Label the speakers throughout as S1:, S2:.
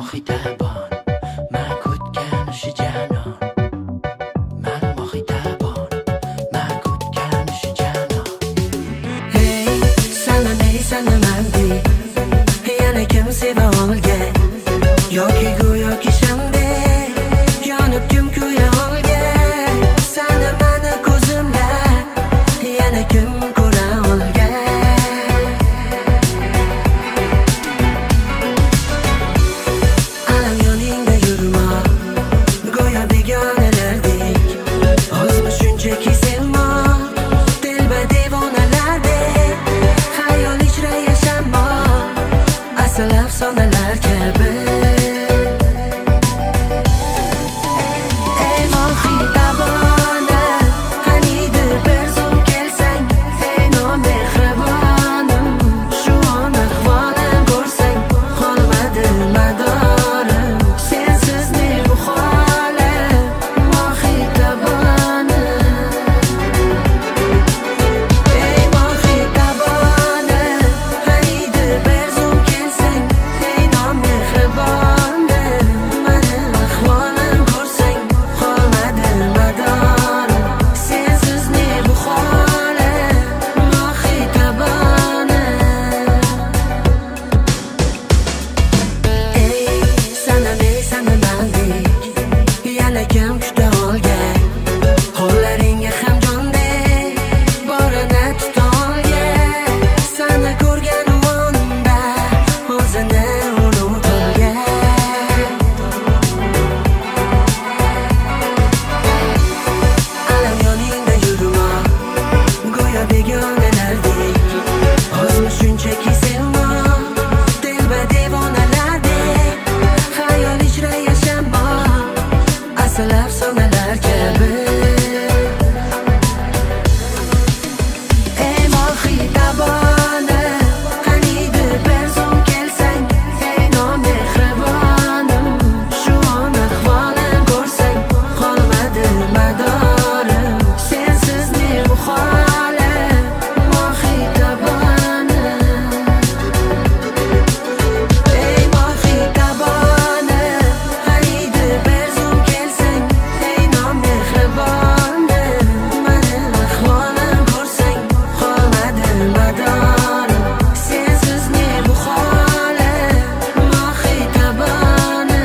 S1: Mohitabon, man kutgan o'sha janon. Mani mohitabon, man kutgan o'sha janon.
S2: Hey, sana ey sana mandi, yana kim seva olgan? Yoki go'yoki shamdek yonib kim kuya olgan? Sana mani ko'zimda yana kim ko'ra olgan? Alam yoningda yurma, go'yo begonalardek. O'zmi shunchaki sevma, telba devonalardek. Xayol ichra yashama, asl afsonalar kabi. Kim kuta olgan? Qo'llaringga ham jondek borini tuta olgan. Seni ko'rgan onda o'zini unutolgan. Alam yoningda yurma, go'yo begonalardek. O'zmi shunchaki sevma, telba devonalardek. Xayol ichra yashama, asl afsonalar kabi. Ey mohitabona, qaniydi bir zum kelsang. Ey nomehribonim, shu on ahvolim ko'rsang. Qolmadi madorim, sensiz ne bu holim, mohitabona. Ey mohitabona, qaniydi bir zum kelsang. Ey nomehribonim, mani ahvolim ko'rsang. Qolmadi madorim, sensiz ne bu holim, mohitabona.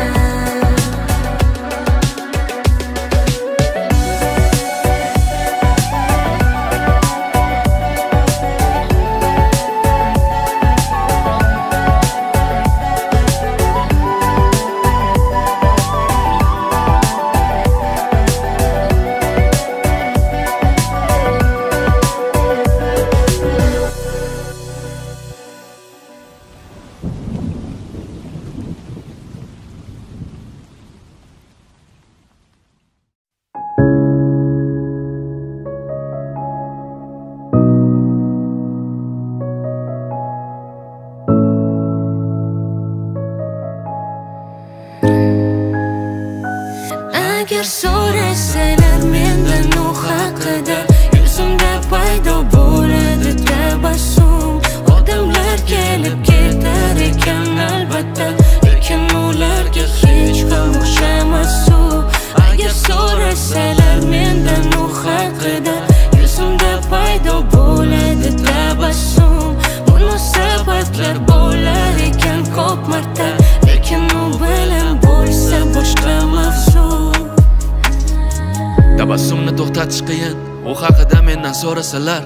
S3: Agar so'rasalar mendan u haqida, yuzimda paydo bo'ladi tabassum. Odamlar kelib ketar ekan albatta, lekin ularga hech ham o'xshamas u. Agar so'rasalar mendan u haqida, yuzimda paydo bo'ladi tabassum. Munosabatlar bo'lar ekan ko'p marta, lekin u bilan bo'lsa boshqa mavzu.
S4: Tabassumni to'xtatish qiyin, u haqida mendan so'rasalar.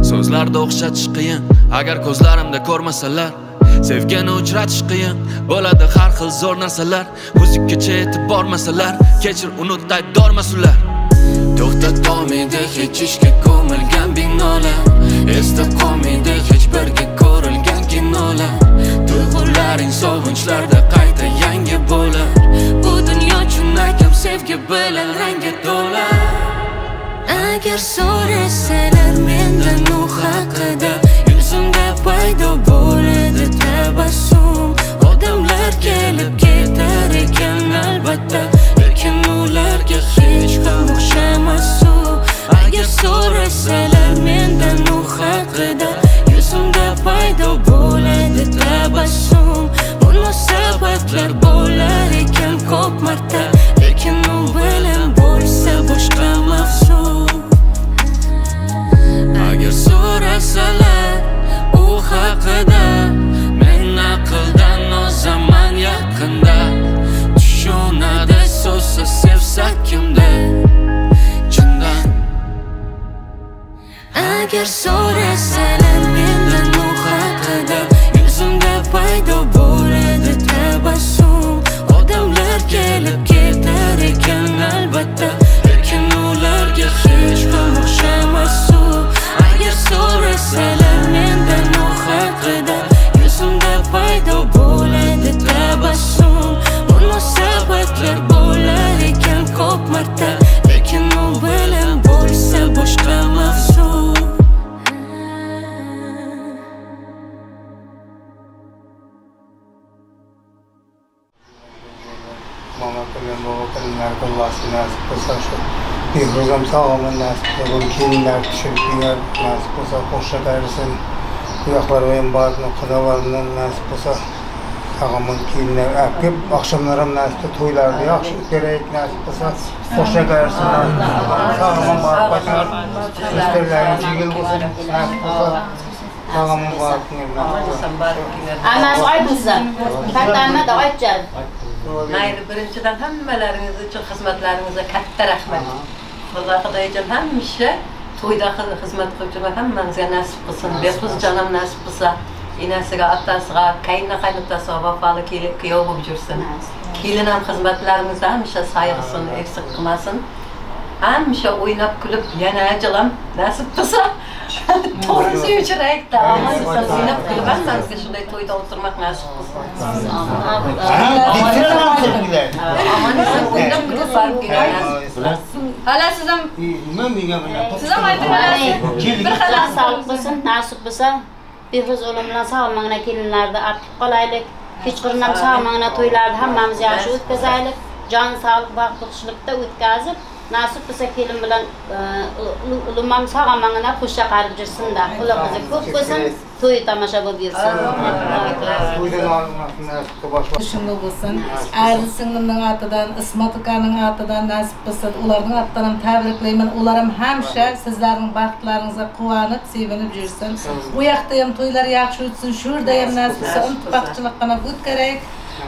S4: So'zlarda o'xshatish qiyin, agar ko'zlarimda ko'rmasalar. Sevgini uchratish qiyin, bo'ladi har xil zo'r narsalar. Muzikkacha yetib bormasalar, kechir unut aybdormas ular.
S3: To'xtatolmaydi hech ishga ko'milgan binolar, esda qolmaydi hech birga ko'rilgan kinolar. Tuyg'ularing sog'inchlarda qayta yangi bo'lar. Bu dunyo chinakam sevgi bilan rangga to'la. Agar so'rasalar mendan u haqida, yuzimda paydo bo'ladi tabassum. Odamlar kelib ketar ekan albatta, lekin ularga hech ham o'xshamas u. Agar so'rasalar mendan u haqida, yuzimda paydo bo'ladi tabassum. Munosabatlar bo'lar marta, lekin u bilan bo'lsa boshqa mavzu. Agar so'rasalar u haqida, men aqldan ozaman yaqinda. Tushunadi so'zsiz sevsa kimda chindan. Agar so'rasalar mendan u haqida, yuzimda paydo bo'ladi tabassum. Odamlar kelib ketar ekan albatta, lekin ularga hech ham o'xshamas u. Agar so'rasalar mendan u haqida, yuzimda paydo bo'ladi tabassum. Munosabatlar bo'lar ekan ko'p marta, lekin u bilan bo'lsa boshqa mavzu.
S5: Mama bilan baba bilan Alloh nasib qilsa shu Behruzam sog' nasib qilsin, kelinlar tushib kelgan nasib qilsa qo'sha bersin. Bu yoqlarga ham borib xudolardan nasib qilsa sog' kelinlar olib kelib oqshomlar ham nasib qilsa to'ylarni yaxshi o'tkazaylik nasib qilsa qo'sha bersin. Sog' borib qaytinglar, ishlaringiz yengil bo'lsin nasib qilsa. Sog' borib kelinglar.
S6: Ammasi aytsin. Katta amma da aytjan.
S7: Mayli, birinchidan hammalaringiz uchun xizmatlaringizga katta rahmat. Xudo Xudoyjon hamisha to'yda xizmat qiluvchilar hammamizga nasib qilsin. Behruzjon ham nasib qilsa, enasiga, otasiga, qayna qaynotasiga vafoli kuyov bo'lib yursin. Kelin ham xizmatlarimizda hamisha sayg'isini eksik qilmasin. Hamisha o'ynab kulib yana ajalam nasib qilsa to'g'ri suyuchirayikda. Omon eson o'ynab kulib hammamizga shunday to'yda o'tirmoq nasib qilsin. Omon eson o'ynab kulib borib kelgan nasib qilsin.
S8: Hala siz ham siz ham ayting hala.
S6: Bir xil sog'lik bo'lsin, nasib bo'lsa Behruz o'g'lim bilan sog' kelinlarni artib qolaylik. Kechqurun ham sog' to'ylarni hammamiz yaxshi o'tkazaylik. Jon sog'lik, baxt xushlikda o'tkazib, nasib bo'lsa kelin bilan o'g'lim sog' omongina qo'sha qarib yursin-da. Ular qizi ko'p bo'lsin, to'y tomosha bo'lib yursin.
S9: Shunday bo'lsin. Aziz singlimning atidan, Ismat ukaning atidan nasib qilsin. Ularning atidan ham tabriklayman. Ular ham hamisha sizlarning baxtlaringizga quvonib, sevinib yursin. U yoqda ham to'ylar yaxshi o'tsin, shu yerda ham nasib qilsa, ittifoqchilik qilib o'tkaraylik.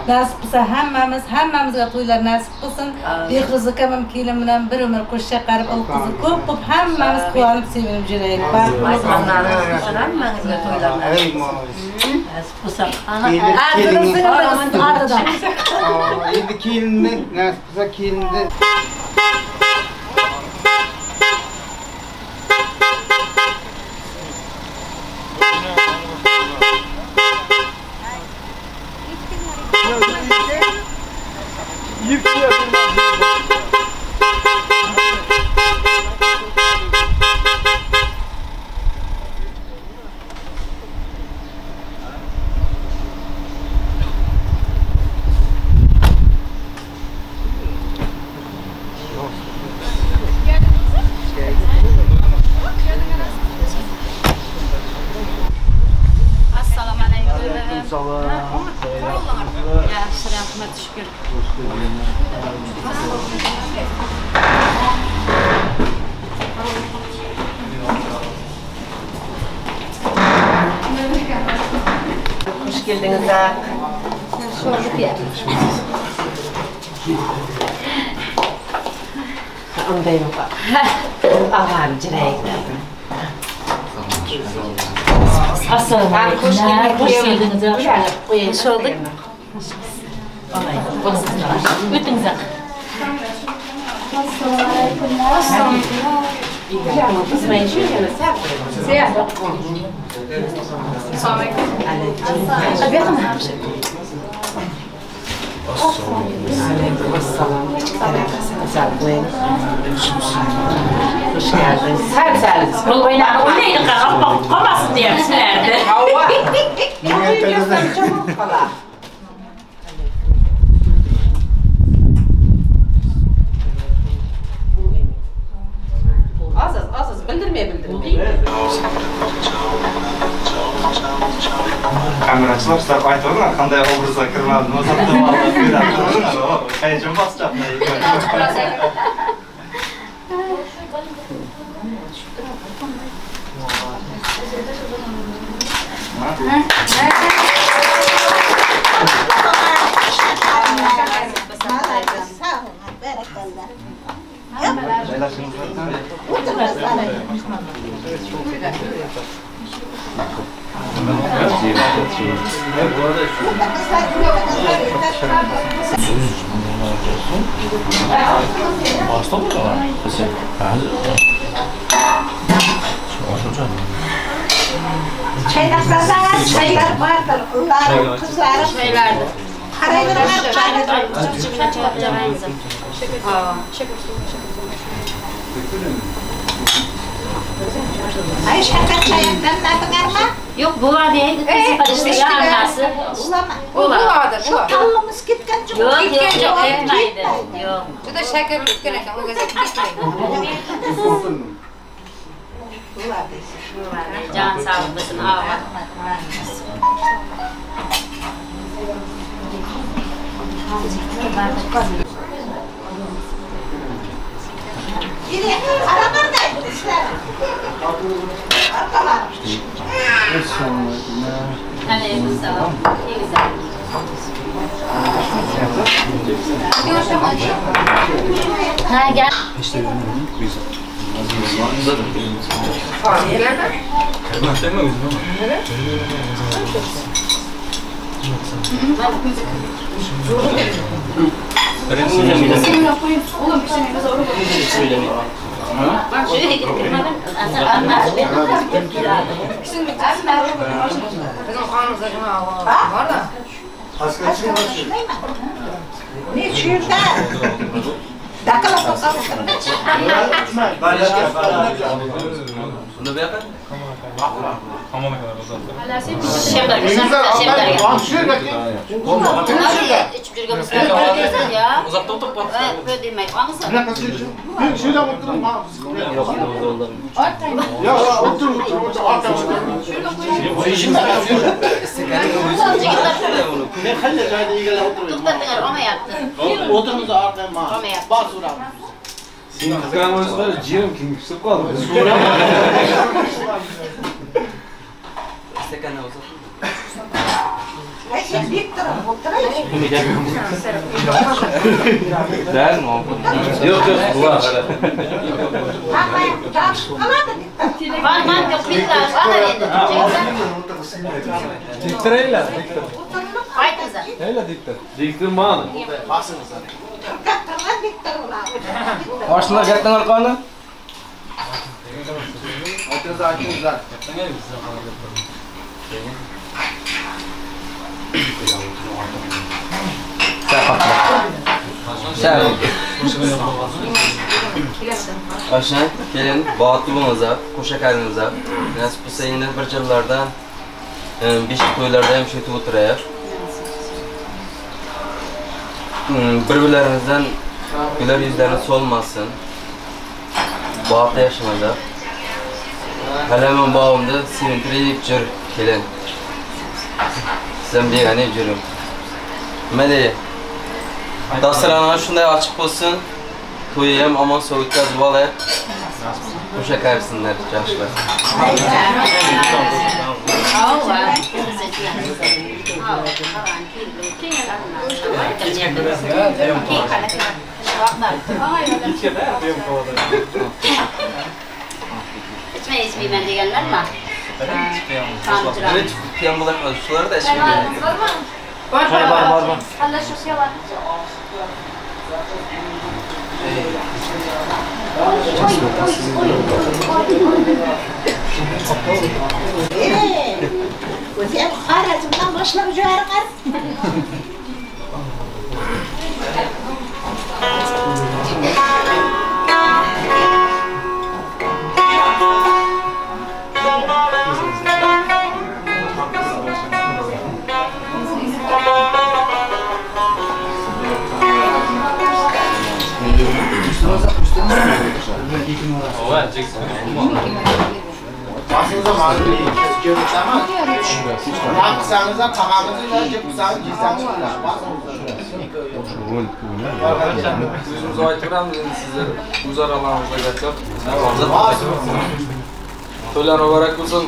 S9: Nasib qilsa hammamizga to'ylar nasib qilsin. Behruz akam ham kelin bilan bir umr qo'sha qarib, ul qizi ko'p bo'lib hammamiz quvonib sevinib yuraylik.
S7: Hammamizga to'ylar nasib qilsin.
S5: Endi kelinni nasib qilsa kelinni
S6: Hoş olduk. Ötünüz
S7: Hoş geldiniz.
S6: Sen oynayın kalmasın diye nerede?
S7: Az az bildirmeye bildirmeye.
S10: Kamerachilar, sizlar aytavringlar, qanday obrazga kirmadim, nima sotib oldim, həyəcan basacaq.
S11: Çaylar vardır, ularım, kızlarım.
S6: Çaylardır.
S11: Ay şaka çayından mı?
S6: Yok bu var diye gitmesi
S11: Ulama.
S8: Bu
S11: Şu tallımız gitken çok.
S6: Yok yok etmeydi. Yok.
S8: Şu da şeker bitken eken o gazete gitmeyin.
S6: Can sağ olasın ağa. Ha gel.
S11: Ne şurada?
S12: Oshlar kattan orqani. Oshna, kelin, baxtli bo'linglar, qo'sha qalinglar. Nasib bo'lsa endi bir yillarda, 5 to'ylarda ham shu yerda o'tiraylik. Bir-birlarimizdan güler yüzlerini solmasın. Baxtli yaşamalar. Hələmən bağımda sevintirib cür kelin. Sizden begona jurim. Nima deydi? Dasturxon shunday ochiq bo'lsin. To'yi ham omon sog' o'tkazib olaylik. Qo'sha qarsinlar, yaxshilar.
S6: İçmeymen deganlar mı?
S12: Birinchi piyam bo'lar, shular da ichmaydi.
S8: Var var var.
S11: O'zi ham Xorazmdan boshlab jo'rg'ar.
S13: Boshingizga ma'lum nima qilsangiz ham taqamiz, jeb qilsangiz yeysangiz.
S14: O'zimiz aytib endi sizlar o'zaro aramizda gaplar. To'ylar muborak bo'lsin.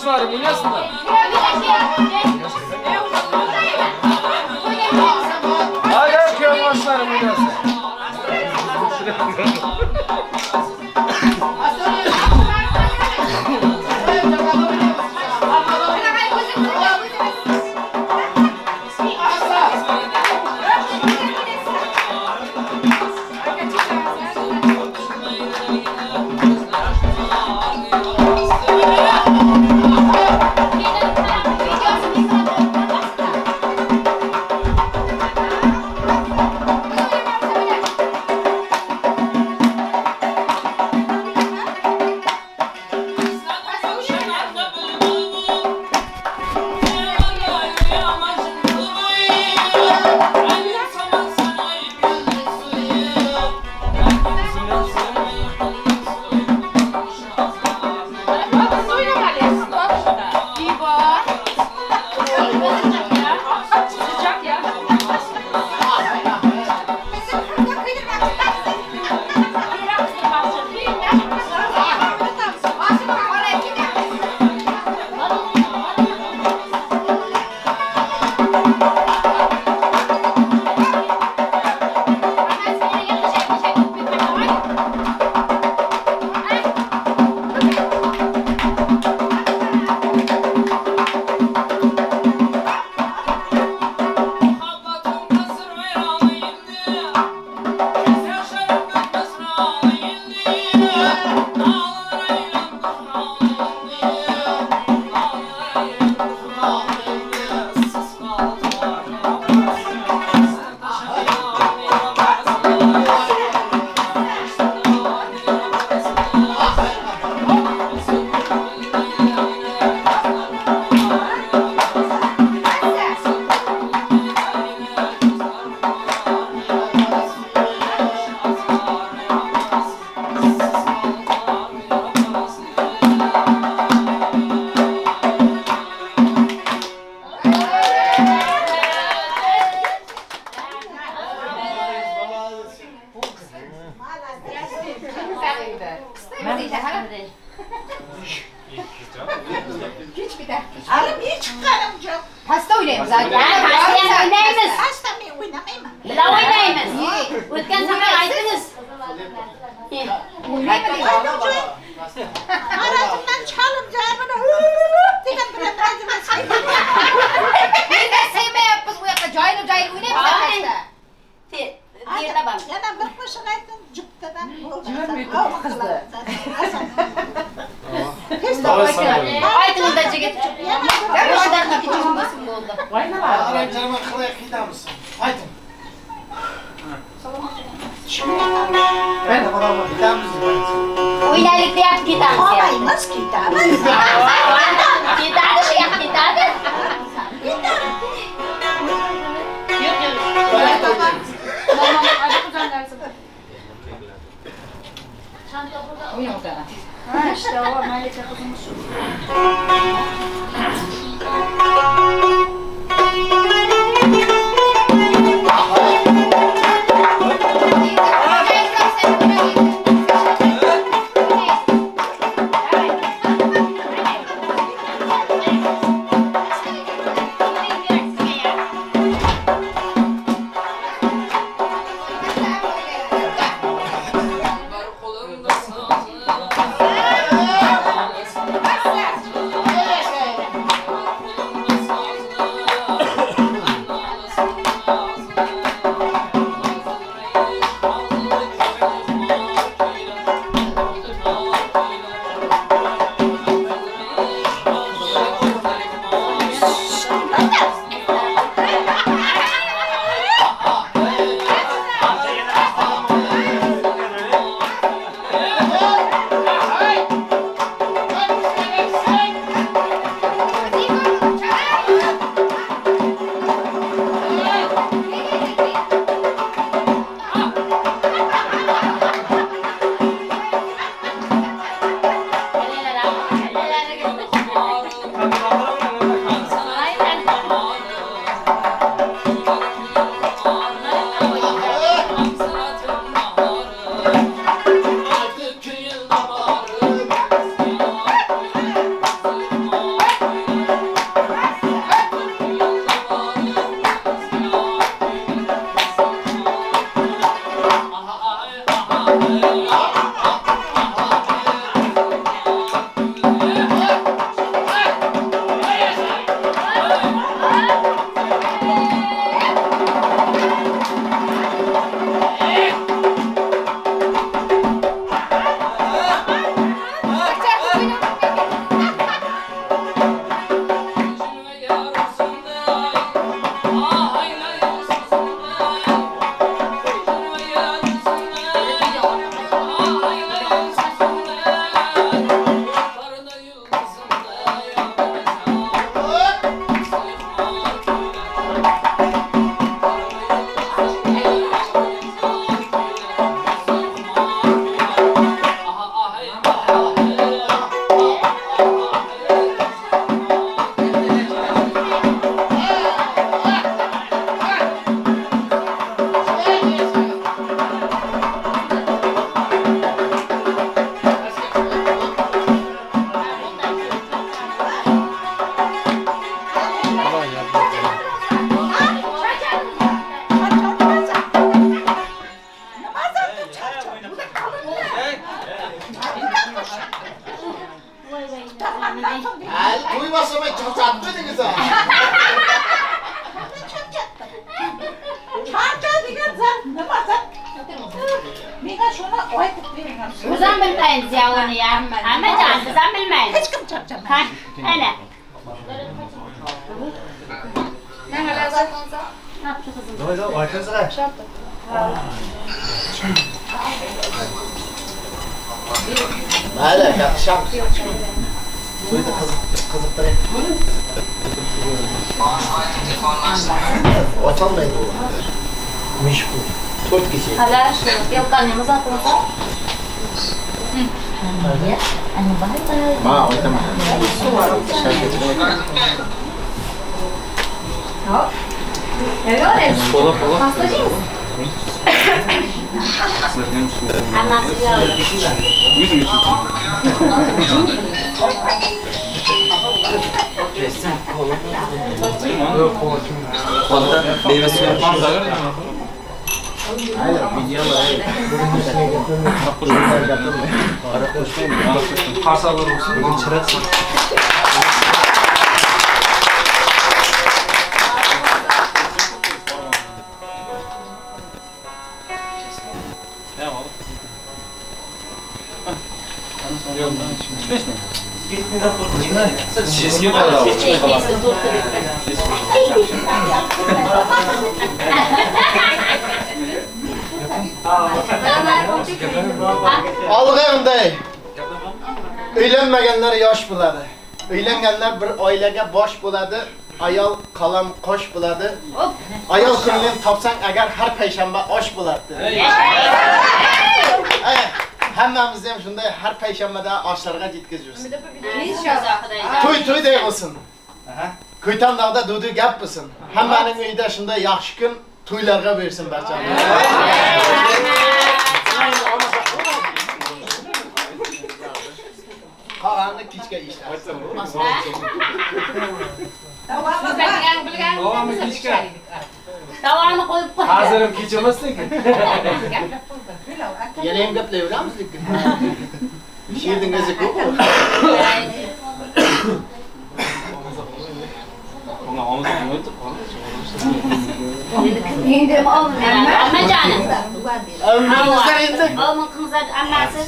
S14: Kuyovmashlari o'ynasınlar. Hayır, kuyovmashlari o'ynasın.
S13: To'y boshlamay charchatib qo'ydingiz ha.
S11: Charchadigan zat nima zat? Menga shuni aytib bering.
S6: Biz ham bilmaymiz ya uni ya. Ammajon, biz ham bilmaymiz.
S11: Hech kim charchamaydi.
S6: Ha, ana.
S13: Mayli, gapishamiz. To'yda qiziqtiring. Ocholmaydi u. Mish bu. 4 kecha.
S6: Хорошо, yelkanimiz atılsa.
S13: Ma, aytaman.
S14: Pola, pola.
S12: Meyve suyu.
S14: Qarsalar olsun.
S13: Olg'a unday. Uylanmaganlar yosh bo'ladi. Uylanganlar bir oilaga bosh bo'ladi. Ayol qalam qosh bo'ladi. Ayol ko'nglini topsang agar har payshanba osh bo'ladi. Hammamizni ham shunday har payshanbada oshlarga yetkazib yursin. To'y to'yday bo'lsin. Ko'ytandog'da dudu gap bo'lsin. Hammaning uyida shunday yaxshi kun to'ylarga bersin barchamiz. Qolganini kechga ishlaymiz.
S14: Davomini kechga.
S6: Davomini qo'yib qo'y.
S14: Hozir ham kech emas lekin.
S13: Yana ham gaplayveramiz lekin. She'rning o'zi ko'p.
S6: Ammajonim.
S13: Ömrümüzden endi.
S6: Omin qizlar ammasi.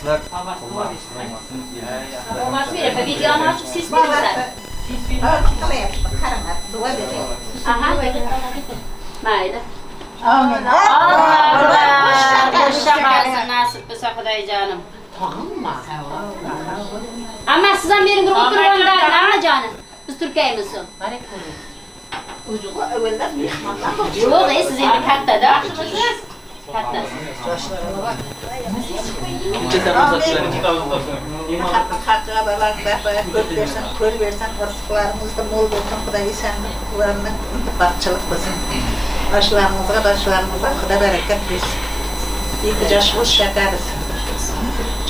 S6: Babasi beradi, videoni ochib ses beradi.
S11: Qaranglar, duo bering.
S6: Aha. Mayli.
S11: Amin.
S6: Allah qo'sha nasib qilsa Xudoyjonim.
S11: Tog'immi?
S6: Amma siz ham bering o'tirib olinglar, ammajonim. Biz turkaymiz.
S11: O'zi avvaldan mehmonlar.
S6: Yo'q, siz endi kattada. Kattasiz.
S11: Ko'p bersin, ko'l bersin, rizqlarimizda mo'l bo'lsin, Xudo esanliklarni baxtchilik qilsin. Boshlarimizga, boshlarimizga Xudo barakat bersin. Ikki yosh qo'sh shakariz.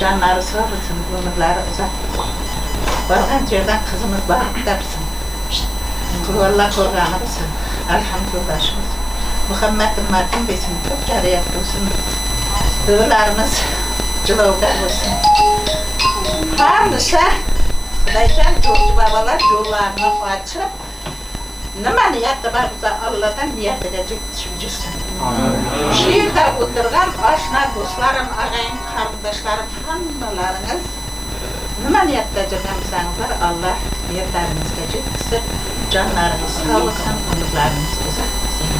S11: Jonlari sog' bo'lsin, umrlari uzoq bo'lsin. Borgan yerdan qizimiz baxt topsin. Qur'onlar qo'rg'ani bo'lsin. Alhamdulillah shukur. Muhammad ummatim bersin, ko'p jariyat bo'lsin. Duolarimiz jilovga bo'lsin. Hamisha Xudoyjon yo'lchi bobolar yo'llarini ochib, nima niyati bor bo'lsa Allohdan niyatiga yetishib yursin. Shu yerda o'tirgan oshna, do'stlarim, ag'ayin, qarindoshlarim hammalaringiz nima niyatda yurgan bo'lsangizlar, Alloh niyatlaringizga yetkazsin, jonlaringiz sog' bo'lsin, umrlaringiz uzoq bo'lsin.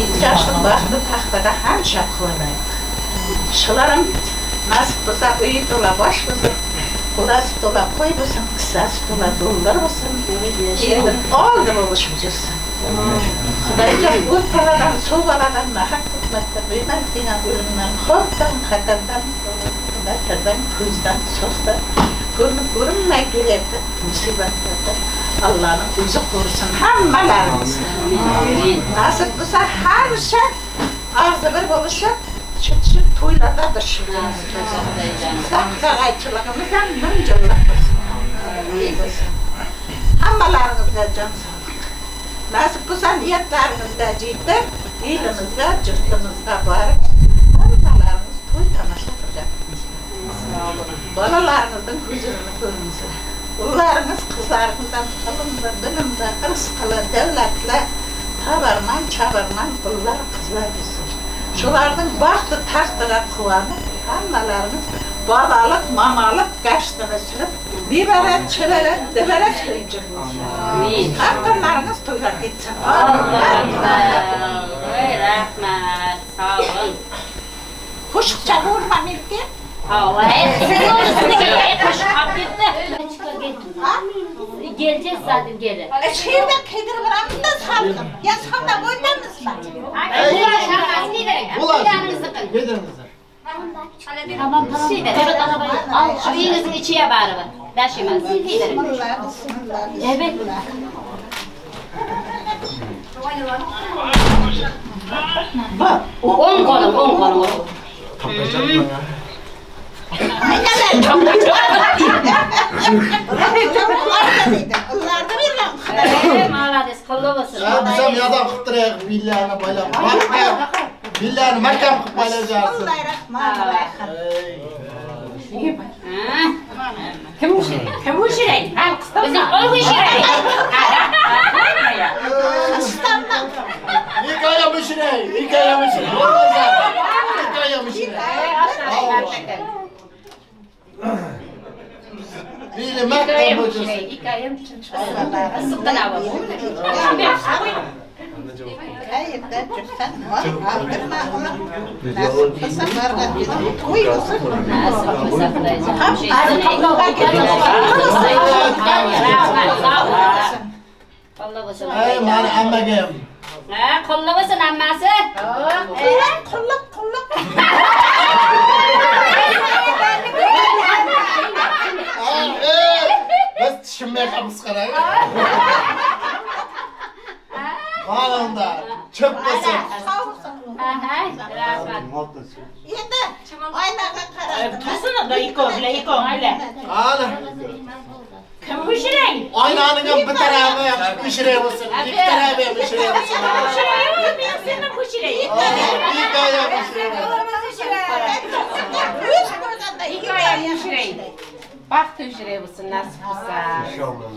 S11: Ikki yoshlik baxtli taxtada hamisha quvonaylik. Shular ham nasib bo'lsa uyi to'la bosh bo'lsin, qo'lasi to'la qo'y bo'lsin, kissasi to'la dollar bo'lsin, endi oldi bo'lishib yursin. Xudoyjon o't baladan, suv baladan, nahaq tuhmatdan, bema'ni degan o'limdan, xavfdan, xatardan, batardan, ko'zdan, so'zdan, ko'rinib ko'rinmay kelyapti musibatlardan Allohning o'zi qo'risin hammalarimizni. Nasib bo'lsa hamisha og'zi bir bo'lishib, chiqishib to'ylarda birishimiz. Saqag'aychiligimiz ham ming yillik bo'lsin. Hammalaringizga jon sog'lik. Nasib bo'lsa niyatlaringizga yetib, elimizga, yurtimizga borib, hammalaringiz to'y tomosha qilib. Bolalaringizning huzurini ko'ringizlar. Ularınız kızlarınızdan ilmli, bilimli, rizqli, davlatli, tabarman, chabarman ular qizlar bo'lsin. Shularning baxti taxtiga quvonib, hammalarimiz babalik, mamalik gashtini surib, bebarat, chebarat, debarat qilib yursin. Hammalaringiz to'ylar ketsin.
S6: Voy rahmat, sog' bo'l.
S11: Qo'shiqcha bo'lma menga.
S6: Geleceğiz zaten geri.
S11: Şehirden kıydır bırakın da saldım. Ya sonra oynamızlar.
S6: Tamam tamam. Al şu uyunuzun içiye bari. Daşımaz. Evet. On kolum, on kolum.
S13: Biz ham yordam qilib turaylik, billarni baylab. Billarni mahkam qilib baylayapsiz.
S6: Kim o'shiray? Kim o'shiray? Bizni qo'l o'shiray.
S13: Hikoya o'shiray, hikoya o'shiray. Hikoya o'shiray. Bili mahkam bo'lsin.
S6: Hikoyam issiqdan avval.
S11: Qayerda yursan, aldirma ular. Nasib qilsa barg'a to'y bo'lsin.
S6: Nasib qilsa Xudoyjon.
S13: Ey, mani hammaga ham.
S6: Ha, qo'llab bo'lsin hammasi.
S11: Qulluq, qulluq, qulluq.
S13: Biz tushunmayapmiz qarang. Mana unda cho'p bo'lsin.
S11: Endi oynaga qarab.
S15: Tursin da ikov bilan ikov bilan.
S13: Ana.
S15: Kim o'shiray?
S13: Oynaning ham bir tarafi o'shiray bo'lsin, ikki tarafi ham o'shiray bo'lsin.
S15: O'shiray, men seni o'shiray.
S13: Ikkovi ham o'shiray.
S11: O'z ko'rganda
S8: ikkovi ham o'shiray. Baxt o'shiray bo'lsin, nasib bo'lsa.
S13: Inshaalloh.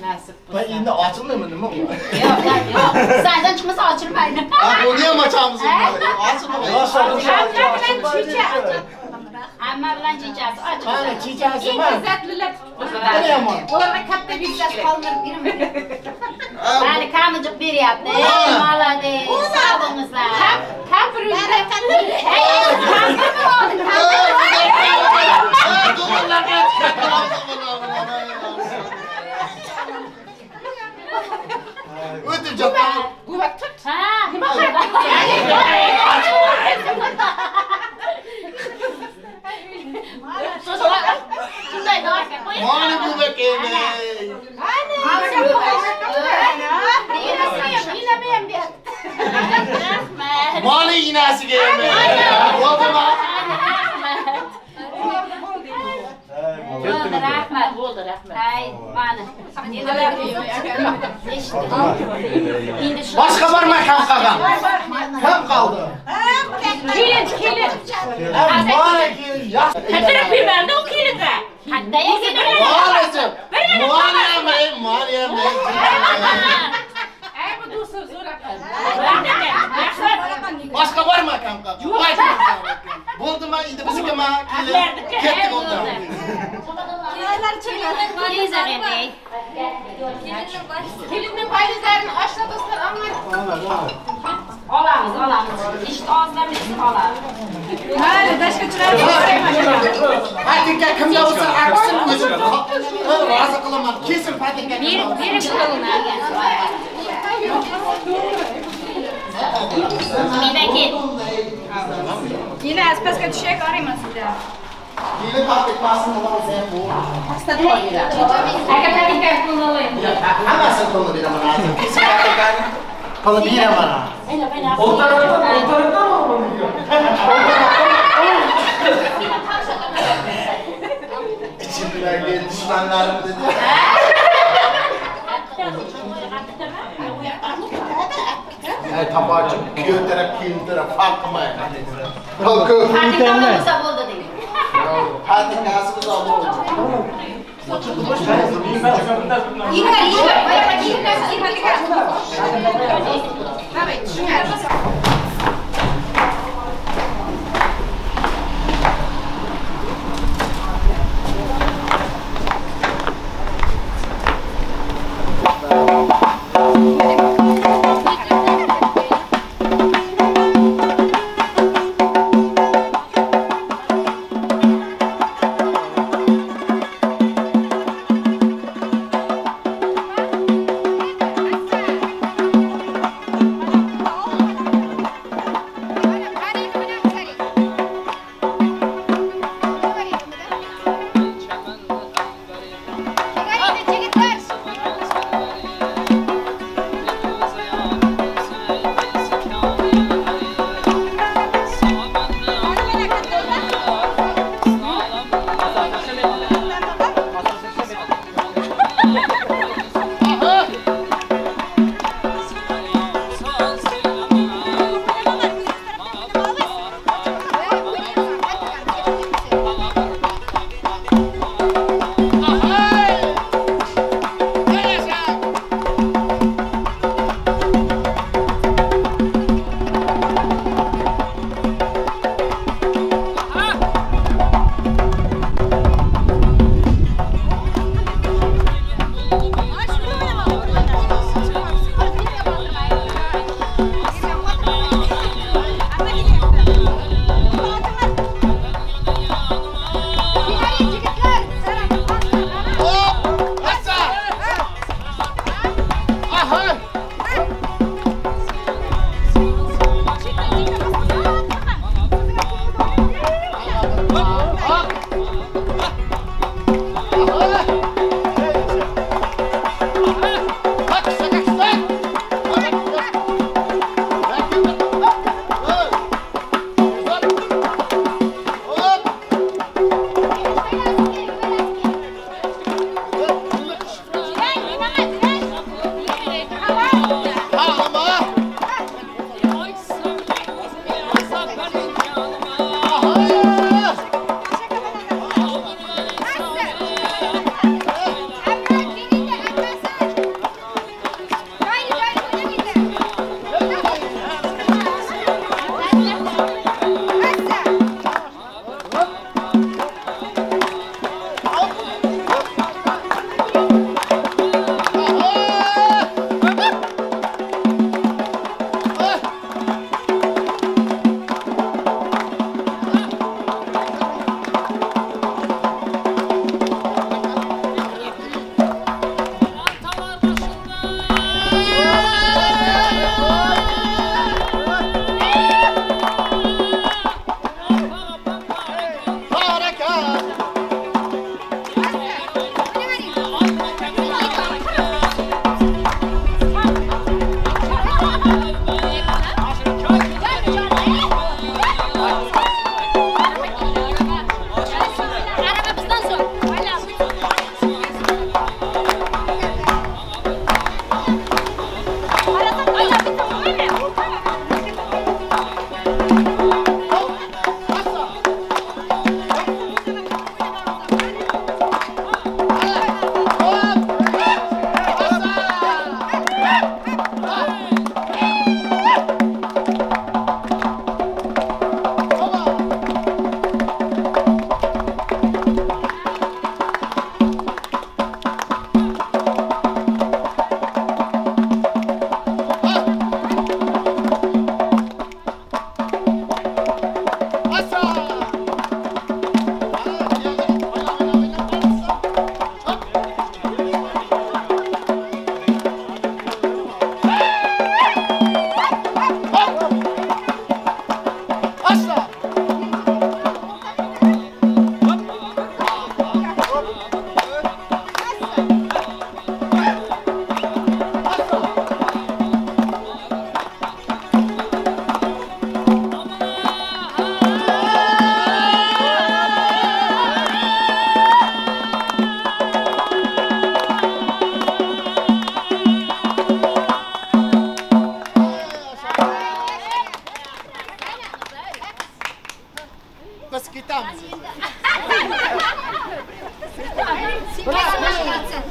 S8: Nasib bo'lsa.
S13: Ben endi ochilmaymi nima bu?
S6: Yo'q, yo'q. Sizdan chiqmasa ochilmaydi.
S13: Ha, buni ham ochamiz. Ochilmaydi.
S6: Amma bilan chichasi ochiladi.
S13: Mana chichasi
S8: Eng izzatlilar tutib qo'yadi. Ularga katta bittasi qoldirib bermaydi.
S6: Mana kamijiq beryapti. Молодец. Sog' bo'lingizlar.
S8: Kampir uyda.
S13: O'tib jotdan.
S8: Guvak tut.
S6: Ha,
S8: nima qiladi?
S13: Mana guvak ey.
S6: Rahmat.
S13: Mana inasiga ey. Bo'ldimi?
S6: Bo'ldi, rahmat.
S15: Bo'ldi, rahmat.
S6: Hay, mana. Endi shu
S13: Boshqa bormi kam qolgan? Kam qoldi.
S15: Kelin, kelin.
S13: Mana kelin.
S15: Qatirib qo'ymadi u kelinga.
S6: Qanday
S13: Maalesef. Mana ham, mana ham.
S8: Ay, bu do'stlar zo'r ekan.
S13: Boshqa bormi kam qolgan? Bo'ldimi? Endi biznikimi? Kelin. Ketdik unda.
S8: Kelinning paylarini oshna do'stlar olmang.
S6: Olamiz, olamiz. Eshit og'izdan bersin olamiz.
S8: Mayli, tashqa chiqarib.
S13: Patinka kimda bo'lsa aksini o'zim rozi qilaman. Kesin patinka.
S6: Berib, berib qilinadi. Menda kel.
S8: Yine pastga tushak arayman sizda.
S13: Kelin patinkasin olsa ham bo'ladi.
S8: Pastda qo'yinglar. Aka patinka pulni olaymi?
S13: Hammasini pulni beraman hozir. Kesin patinkani pulni beraman.
S14: O taraftan olmalı diyor.
S13: İçimdeki düşmanlarım dedi. Ay tabacı kuyun taraf kiyim taraf fark qilmaydi.
S6: Patinka bo'lsa bo'ldi deng.
S13: Patinkasi bo'lsa bo'ldi.
S8: Игорь, Игорь, Игорь, Игорь. Давай,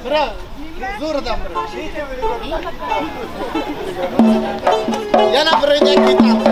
S13: Biri zo'ridan biri. Yana biriga ketamiz.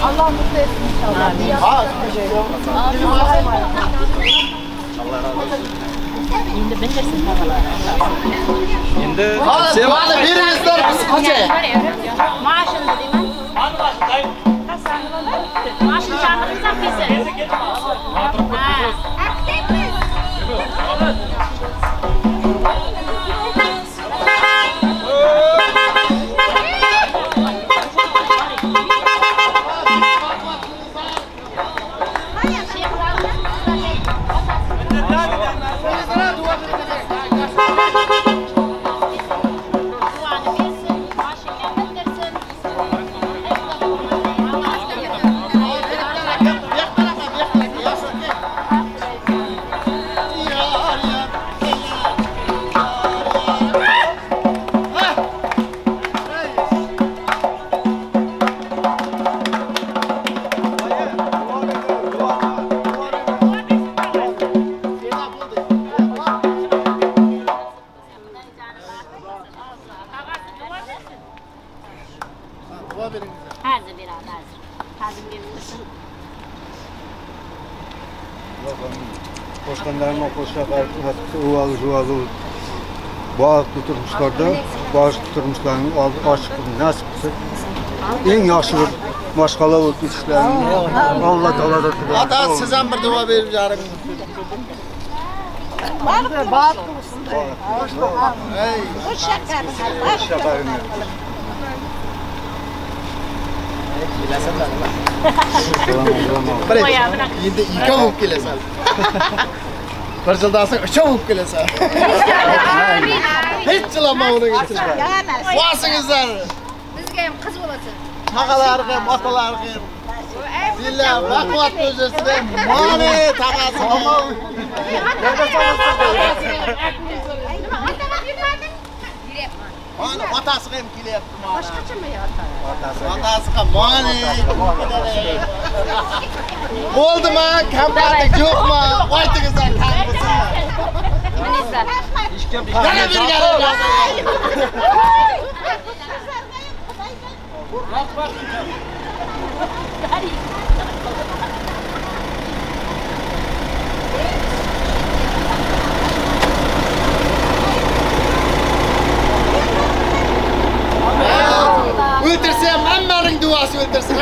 S11: Allah mutlu etsin inşallah.
S15: Endi bildirsin babalar.
S10: Endi
S13: sevani beringizlar biz qochaylik.
S6: Maşını deyman. Maşını chaqirsak kelsin. Ha.
S5: Baxtlı turmuşlarda, baxtlı turmuşların açıq nasip qılsın. Eng yaxshi bir Mashqala bo'lib ketishlarini Alloh taolodan tilaymiz.
S13: Ota, siz ham bir duo berib jaring.
S11: Baxtli bo'lsin. Xush shakaring.
S13: Endi ikki bo'lib kelasan. Bir yildan so'ng uch bo'lib kelasan. Hech jilama uni uchun. Bosingizlar.
S8: Bizga ham qiz bo'lsin.
S13: Tog'alarga ham, otalarga ham. Sizlar baquvvat bo'lsin. Moli tog'asi. Mana otasi ham kelyapti.
S11: Boshqachami otasi?
S13: Otasi ham moli. Bo'ldimi? Kambarlik yo'qmi? Aytingizlar kam bo'lsa. Yana bir galab. O'ldirsam hammaning duosi o'ldirsin.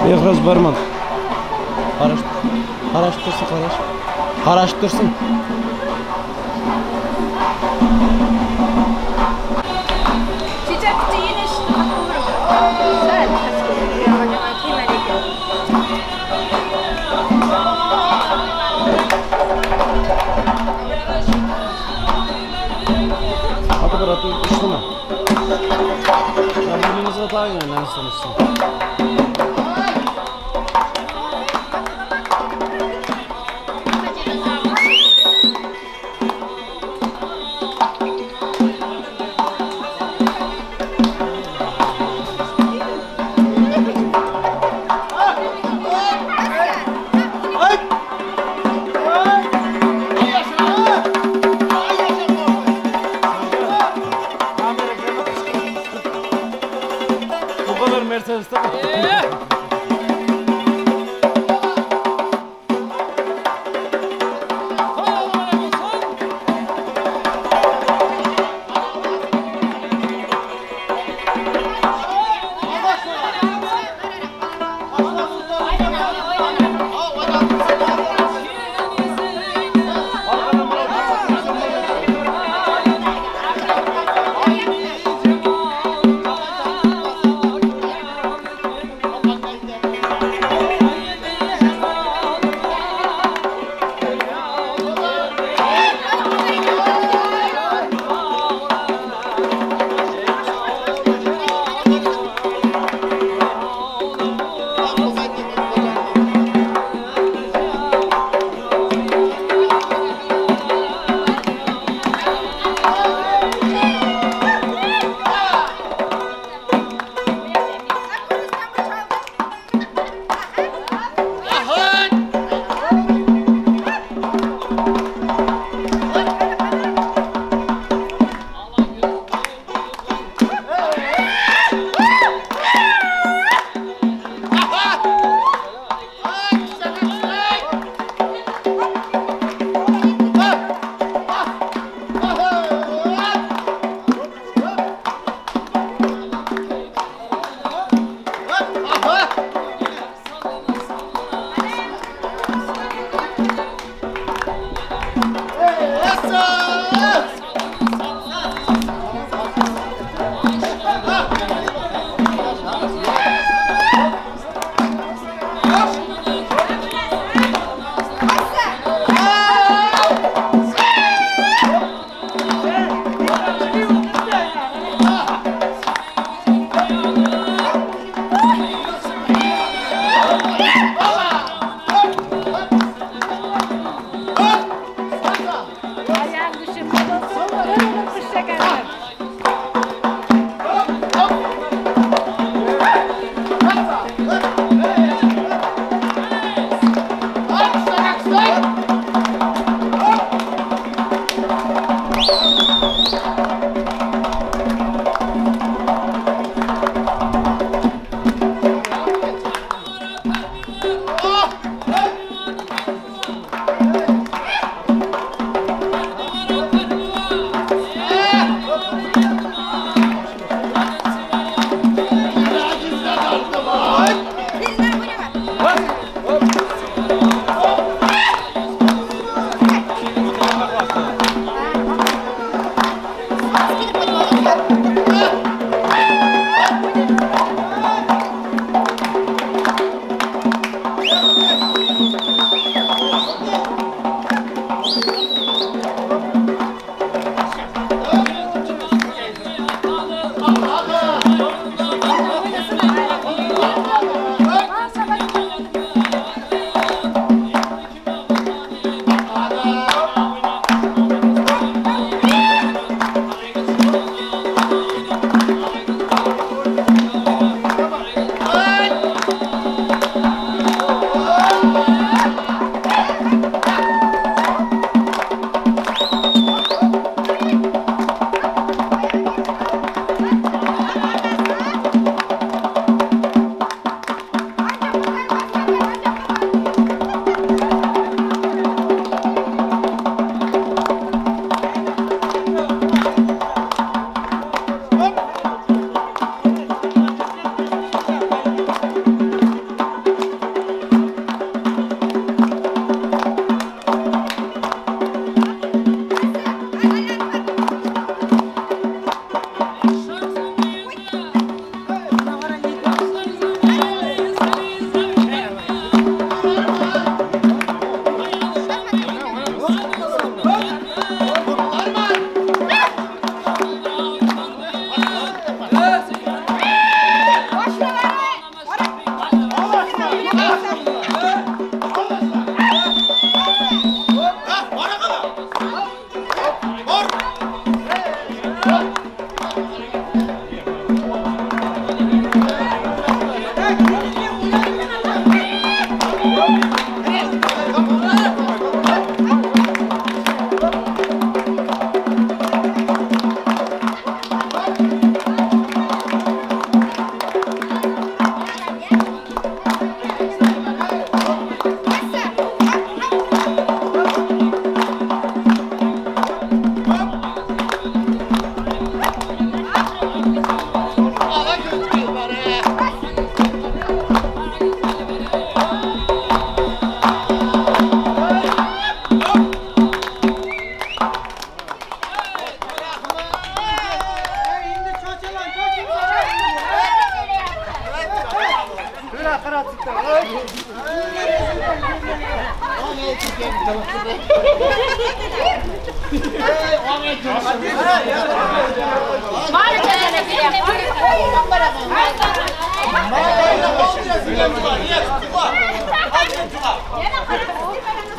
S14: Behruz Barman. Qarashib tursin, qarashib tursin.
S8: Sal pastga bu yog'iga kiyman ekan.
S16: Ata ishlama. Burnimizga tag'in narsa.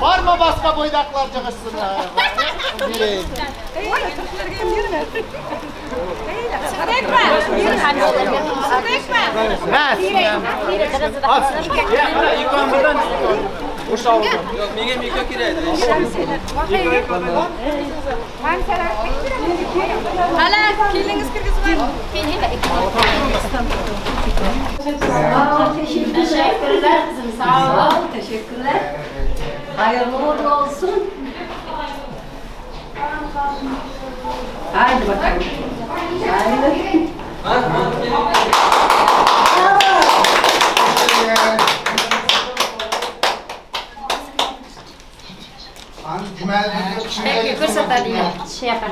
S13: Var mı başka boydaklar çıkışsın?
S8: Hala keliniz kirgizib.
S6: Teşekkürler kızım, sağ ol.
S7: Teşekkürler. Hayırlı uğurlu olsun. Haydi bakalım. Haydi.
S6: Peki ko'rsatadi, şey yapar.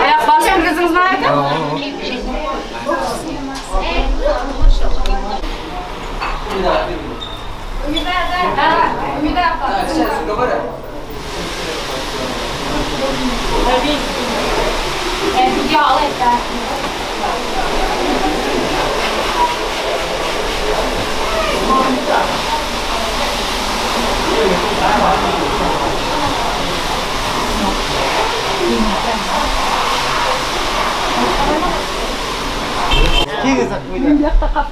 S8: Ayak basın kızımız var mı?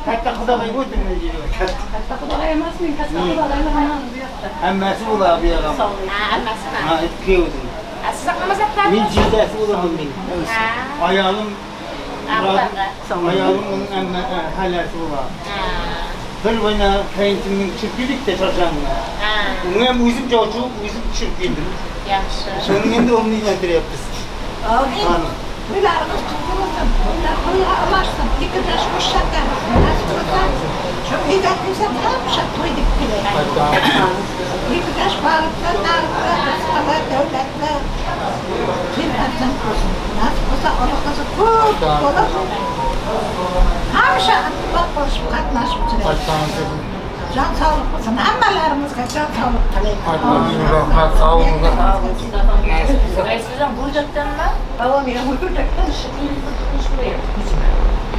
S13: Katta qudag'ay o'tirmaydi.
S9: Katta qudag'ay emas, men katta qudag'aylar bu yoqda.
S13: Hammasi ular bu yoqda.
S6: Ha, hammasimi?
S13: Ha, ikki o'tin.
S8: Siz hammasi
S13: Men jiydasi bo'laman men. Ayolim Ayolim uning halasi bo'ladi. Bir bana kayıntimning tushib keldik-da chorshanba. Uni ham o'zim cho'chib, o'zim tushib keldim.
S6: Yaxshi.
S13: Shuni endi o'rnini aylantiryapmiz.
S11: To'ylarimiz qutlu bo'lsin, to'ylar almashsin, ikkinchi qo'shshakdan nasib bo'lsa, shu uyda kelsa hamisha to'y deb kelaylik. Ikkinchi baliqlar, nariqlar, rizqlar, davlatlar teng farzand bo'lsin. Nasib bo'lsa, Alloh xohlasa ko'p bo'lib, hamisha ittifoq bo'lishib, qatnashib yuraylik. Jon sog'lik bo'lsin, hammalarimizga jon sog'lik tilayman.
S5: Rahmat, sog' bo'ling.
S15: Siz ham G'uljatdanmi?
S7: Tamam ya, G'uljatdan.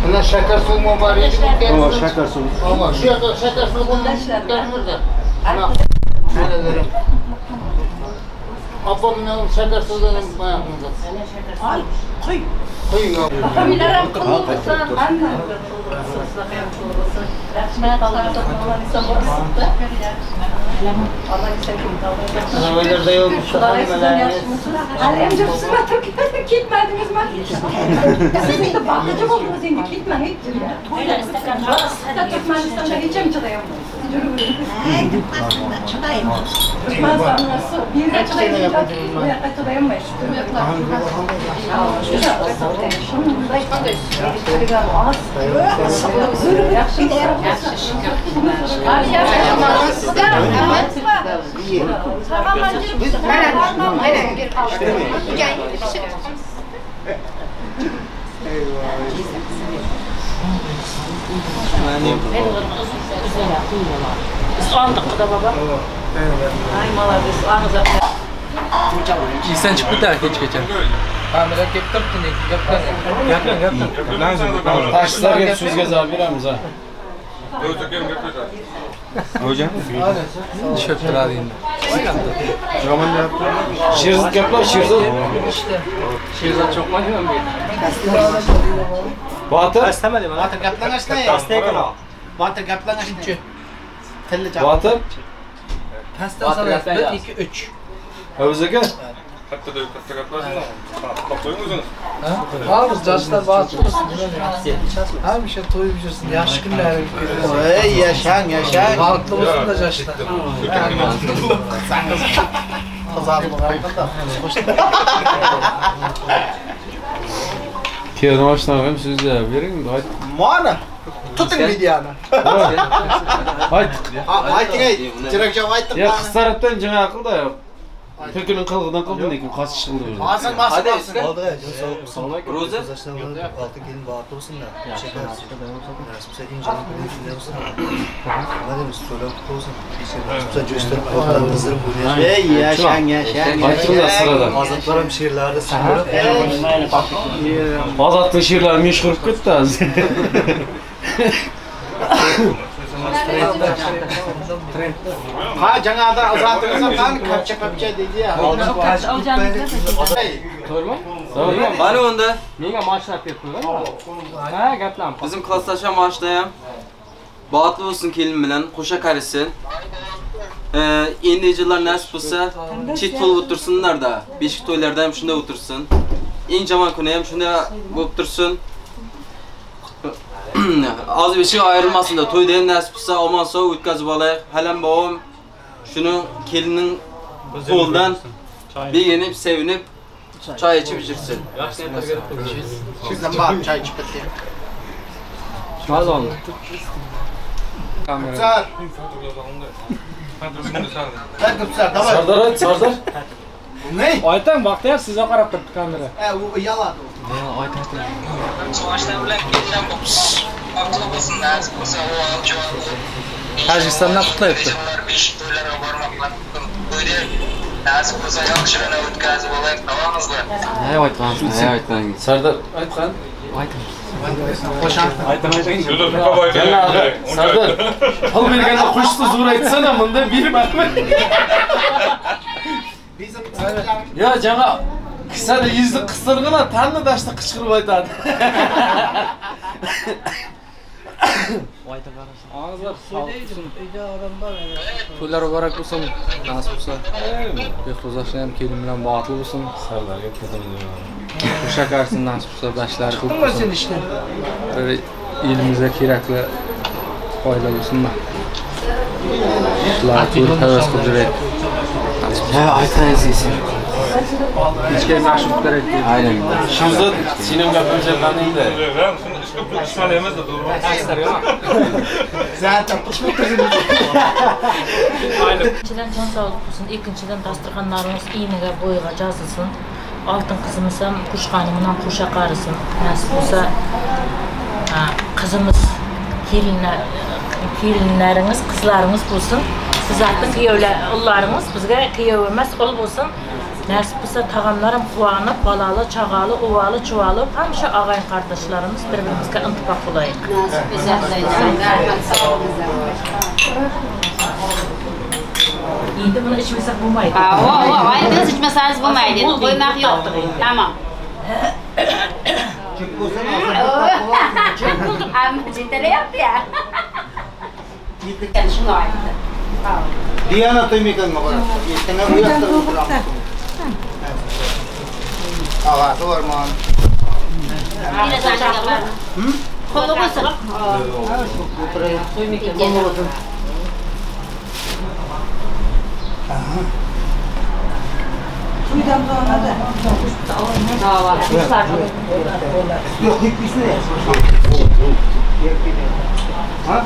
S5: Buna shakar suvi bor edi.
S16: Ova, shakar suvi.
S5: Ova, shu yoqda shakar suvi bor. Opa, buni shakar suvidan boyaqmiz.
S11: Ol, quy.
S5: Quy.
S7: Opamlar ham qulluq bo'lsin, hamma rahmat, Alloh inson bo'lsin. Alloh
S9: Hali ham juribsizmi? Ketmadingizmi? Siz endi baxtli bo'ldingiz, endi ketmang hech yerga. Turkmanistonda hech ham chidayolmaysiz.
S11: Aslida chidaymiz.
S9: Turkmanistonda bu yerga chidaysiz, bu yoqqa chidayolmaysiz.
S15: Biz aldık da baba.
S7: Ay молодец, ağzı.
S14: Esdan chiqib ketadi kechgacha. Hamira kelib turibdi, gaplan. Gaplan, gaplan.
S16: Tashlarga so'zga javob beramiz ha.
S10: Hocam.
S14: Tushib turadi endi.
S10: Yomon deyapti.
S16: Sherzod gaplar, Sherzod.
S14: Sherzod cho'qmayman bu yerda.
S16: Botir.
S13: Botir gaplanashni. Botir gaplanashni. Tilni chaq.
S16: Botir.
S14: Pastdan sanaysiz. 1 2 3.
S16: Hovuz aka.
S10: Katta katta gaplashin. Qo'ying o'zingiz.
S14: Hozir yoshlar baxtli bo'lsin. Hamisha to'yib yursin, yaxshi kunlarga kelsin.
S13: Ey, yashang, yashang.
S14: Baxtli bo'lsin-da yoshlar.
S13: Qizarib qarangda.
S16: Kelin oshnaga ham so'zlab bering, ayt.
S13: Mana tuting videoni.
S16: Aytdik.
S13: Ayting, ey. Chiroqjon aytdik.
S16: Ya qiz tarafdan жаңа qildi. Tulkining qilig'idan qildi, lekin qochish qildi o'zi.
S13: Olsin, olsin, olsin.
S12: Ro'za?
S17: Altı gelin bahtlı olsun da. Şeker. Nasip olsa inşallah bir olsun. Ne demiş? Söyle kutlu olsun. Nasip olsa gösterip korkudan kızdırıp oynayacak.
S13: Ey yaşang yaşang.
S16: Aytdim sırada.
S17: Azatlarım şiirlerde sıkırıp.
S16: Azatning she'rlari meshhur bo'lib ketdi hozir.
S13: Ha, жаңағыда ұзатыңыздан kapcha-kapcha deydi ya.
S12: To'g'rimi? Mana unda
S18: menga mashina berib qo'ygan. Ha, gaplan.
S12: Bizim klassdaşam mashina ham baxtli bo'lsin kelin bilan qo'sha qarisin. Endi yillar nasib bo'lsa, chet bo'lib o'tirsinlar da. Beshik to'ylarda ham shunday o'tirsin. Eng yomon kuni ham shunday bo'lib tursin. Az beshik ayrilmasin da, to'yda ham nasib bo'lsa omon sog' o'tkazib olaylik. Halam bobom shuni kelinning qo'lidan begenib, sevinib choy ichib ichirsin.
S13: Sizdan borib choy ichib ketdi.
S18: Mazon.
S13: Sar. Sar,
S16: Sardor ayt, Sardor.
S13: Ne?
S18: Aytang, vaqti sizga qarab turibdi kamera.
S13: U uyaladi.
S19: Baxtli bo'lsin, nasib bo'lsa,
S14: Tojikistondan qutlayapti.
S19: Nasib bo'lsa, yaxshigina o'tkazib olaylik, qalamizlar.
S12: Ne aytgansiz, ne aytgansiz?
S16: Sardor aytgan. Sardor, pul berganda qo'shiqni zo'r aytsana, bunda bermadimi? Ya жаңа kissada yuzni qistirg'ina tanni dashta qichqirib aytadi.
S18: Og'izlar sog' bo'lsin. To'ylar muborak bo'lsin, nasib bo'lsa. Behruz aka ham kelin bilan baxtli bo'lsin.
S16: Sardorga
S18: Qo'sha qarsin, nasib bo'lsa, bashlari ko'p
S14: Chiqdingmi sen
S18: bo'lsin.
S14: ishdan?
S18: Bir elimizga kerakli oila bo'lsin-da. Shularni ko'rib havas qilib yuraylik.
S12: Ha, aytsangiz.
S18: Hech kim yaxshi o'tkaraydi.
S12: Aynen.
S16: Sherzod, seni ham gapirishganingda.
S13: Zaten
S15: Birinchidan jon sog'lik bo'lsin, ikkinchidan dasturxonlarimiz iyniga bo'yiga yozilsin. Oltin qizimiz ham qo'shqani bilan qo'sha qarisin. Nasib bo'lsa, qizimiz, kelinlarimiz, qizlarimiz bo'lsin. Sizlarning kuyovlar, ullaringiz bizga kuyov emas, ul bo'lsin. Nasib bo'lsa tog'amlarim quvonib, bolali, chaqali, uvali, chuvali, hamisha og'ayin qardoshlarimiz bir-birimizga intifoq bo'laylik.
S6: Nasib bo'lsa, Xudoyjon, rahmat, sog' bo'linglar.
S15: Endi buni ichmasak bo'lmaydi.
S6: Ha, aytingiz ichmasangiz bo'lmaydi. Endi qo'ymoq yo'q. Tamom. Hamma jetalayapti-ya. Shuni aytdi.
S5: Diana to'ymaganmi qarab? Ertaga bu yoqda o'tiramiz. Og'asi bormi?
S6: Qo'li bo'lsin.
S5: Yo'q, yetmisini. Ha?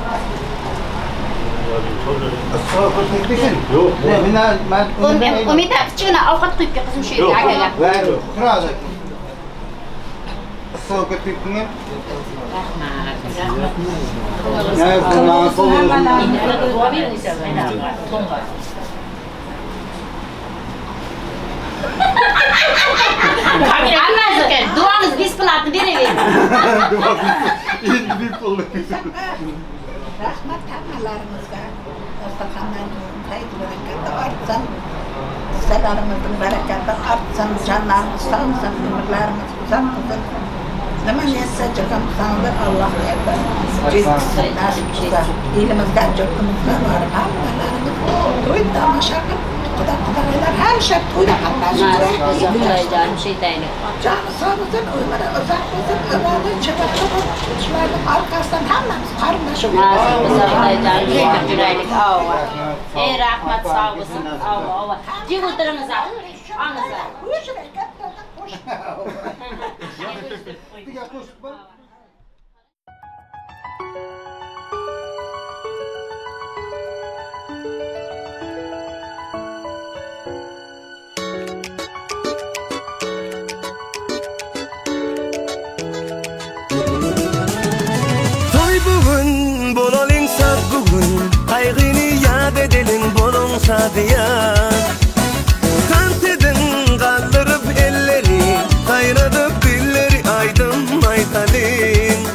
S6: Umid aka, kichkina ovqat quyib kel qizim shu yerga akaga.
S5: Turadi. Issiq quyib qo'ying.
S15: Rahmat, rahmat.
S6: Hammasi duomiz besplatni beravering.
S5: Endi bepul.
S11: Rahmat hammalarimizga. Dasturxonlarning xayr barakati ortsin. Hissalarimizning barakati ortsin, jonlarimiz sog' bo'lsin, umrlarimiz uzoq bo'lsin. Nima niyatda chiqamsanlar Alloh niyatda yetkazsin, nasib qilsa. Elimizga, yurtimizga borib hammalarimiz to'y tomosha qilib, xudo qudag'aylar hamisha to'yda qatnashib
S6: Xudoyjonim shaytaylik.
S11: Joni sog' bo'lsin, umri uzoq bo'lsin, umri chiroyli bo'lsin. Shularning orqasidan hammamiz qarindosh
S6: Nasib bo'lsa Xudoyjonim shaytib yuraylik. Ova. Ey rahmat, sog' bo'lsin. Ova, ova. Jim o'tiramiz. Ongizlar.
S20: şadiyan. Kantedin kaldırıp elleri, kayradıp dilleri aydın aytalin.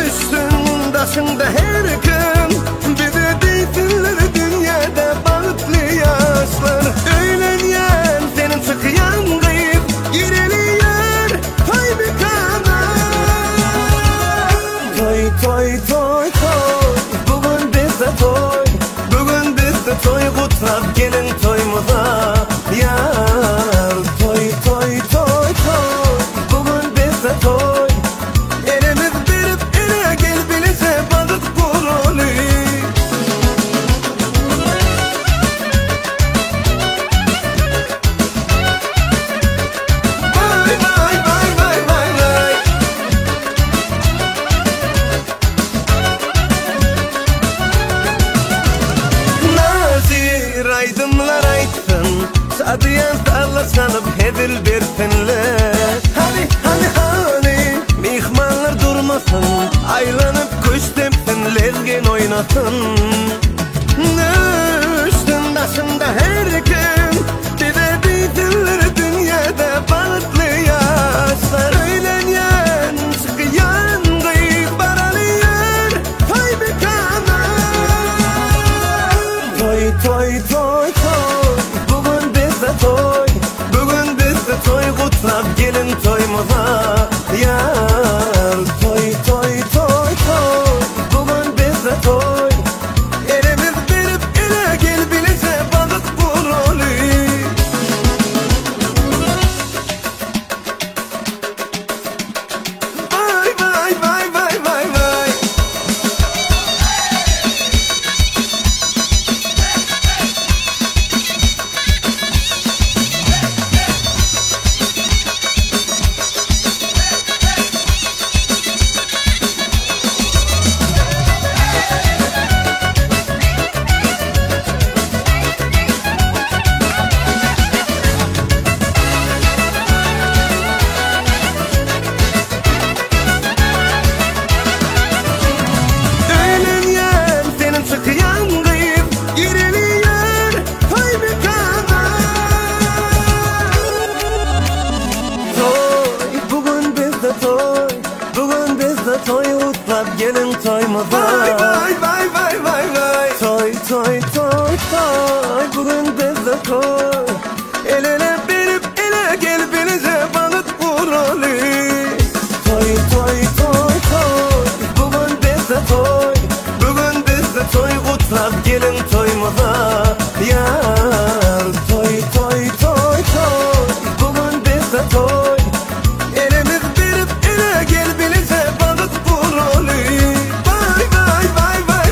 S20: Üstün taşında her gün bize deysinler dünyada balıklı yaşlar. Öğlenyen senin çıkyan kıyıp gireliyor toy mekana. Toy toy toy toy, bugün bizde toy, bugün bizde toy kutlap gelin toyumuza yar. Toy toy toy toy, bugün bizde toy, elimiz verip ele gel bilece balık kurulu. Vay vay vay vay vay vay. Nazir aydınlar aytsın, şadiyan salla çalıp hezil bersinler. Hani hani hani mihmanlar durmasın, aylanıp kuş tepsin, lezgin oynasın. Üstün taşında her gün bize deysinler dünyada balıklı yaşlar. Öğlenyen çıkyan kıyıp baralıyor toy mekana. Toy toy toy toy, bugün bizde toy, bugün bizde toy kutlap gelin toyumuza yar. Toy toy toy toy, bugün bizde toy, elimiz verip ele gel bilece balık kurulu. Vay vay vay vay vay vay. Öğlenyen senin çıkyan kıyıp gireliyor toy mekana. Toy, bugün bizde toy, bugün bizde toy utlap gelin toyumuza. Vay vay vay vay vay vay. Toy toy toy toy, bugün bizde toy, el ele verip ele gel bilece balık vuralı. Toy toy toy toy, bugün bizde toy, bugün bizde toy kutlap gelin toyumuza yar. Toy toy toy toy, bugün bizde toy, elimiz verip ele gel bilece balık vuralı. Vay vay vay vay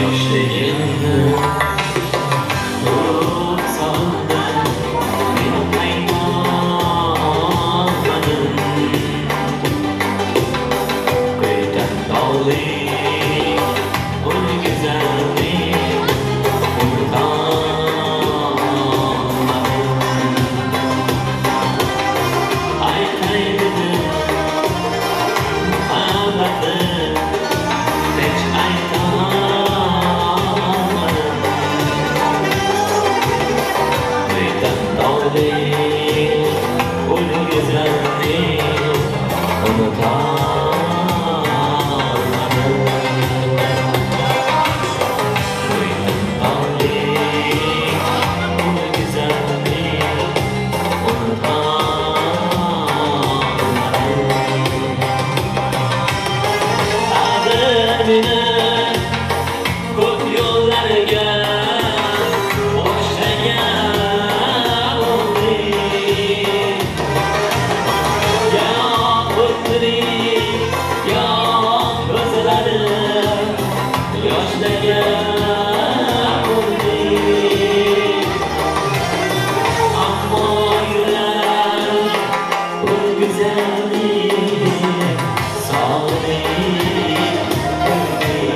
S1: Yoshligimni ko'p sog'indim, men qaytolmadim. Quytantog'lik ul go'zallik unutolmadim. Aytay dedim muhabbatim, hech aytolmadim. Quytantog'lik ul go'zallik unutolmadim. Quytantog'lik ul go'zallik unutolmadim. Taqdir meni ko'p yo'llarga boshlagan bo'ldi. Goh o'ttiring, goh ko'zlarim yoshlagan bo'ldi. Ammo yurak bu go'zallik sog'inib qoldi.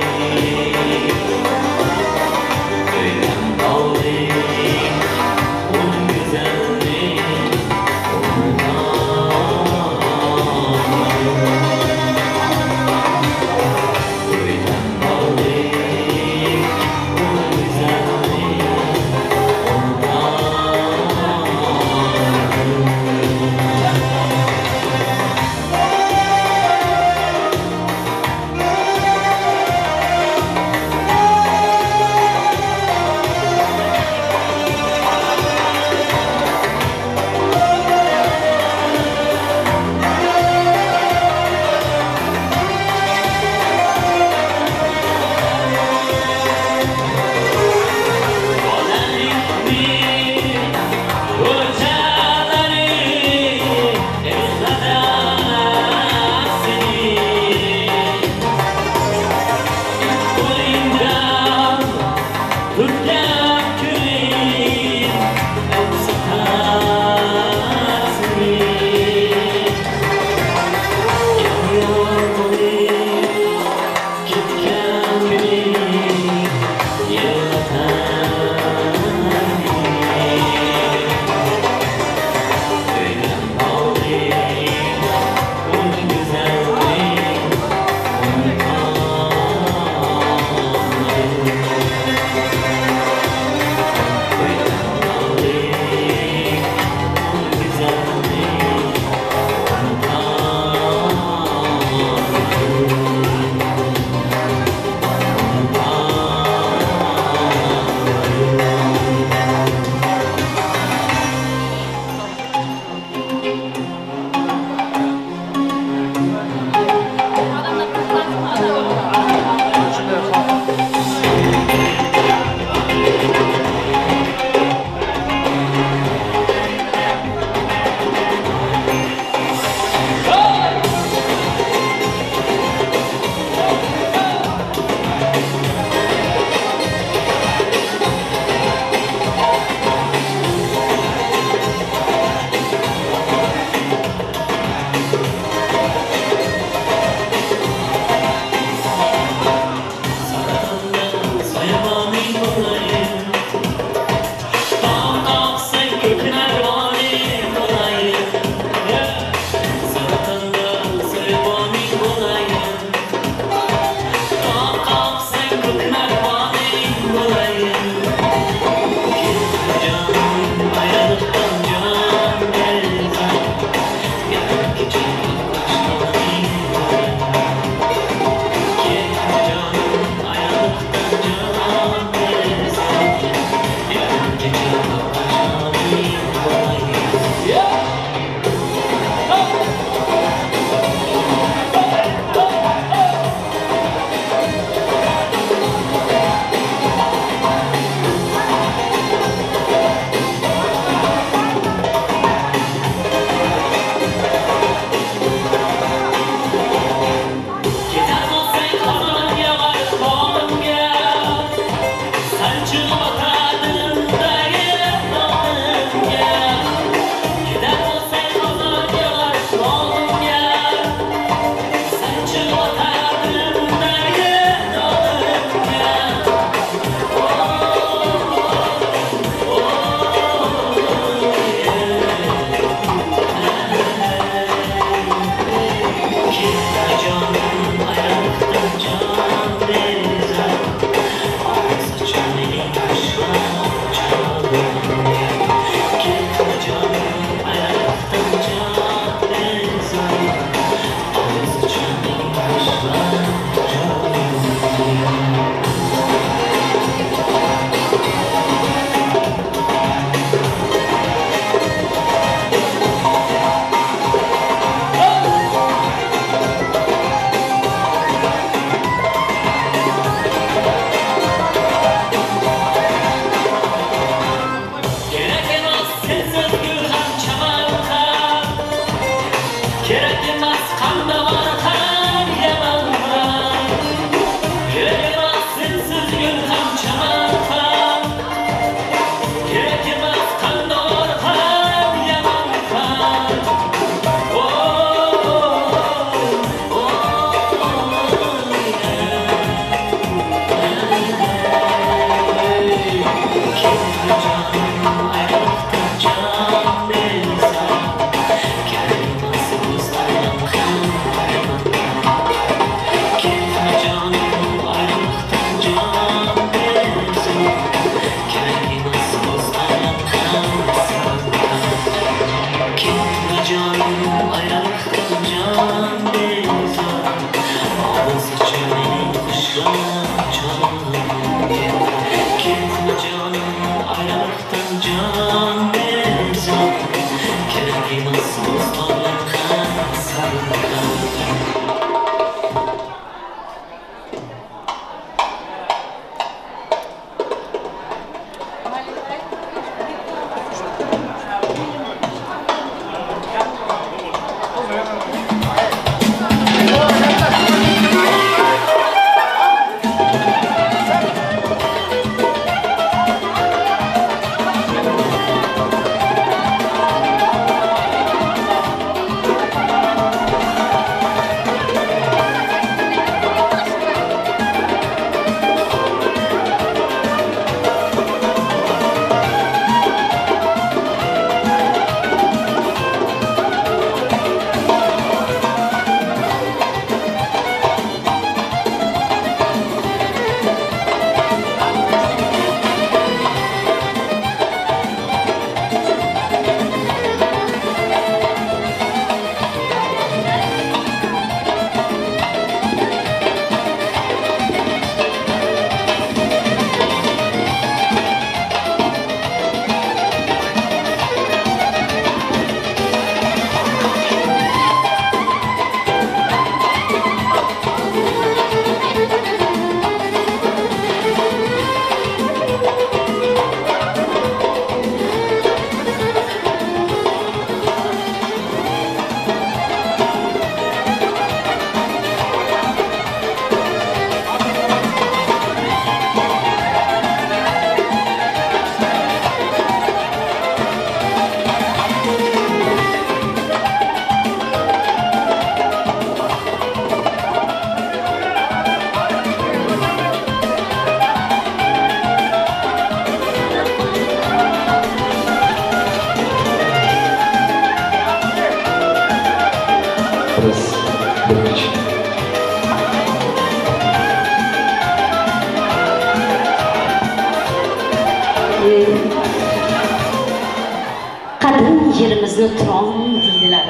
S21: Bizni Turon deydilar.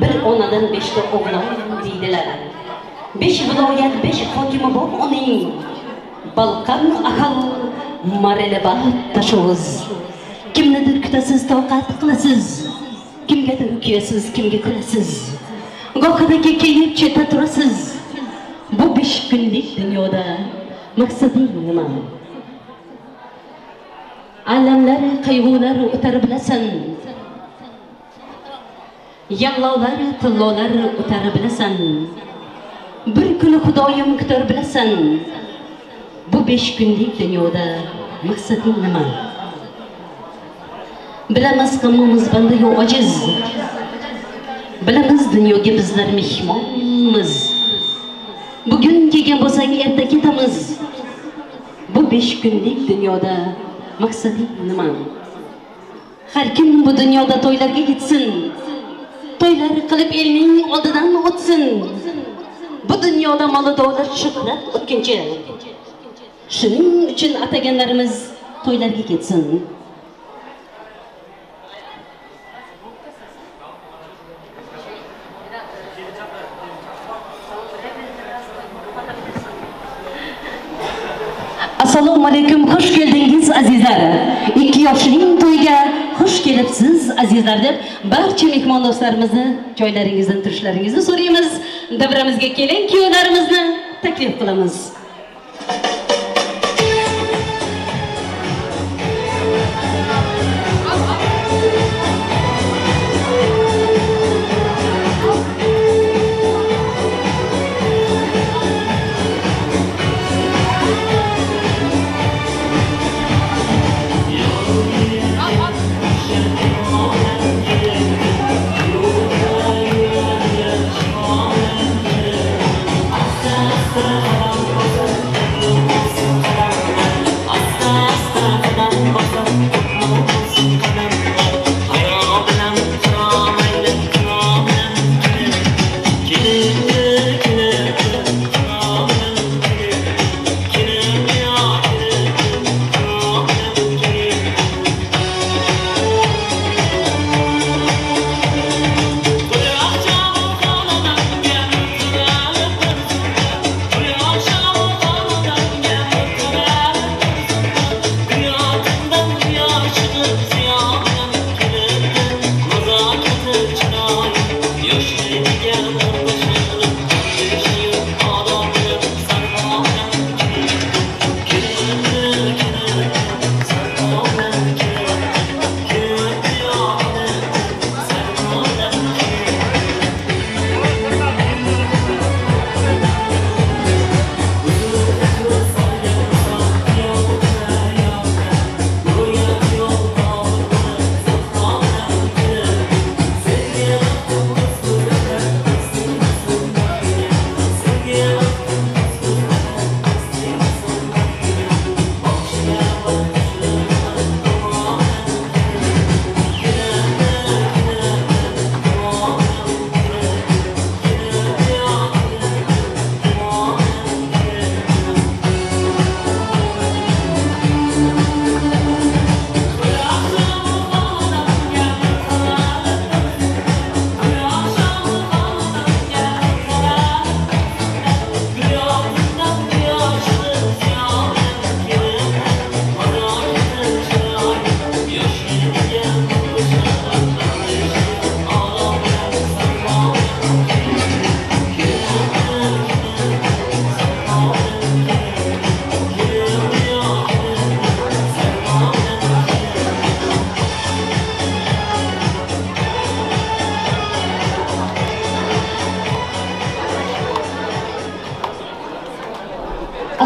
S21: Bir onadan 5 ta o'g'lon deydilar. 5 viloyat, 5 hokimi bor uning. Balqan ahal Marelaba Tashovuz. Kimnidir kutasiz, toqat qilasiz. Kimgadir kuyasiz, kimga kulasiz. Gohida kekayib chetda turasiz. Bu 5 kunlik dunyoda maqsading nima? Alamlar, qayg'ular o'tar bilasan. Yig'lovlar, tillolar o'tar bilasan. Bir kuni Xudoyim kutar bilasan. Bu 5 kunlik dunyoda maqsading nima? Bilamiz hammamiz banda-yu ojiz. Bilamiz dunyoga bizlar mehmonmiz. Bugun kelgan bo'lsak erta ketamiz. Bu 5 kunlik dunyoda maqsading nima? Har kim bu dunyoda to'ylarga ketsin. To'ylar qilib elning oldidan o'tsin. Bu dunyoda moli davlat shuhrat o'tkinchi. Shuning uchun ataganlarimiz to'ylarga ketsin. Assalomu alaykum, xush keldingiz azizlar. 2 yoshning to'yiga xush kelibsiz azizlar deb barcha mehmon do'stlarimizni joylaringizdan turishlaringizni so'raymiz. Davramizga kelin kuyovlarimizni taklif qilamiz.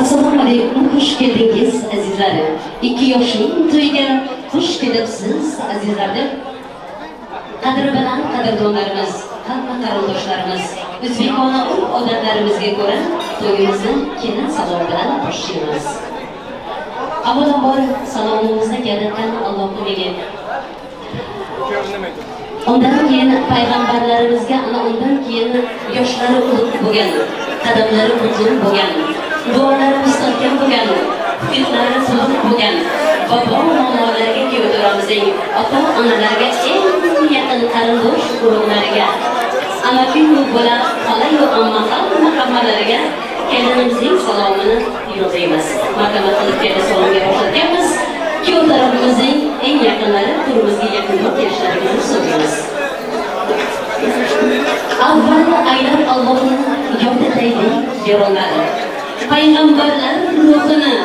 S21: Assalomu alaykum, xush keldingiz azizlar. 2 yoshning to'yiga xush kelibsiz azizlar deb qadri baland qadrdonlarimiz, hamma qarindoshlarimiz, o'zbekona urf-odatlarimizga ko'ra to'yimizni kelin salom bilan boshlaymiz. Avvalambor salomimizni yaratgan Allohga, undan keyin payg'ambarlarimizga, ana undan keyin yoshlari ulug' bo'lgan, qadamlari uzun bo'lgan, duolari mustahkam bo'lgan, fikrlari so'z bo'lgan bobo momolarga, kuyovto'ramizning ota-onalarga eng yaqin qarindosh urug'lariga, amaki-yu bola, xola-yu amma hammalariga kelinimizning salomini yo'llaymiz. Marhamat qilib kelin salomga boshlatganmiz. Kuyov tarafimizning eng yaqinlari, to'rimizga yaqinroq kelishlarini so'raymiz. Avval aylab Allohni yod etaylik yaronlar. Payg'ambarlar ruhini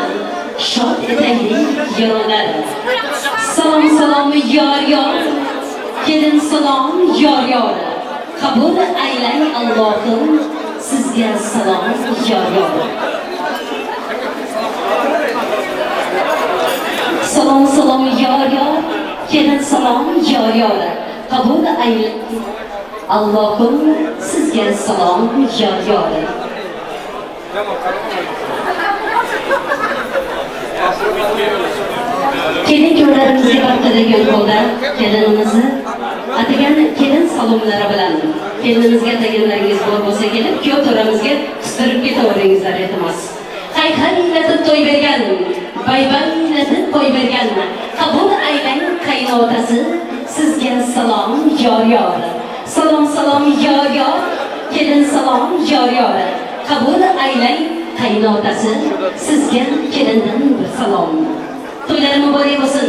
S21: shod etaylik yaronlar. Salom salom yor yor, kelin salom yor yor. Qabul aylay Allohim sizga salom yor yor. Salom salom yor yor, kelin salom yor yor. Qabul aylay Allohim sizga salom yor yor. Kelin kuyovlarimizga barqiragan holda kelinimizni atagan kelin salomlari bilan kelinimizga ataganlaringiz bor bo'lsa kelib kuyov to'ramizga qistirib ketaveringizlar iltimos. Hay-haylatib to'y bergan, bay-baylatib qo'y bergan, qabul aylang qaynotasi sizga salom yor yor. Salom salom yor yor, kelin salom yor yor. Qabul aylang qaynotasi sizga kelindan bir salom. To'ylar muborak bo'lsin.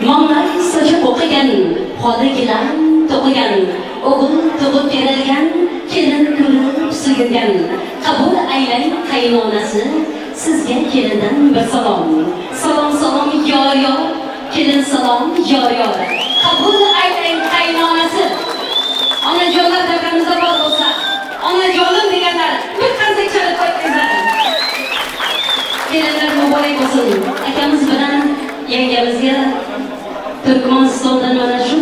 S21: Mamlay sochib o'qigan, xoli gilam to'qigan, o'g'il tug'ib kerilgan, kelin ko'rib suyilgan. Qabul aylang qaynonasi sizga kelindan bir salom. Salom salom yor yor, kelin salom yor yor. Qabul aylang qaynonasi. Onajonlar davramizda bor bo'lsa, onajonim deganlar bir qanday chalib qo'yinglar. Kelinlar muborak bo'lsin. Akamiz bilan yangamizga Turkmanistondan mana shu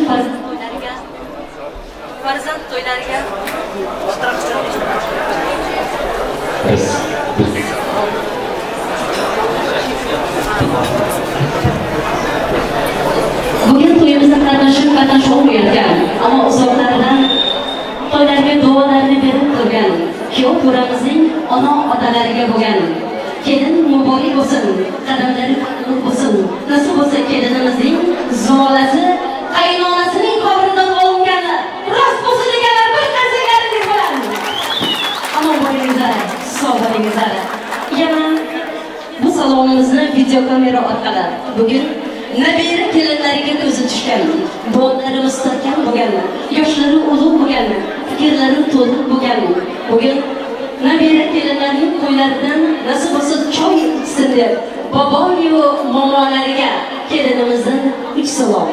S21: farzand to'ylariga bugun to'yimizda qatnashib qatnasha olmayotgan, ammo uzoqlardan to'ylarga duolarni berib turgan kuyov to'ramizning ona otalariga bo'lgan kelin muborak bo'lsin, qadamlari qutlug' bo'lsin. Nasib bo'lsa kelinimizning zolasi qaynonasining qobridan olingani rost bo'lsin deganlar bir qarsaklaringiz bilan. Omon bo'lingizlar, sog' bo'lingizlar. Yana bu salomimizni videokamera orqali bugun nabira kelinlariga ko'zi tushgan, duolari mustahkam bo'lgan, yoshlari ulug' bo'lgan, fikrlari to'liq bo'lgan. Bugun nabira kelinlarning to'ylaridan nasib bo'lsa choy ichsin deb boboyu momolariga kelinimizdan 3 salom.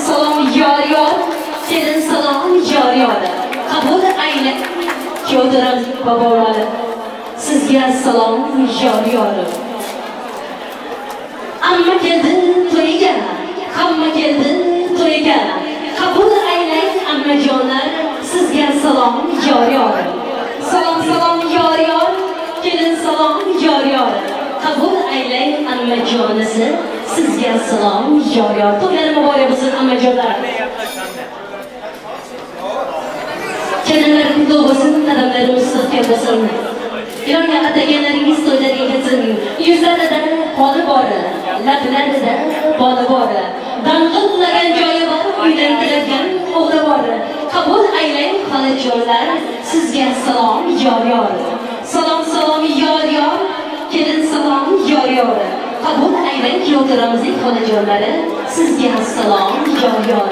S21: Salom yor yor, kelin salom yor yor. Qabul ayla kuyov bobolari sizga salom yor yor. Amma keldi to'yga, hamma keldi to'yga. Qabul aylang ammajonlar sizga salom yor yor. Salom salom yor yor, kelin salom yor yor. Qabul aylang ammajonisi sizga salom yor yor. To'ylar muborak bo'lsin ammajonlar. Kelinlar qutlug' bo'lsin, qadamlari mustahkam bo'lsin. Ilohiy ataganlaringiz to'ylariga yetsin. Yuzlarida qoni bor, lablarida boli bor. Dang'illagan joyi bor, uylantirgan o'g'li bor. Qabul aylang xolajonlar sizga salom yor yor. Salom salom yor yor, kelin salom yor yor. Qabul aylang kuyovto'ramizning xolajonlari sizga salom yor yor.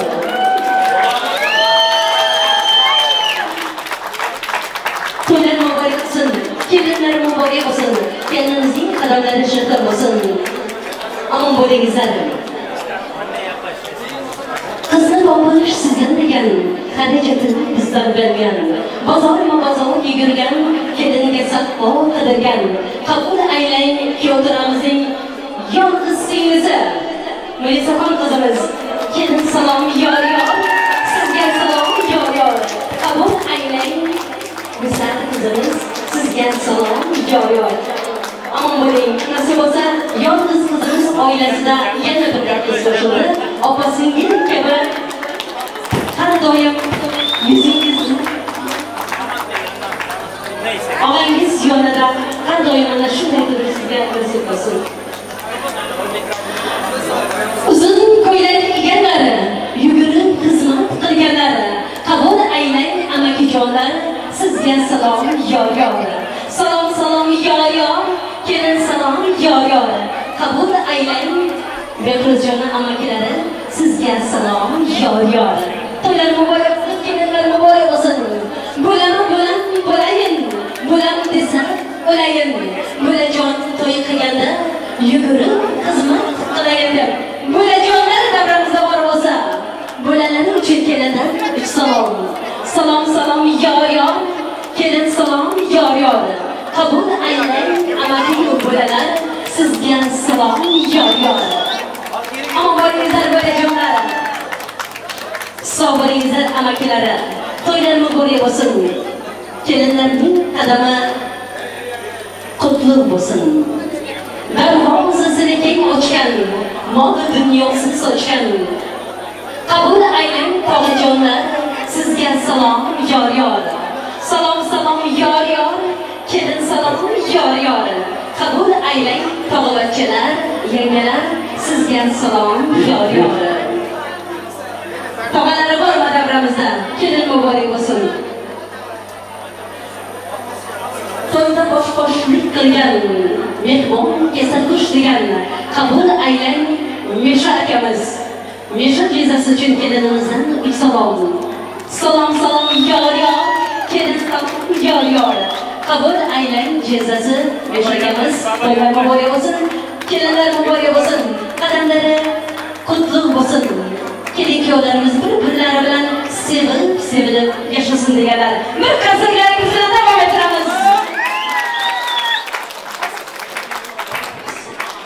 S21: To'ylar muborak bo'lsin, kelinlar muborak bo'lsin, kelinimizning qadamlari shirta bo'lsin. Omon bo'lingizlar. Qizni topish sizdan degan, xarajatini bizdan bilgan, bozorma-bozor yugurgan, kelinga saqqo qidirgan. Qabul aylang kuyovto'ramizning yolg'iz singlisi Milisaxon qizimiz. Kelin salom yor yor, sizga salom yor yor. Qabul aylang Misal qizimiz sizga salom yor yor. Omon bo'ling. Nasib bo'lsa yolg'iz qizimiz oilasida yana bir qiz qo'shildi. Opa singil kabi har doim yuzingiz og'angiz yonida har doim mana shunday turib sizga nasib bo'lsin. Uzun ko'ylak. Qo'shnijonlar, sizga salom yor yor. Salom salom yor yor, kelin salom yor yor. Qabul aylang Behruzjonni amakilari, sizga salom yor yor. To'ylar muborak bo'lsin, kelinlar muborak bo'lsin. Bo'lam bo'lam bo'layin, bo'lam desa o'layin. Bo'lajon to'y qilganda yugurib xizmat qilayin deb. Bo'lajonlar davramizda bor bo'lsa, bo'lalari uchun kelindan 3 salom. Salom salom yor yor, kelin salom yor yor. Qabul aylang amaki bo'lalar, sizga salom yor yor. Omon bo'lingizlar bo'lajonlar. Sog' bo'lingizlar amakilari. To'ylar muborak bo'lsin. Kelinlarning qadami qutlug' bo'lsin. Darvozasini keng ochgan, mol dunyosini sochgan. Qabul aylang tog'ajonlar, sizga salom yor yor. Salom salom yor yor, kelin salom yor yor. Qabul aylang tog'achalar, yangalar, sizga salom yor yor. Tog'alari bormi davramizda? Kelin muborak bo'lsin. To'yda bosh-boshlik qilgan, mehmon kesakush degan, qabul aylang Mesha akamiz. Mesha jezasi uchun kelinimizdan 3 salom. Salom salom yor yor, kelin salom yor yor. Qabul aylang jezasi Mesha akamiz. To'ylar muborak bo'lsin, kelinlar muborak bo'lsin, qadamlari qutlug' bo'lsin. Kelin kuyovlarimiz bir-birlari bilan sevib, sevilib yashasin deganlar. Bir qarsaklarimiz bilan davom ettiramiz.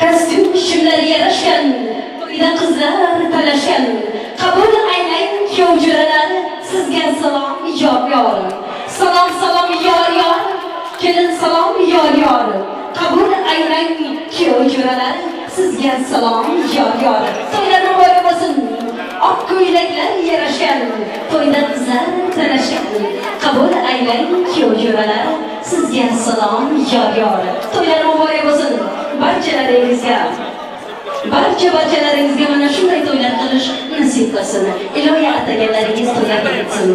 S21: Kostyum shimlari yarashgan, to'yda qizlar talashgan. Qabul aylang kuyov jo'ralar, sizga salom yor yor. Salom salom yor yor, kelin salom yor yor. Qabul aylang kuyov jo'ralar, sizga salom yor yor. To'ylar muborak bo'lsin. Oq ko'ylaklar yarashgan, to'yda qizlar talashgan. Qabul aylang kuyov jo'ralar, sizga salom yor yor. To'ylar muborak bo'lsin barchalaringizga. Barcha-barchalaringizga mana shunday to'ylar qilish nasib qilsin. Ilohiy ataganlaringiz to'ylar qilsin.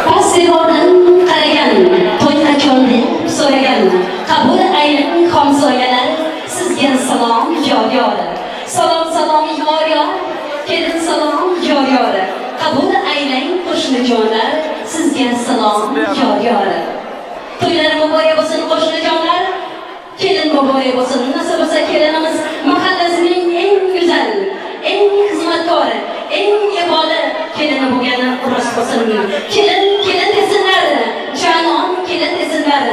S21: Past devordan qaragan, to'y qachon deb so'ragan. Qabul aylang hamsoyalar, sizga salom yor yor. Salom salom yor yor, kelin salom yor yor. Qabul aylang qo'shnijonlar, sizga salom yor yor. To'ylar muborak bo'lsin qo'shnijonlar, kelin muborak bo'lsin. Nasib bo'lsa kelinimiz mahallasining eng go'zal, eng xizmatkori, eng eboli kelini bo'lgani rost bo'lsin. Kelin kelin desinlar, janon kelin desinlar.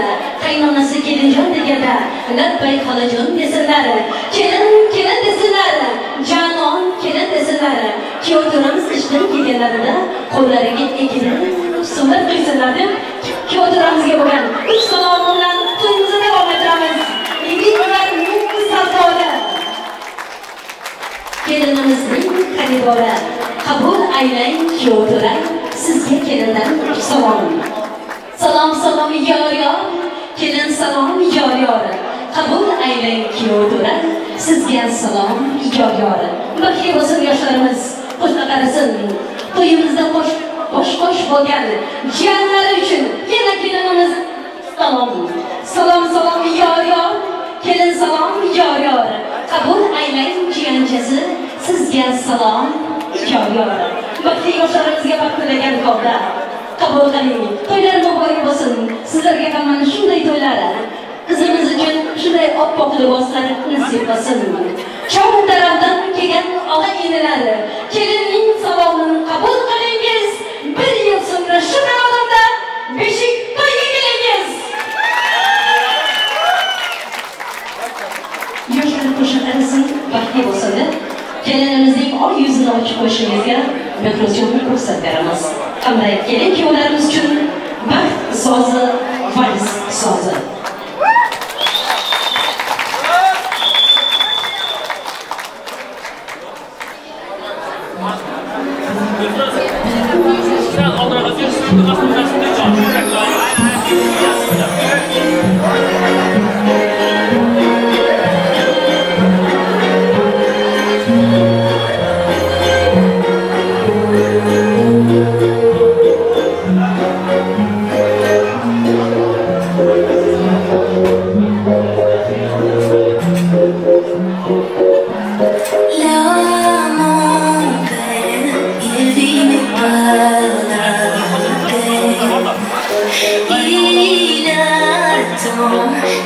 S21: Qaynonasi kelinjon deganda labbay xolajon desinlar. Kelin kelin desinlar, janon kelin desinlar. Kuyov to'ramiz ishdan kelganlarida qo'llariga egilib sunnat qilsinlar deb kuyov to'ramizga bo'lgan 3 salom bilan to'yimizni davom ettiramiz. Yigitlarning sardori, kelinimizning xaridori, qabul aylang kuyov to'ra, sizga kelindan 3 salom. Salom salom yor yor, kelin salom yor yor. Qabul aylang kuyov to'ra, sizga salom yor yor. Baxtli bo'lsin yoshlarimiz, qo'shna qarasin. To'yimizda qo'sh-qo'sh bo'lgan jiyanlari uchun yana kelinimiz salom. Salom salom yor yor, kelin salom yor yor. Qabul aylang jiyanchasi, sizga salom yor yor. Baxtli yoshlarimizga baxt tilagan holda qabul qiling. To'ylar muborak bo'lsin. Sizlarga ham mana shunday to'ylar, qizimiz uchun shunday oppoq liboslar nasib qilsin. Chor tarafdan kelgan og'a-inilar, kelinning salomini qabul qilingiz. Bir yil so'ngra shu kanalda beshik to'yga kelingiz. Yoshlar qo'sha qarasin, baxtli bo'lsin deb kelinimizning oy yuzini ochib qo'yishingizga Behruzjonni ruxsat beramiz. Hamda kelin kuyovlarimiz uchun baxt sozi, vals sozi.
S1: Sen aldırağa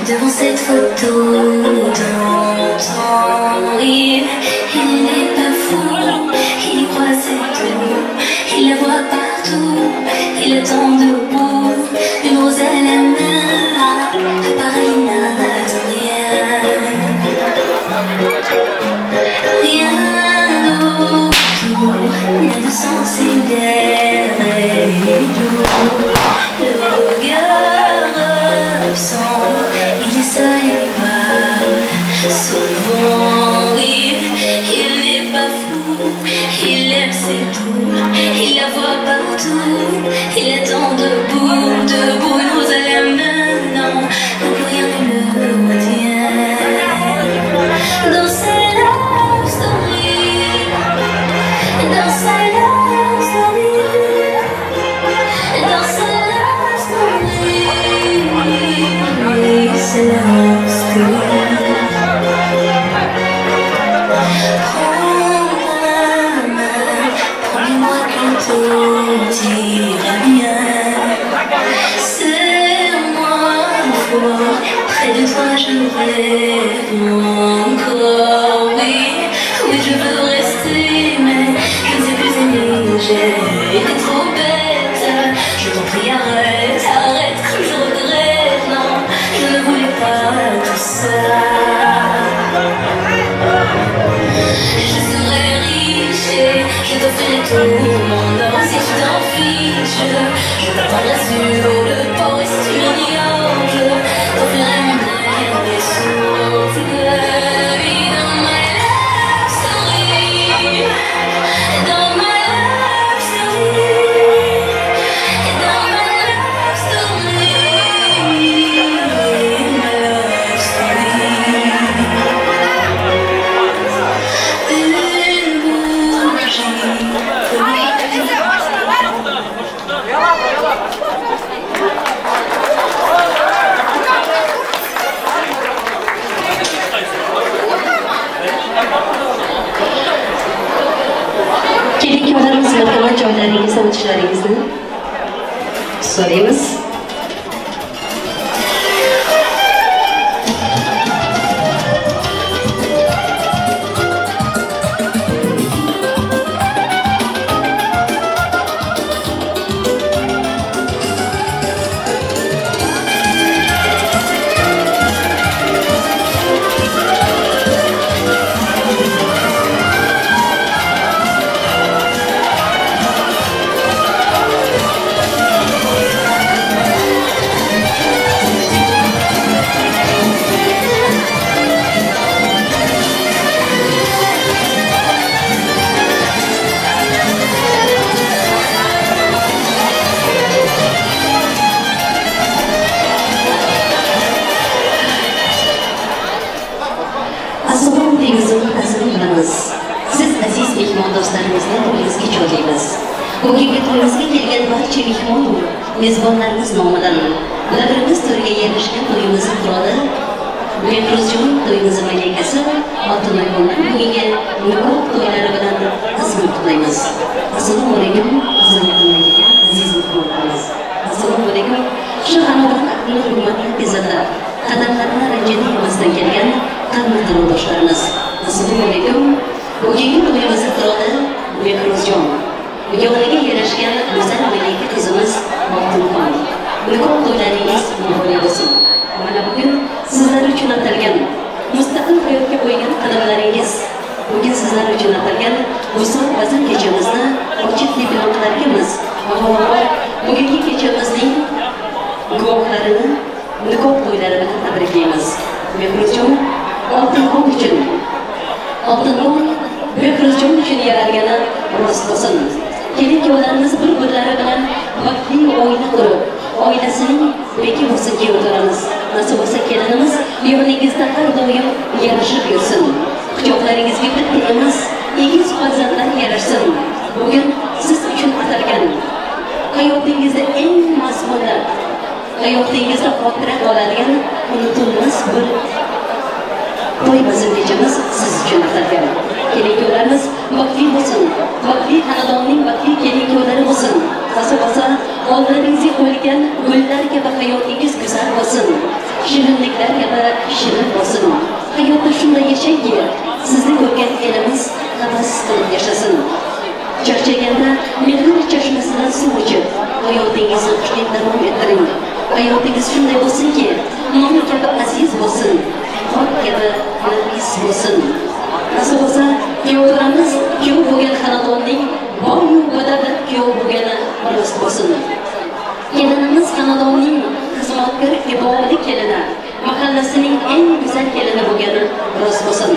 S3: Devant cette photo d'antan, il n'est pas fou, il y croit c'est tout, il la voit partout, il attend debout, une rose à la main, à Paris il n'attend rien, rien autour n'a de sens et l'air est doux, le regard absent, il est seul et parle souvent. Il n'est pas fou, il aime c'est tout, il la voit partout, il attend debout, debout, une rose à la main, non, plus rien ne le retient. Dans sa love story, dans sa love story, dans sa love story, sa love story. Prends ma main, promets-moi que tout ira bien. Serre-moi fort, près de toi je rêve encore. Oui, oui, je veux rester, mais je ne sais plus aimer, j'ai été trop bête. Je t'en prie, arrête, arrête, comme je regrette. Non, je ne voulais pas tout ça. Je serais riche et je t'offrirai tout mon or si tu t'en fiches. Je t'attendrai sur le port et si tu l'ignores, je t'offrirai mon dernier souffle. Dans ma love story, dans ma love story, dans ma love story, ma love story. Une bougie.
S21: Keling kuyovlarimiz, marhamat, joylaringizdan o'tishlaringizni so'raymiz. Siz aziz mehmondo'stlarimizni to'yimizga chorlaymiz. Bugungi to'yimizga kelgan barcha mehmon mezbonlarimiz nomidan labirimiz to'riga yerlashgan to'yimizni qiroli Behruzjon, to'yimiz malikasi Oltinoyxonni bugungi nikoh to'ylari bilan qizg'in qutlaymiz. Assalomu alaykum, aziz mehmonlarimiz. Assalomu alaykum. Shu xonadon aqlli hurmatli tezatlar, qadamlarini ranjini emasdan kelgan qadrli qarindoshlarimiz. Assalomu alaykum. Bugungi to'yimiz qiroli Behruzjon, yoniga yarashgan go'zal malika qizimiz Oltinxon. Nikoh to'ylaringiz muborak bo'lsin. Mana bugun sizlar uchun atalgan mustaqil hayotga qo'ygan qadamlaringiz, bugun sizlar uchun atalgan vusal bazm kechamizni ochiq deb e'lon qilarkanmiz. Avvalambor bugungi kechamizning guvohlarini nikoh to'ylari bilan tabriklaymiz. Behruzjon Oltinxon uchun, Oltinxon Behruzjon uchun yaralgani rost bo'lsin. Kelin kuyovlarimiz bir-birlari bilan baxtli oila qurib, oilasining beki bo'lsin kuyovlarimiz. Nasib bo'lsa kelinimiz yoningizda har doim yarashib yursin. Quchoqlaringizga bitta emas, egiz farzandlar yarashsin. Bugun siz uchun atalgan hayotingizda eng mazmunli, hayotingizda xotira qoladigan unutilmas bir to'y bazm kechamiz siz uchun atalgan. Kelin kuyovlarimiz baxtli bo'lsin, baxtli xonadonning baxtli kelin kuyovlari bo'lsin. Nasib bo'lsa, oldingizga qo'yilgan gullar kabi hayotingiz go'zal bo'lsin. Shirinliklar kabi shirin bo'lsin. Hayotda shunday yashangki, sizni ko'rgan elimiz havas qilib yashasin. Charchaganda mehr chashmasidan suv ichib, hayotingizni xushlik davom ettiring. Hayotingiz shunday bo'lsinki, non kabi aziz bo'lsin, xok kabi nafis bo'lsin. Nasib bo'lsa, kuyovlarimiz kuyov bo'lgan xonadonning boy badavlat kuyov bo'lgani rost bo'lsin. Kelinimiz xonadonning xizmatkor iboli kelini, mahallasining eng go'zal kelini bo'lgani rost bo'lsin.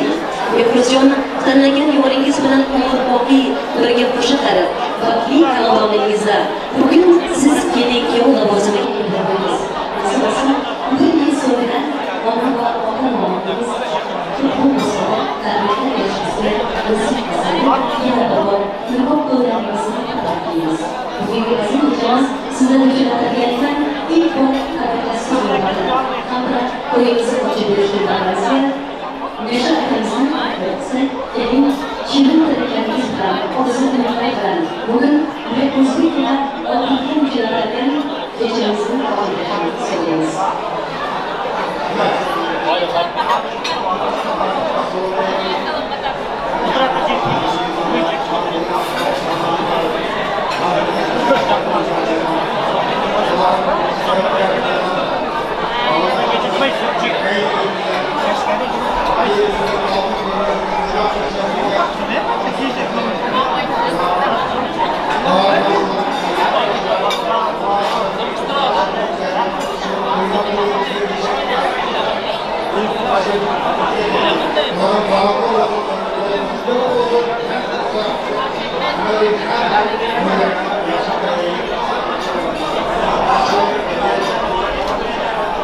S21: Behruzjon, tanlagan yo'lingiz bilan umrboqiy birga qo'sha qarib, baxtli xonadoningizda bugun siz kelin kuyov lavozimiga ega bo'ldingiz. Nasib bo'lsa, bir yil so'ngra ona va ota nomingiz bugungi azim kechamiz sizlar uchun atalgandan ilk bor tabriklash so'raladi. Hamda to'yimizni ochib berishni davramizga Nesha akamizni keling shirin tilaklaringiz bilan, orzu umidlar bilan bugun Behruzbek ila Oltinxon uchun atalgan kechamizni ochib berishni so'raymiz.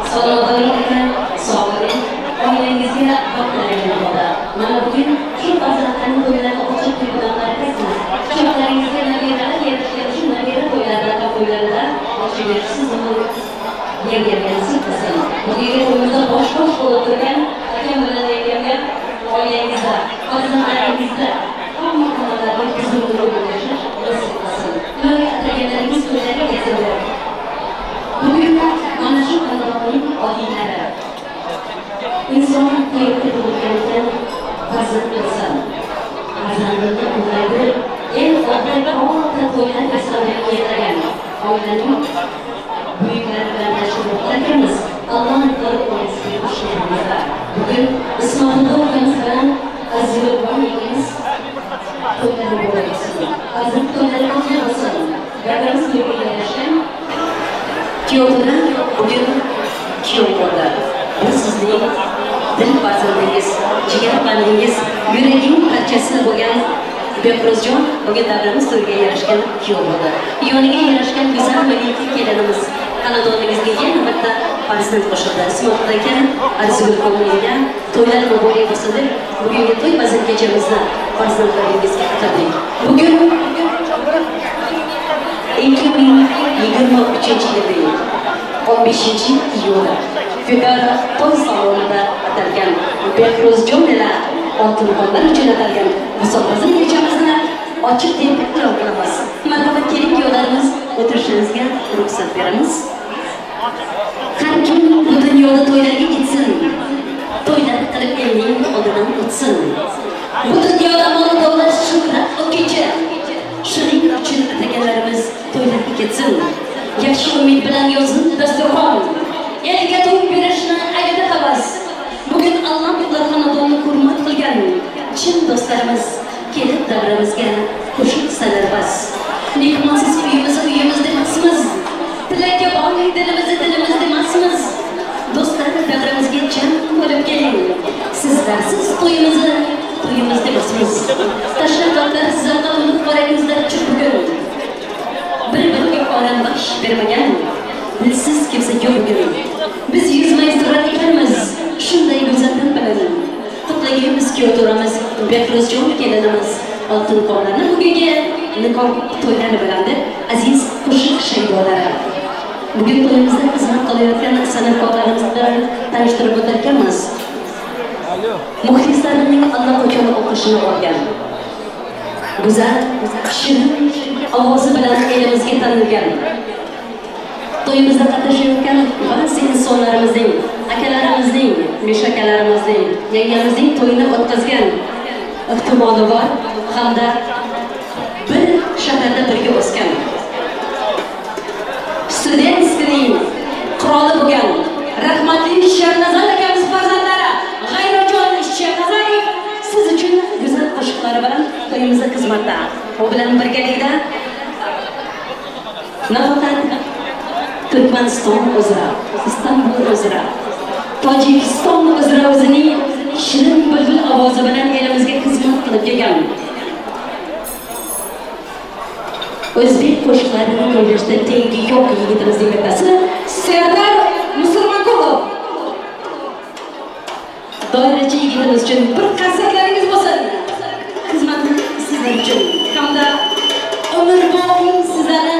S21: Sog'lig'ingiz aka, sog'lik, oilangizga baxt tilayman xudo. Mana bugun shu farzandlarning to'ylarini ochib qo'yganlaringiz, cho'qlaringizga nabiralar yarashgan shu nabira to'ylarida to'ylarida ochib berishsiz yerga nasib qilsin. Bugungi to'yimizda bosh-bosh bo'lib turgan akam bilan yangamga oilangizda, farzandlaringizda hamma xonalarda huzurli yashash nasib qilsin. Ularga ataganlaringiz to'ylarga yetildi. Bugun mana shu xonadonning oilari. Inson hayotga tug'ilgandan farzand bo'lsa, farzandini ulg'aytirib, el oldida katta to'ylar yasagan yetargan oilaning buyuklari bilan tashkil etarkanmiz. Allohning oilasiga xush kelibsizlar. Bugun Ismoilov ukamiz bilan Azizulxon yangamiz to'ylari muborak bo'lsin. Farzand to'ylari qutlu bo'lsin. Davramiz to'yga yarashgan kuyovlar bugun kuyov bo'ldi. Bu sizning dil farzandingiz, jigar bandingiz, yuragining parchasi bo'lgan Behruzjon bugun davramiz to'yiga yarashgan kuyov bo'ldi. Yoniga yarashgan go'zal malika kelinimiz xonadoningizga yana bitta farzand qo'shildi. Ismoil aka, Arzigul yanga to'ylar muborak bo'lsin deb bugungi to'y bazm kechamizni farzandlaringizga atadik. Bugun 2023-yilning 15-iyuli Figaro to'y salonida atalgan Behruzjon ila Oltinxonlar uchun atalgan musobaqasi kechamizni ochiq deb e'lon qilamiz. Marhamat, keling kuyovlarimiz, o'tirishingizga ruxsat beramiz. Har kim bu dunyoda to'ylarga ketsin, to'ylar qilib elning oldidan o'tsin. Bu dunyoda mol davlat shuhrat o'tkinchi. Shuning uchun ataganlarimiz to'ylarga ketsin. Yaxshi umid bilan yozin dasturxon. Elga to'y berishni ayladi havas. Bugun Alloh xonadonni hurmat qilgan chin do'stlarimiz kelib davramizga qo'shilsalar bas. Mehmonsiz uyimizni uyimiz demasmiz. Tilakka boy dilimizni dilimiz demasmiz. Do'stlar davramizga jam bo'lib keling. Sizlarsiz to'yimizni to'yimiz demasmiz. Tashlaqlar zavqqa to'lib qora ko'zlar uchun bugun. Bir-biriga orambash bermagan dilsiz kimsa yo'q bugun. Biz yuzmay surat ekanmiz, shunday go'zal dil bilan. Qutlaymiz kuyovlarimiz, Behruzjon kelinimiz, Oltinxonlarni bugungi nikoh to'ylari bilan deb aziz qo'shiq shaydolari. Bugun to'yimizda xizmat qilayotgan san'atkorlarimiz bilan tanishtirib o'tarkanmiz. Muxlislarining allaqachon o'qishini olgan. Go'zal, shirin ovozi bilan elimizga tanilgan, to'yimizda qatnashayotgan ba'zi insonlarimizning, akalarimizning, meshakalarimizning, yangamizning to'yini o'tkazgan ehtimoli bor hamda bir shaharda birga o'sgan studentskining qiroli bo'lgan rahmatli Shernazar akamiz farzandlari G'ayratjon Shernazarov siz uchun go'zal qo'shiqlari bilan to'yimizda xizmatda. U bilan birgalikda nafaqat Turkmaniston uzra, Istanbul uzra, Tojikiston uzra o'zining shirin bulbul ovozi bilan elimizga xizmat qilib kelgan o'zbek qo'shiqlarini kuylashda tengi yo'q yigitimizning bittasi Serdar Musulmonqulov. Doirachi yigitimiz uchun bir qarsaklaringiz bo'lsin. Xizmatni sizlar uchun hamda umrbod sizlarni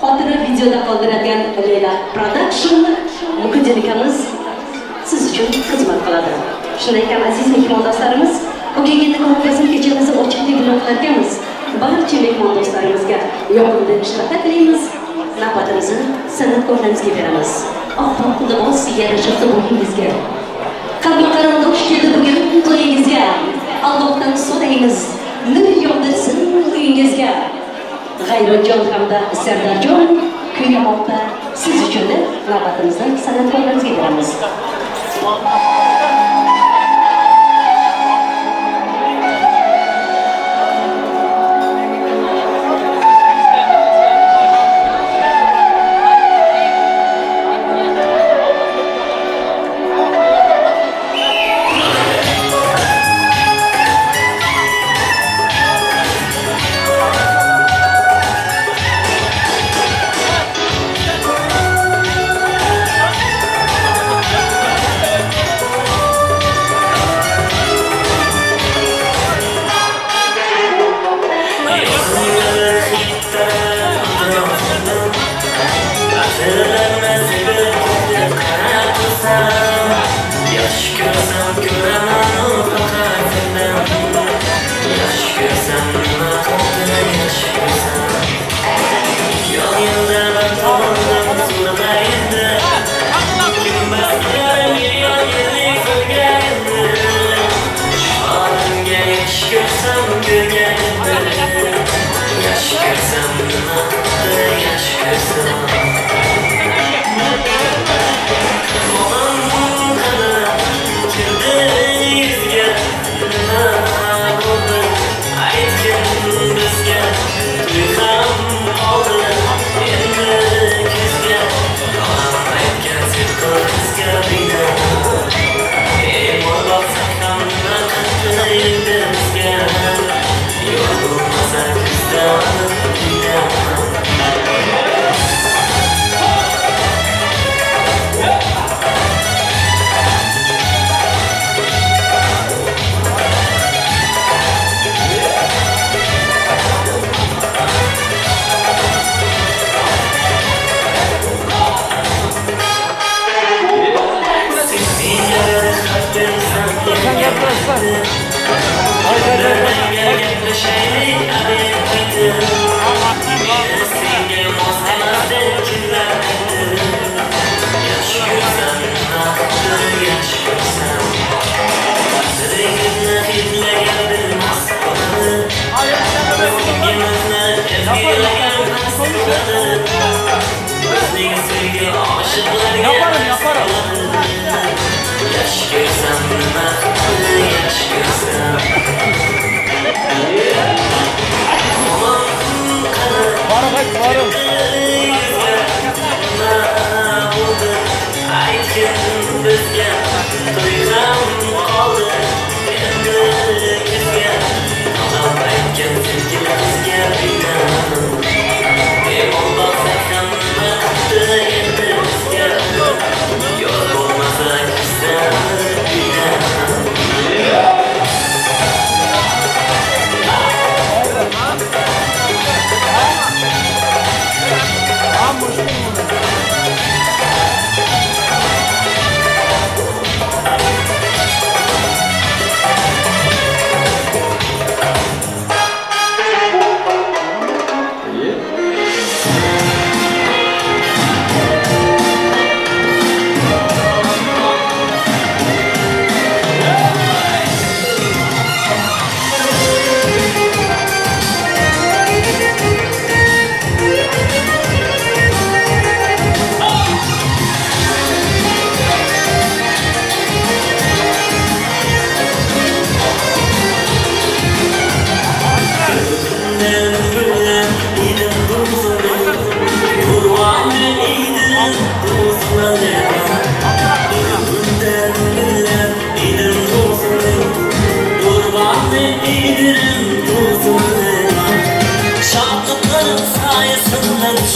S21: xotira videoda qoldiradigan Leyla Production Muqaddam akamiz siz uchun xizmat qiladi. Shunday ekan, aziz mehmondo'stlarimiz, bugungi ko'rgazma kechamizni ochiq deb e'lon qilarkanmiz. Barcha mehmondo'stlarimizga yoqimli ishtaha tilaymiz. Navbatimizni san'atkorlarimizga beramiz. Oppoq libos yarashibdi bo'yingizga. Qalbi qarindosh keldi bugun to'yingizga. Allohdan so'raymiz, nur yog'dirsin uyingizga. G'ayratjon hamda Serdarjon kuylamoqda siz uchun deb navbatimizni san'atkorlarimizga beramiz.
S1: Yaş görsem.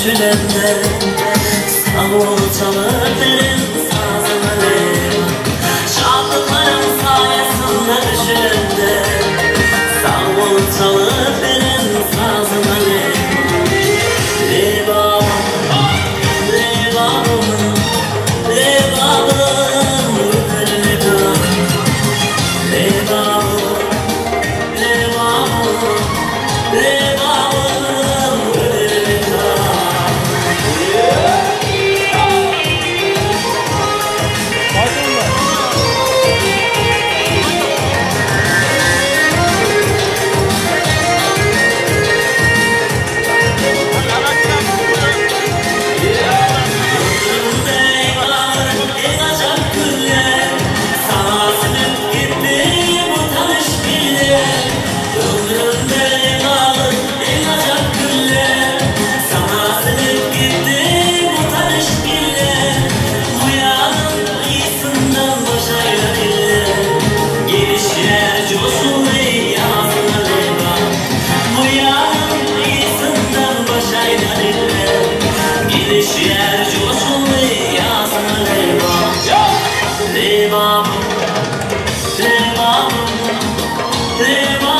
S1: Düşülemde sağ ol çalıp verin sazını leva. Şadlıkların sayesinde düşülemde sağ ol çalıp verin sazını leva. Leva, leva, leva, leva,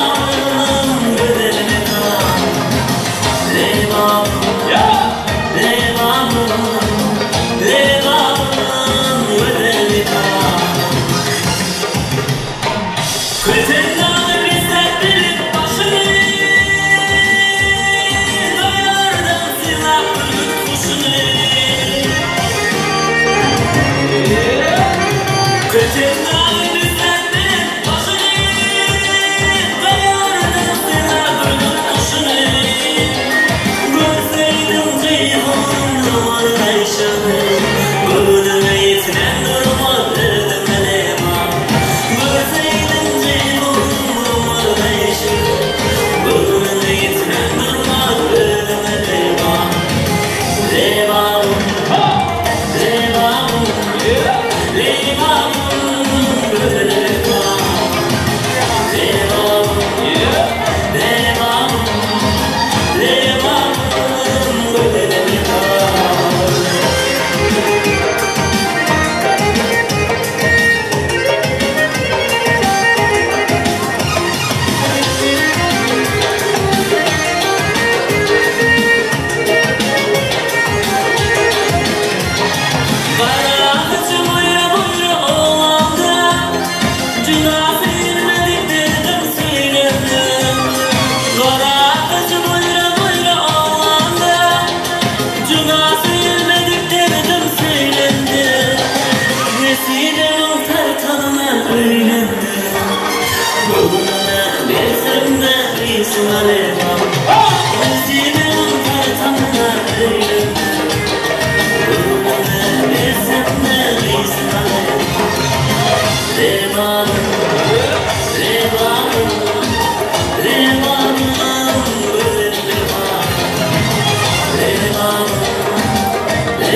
S1: leva,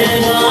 S1: leva.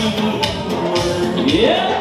S1: Yeah!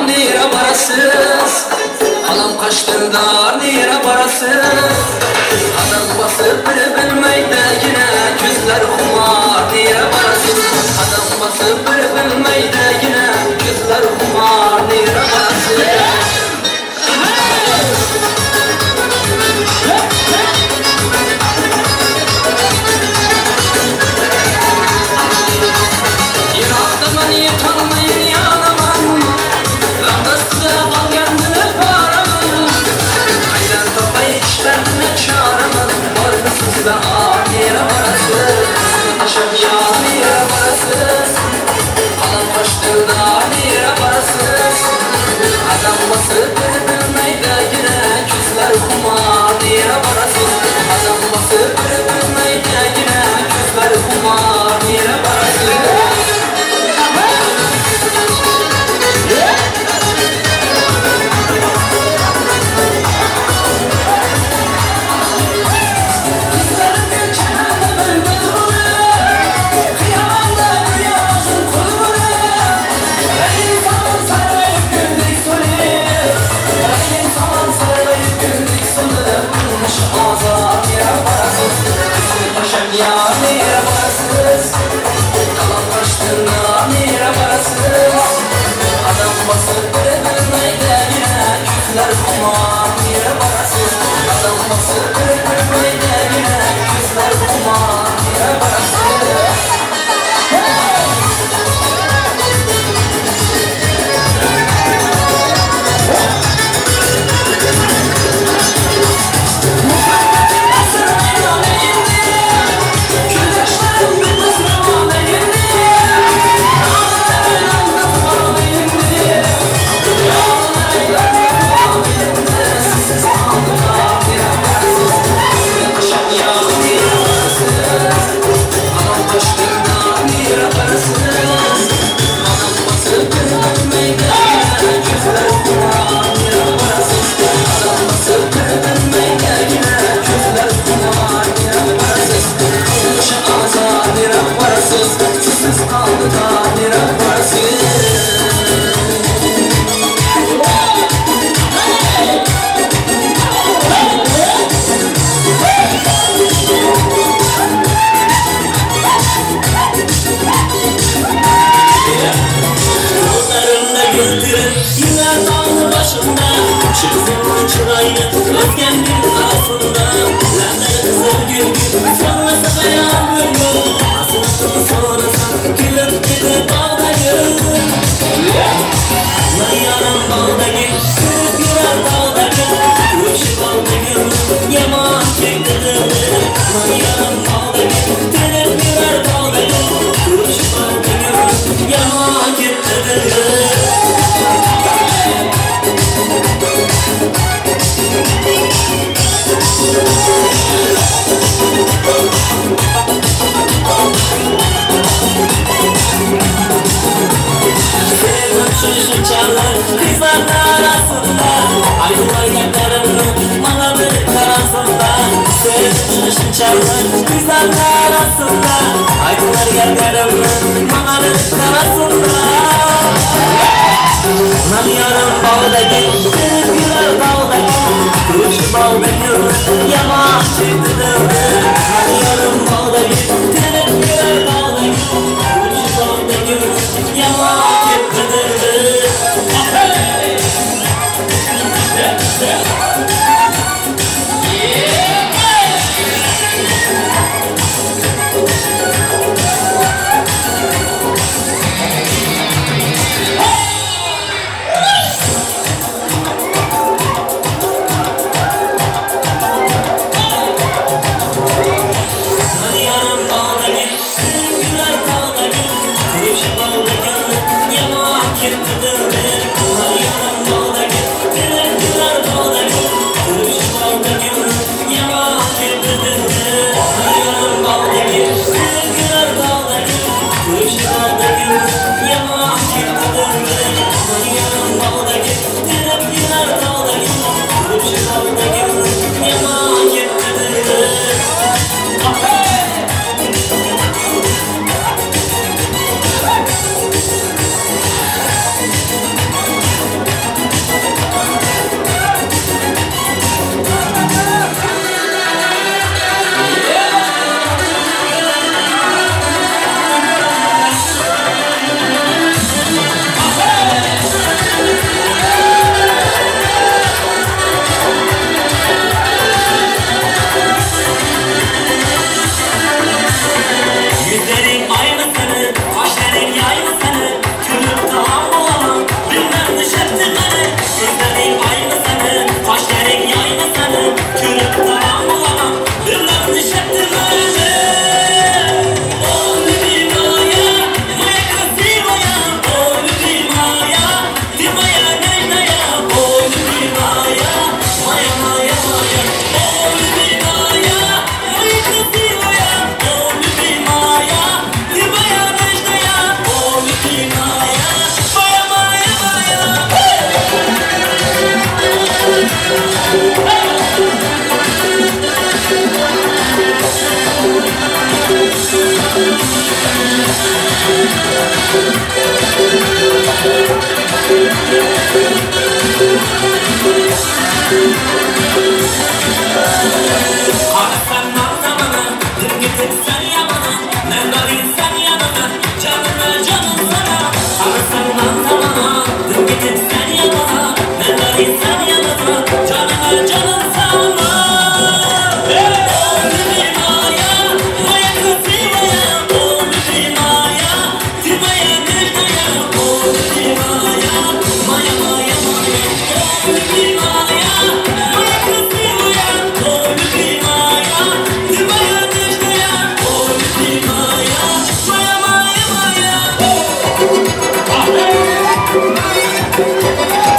S4: nera borasiz? Qalam-qash dildor nera borasiz? Qadam bosib bir bilmaydigina ko'zlar xumor nera borasiz? Qadam bosib bir bilmaydigina ko'zlar xumor nera borasiz? Yiroqdaman yetolmay yonaman, g'amda qolganini boraman. Qaydan topay ishlarini choraman, bormisiz da nera borasiz? Tashlab yor nera borasiz? Qalam-qosh dildor nera borasiz? Qadam bosib bir bilmaydigina ko'zlar xumor nera borasiz? Qadam bosib bir bilmaydigina ko'zlar xumor nera borasiz?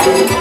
S1: Come on.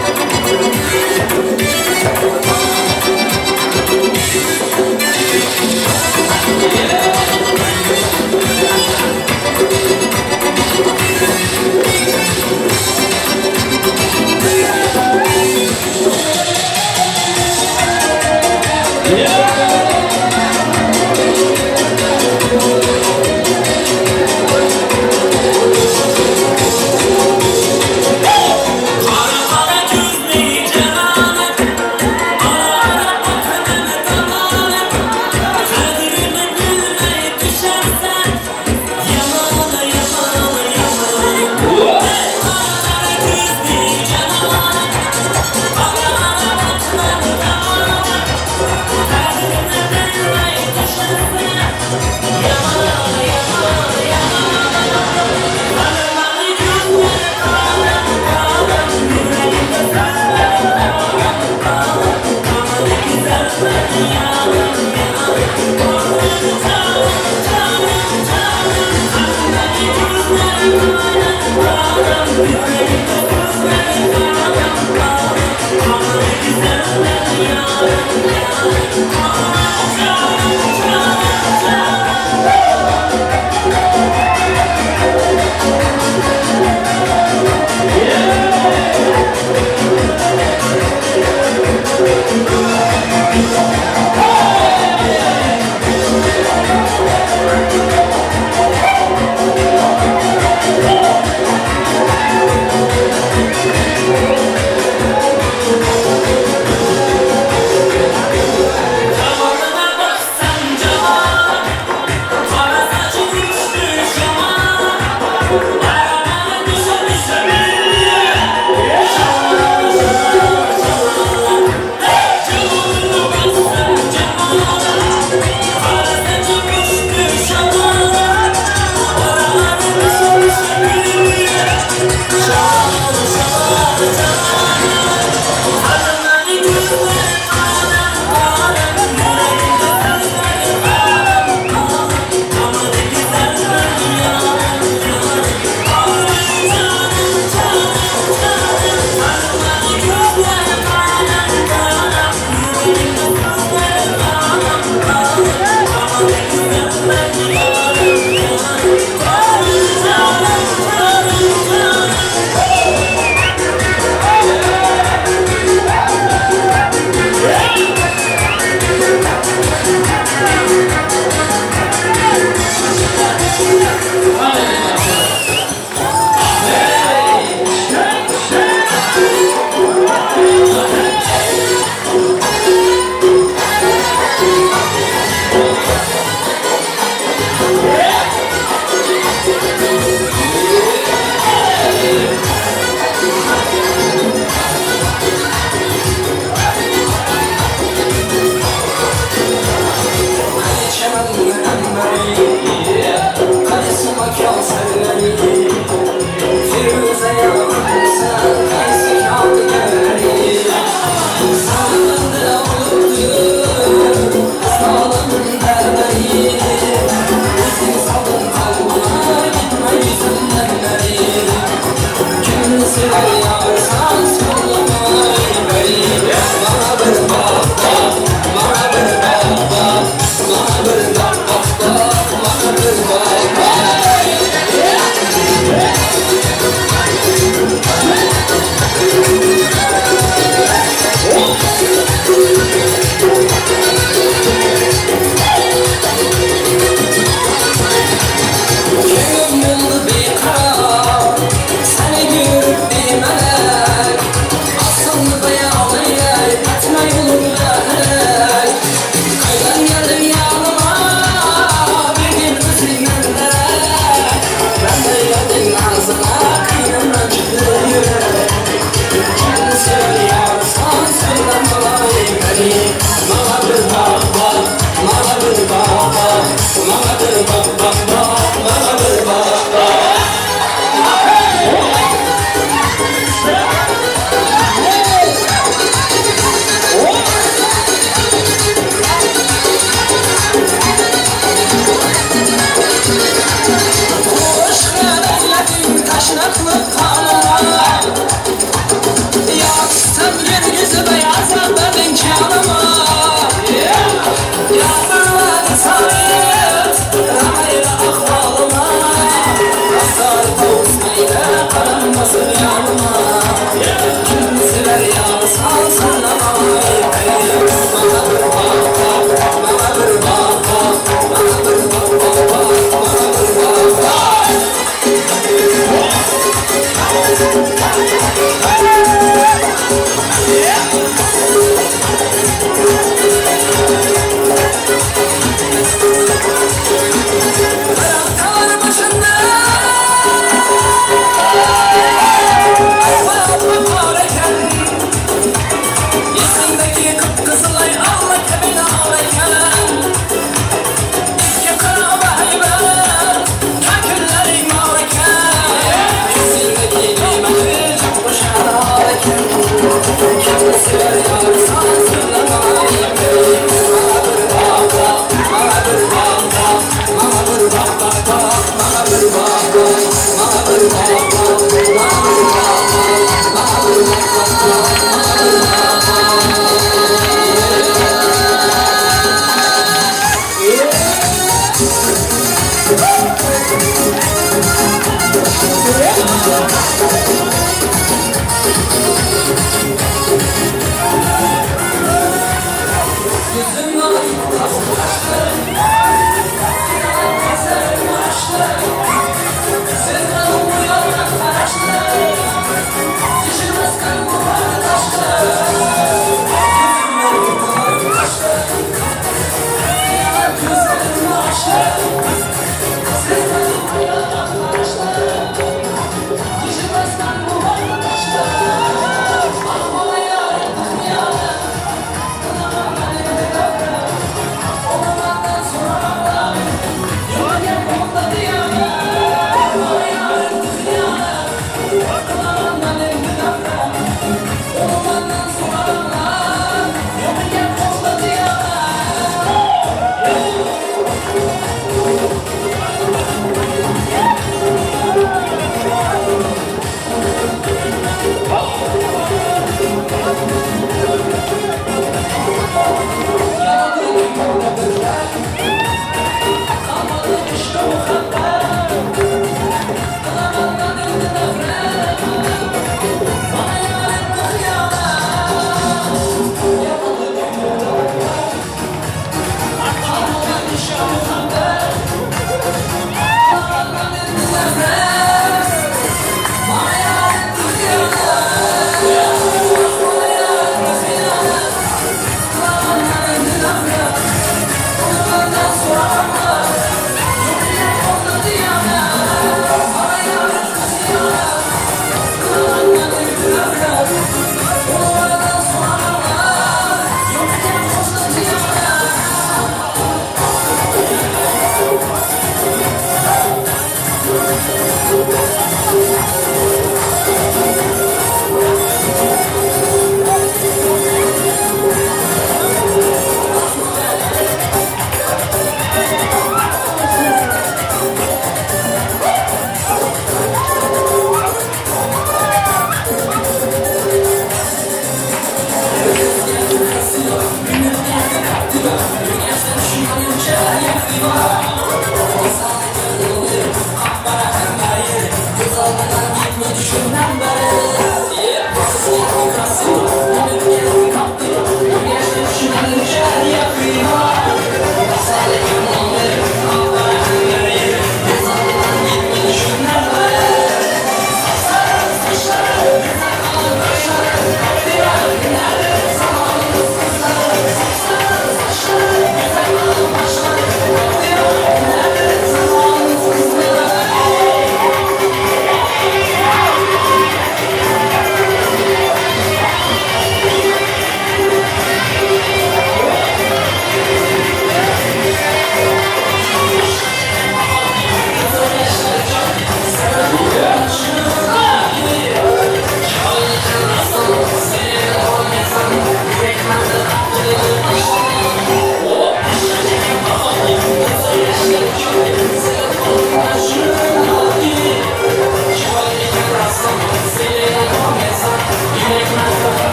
S20: Yeah.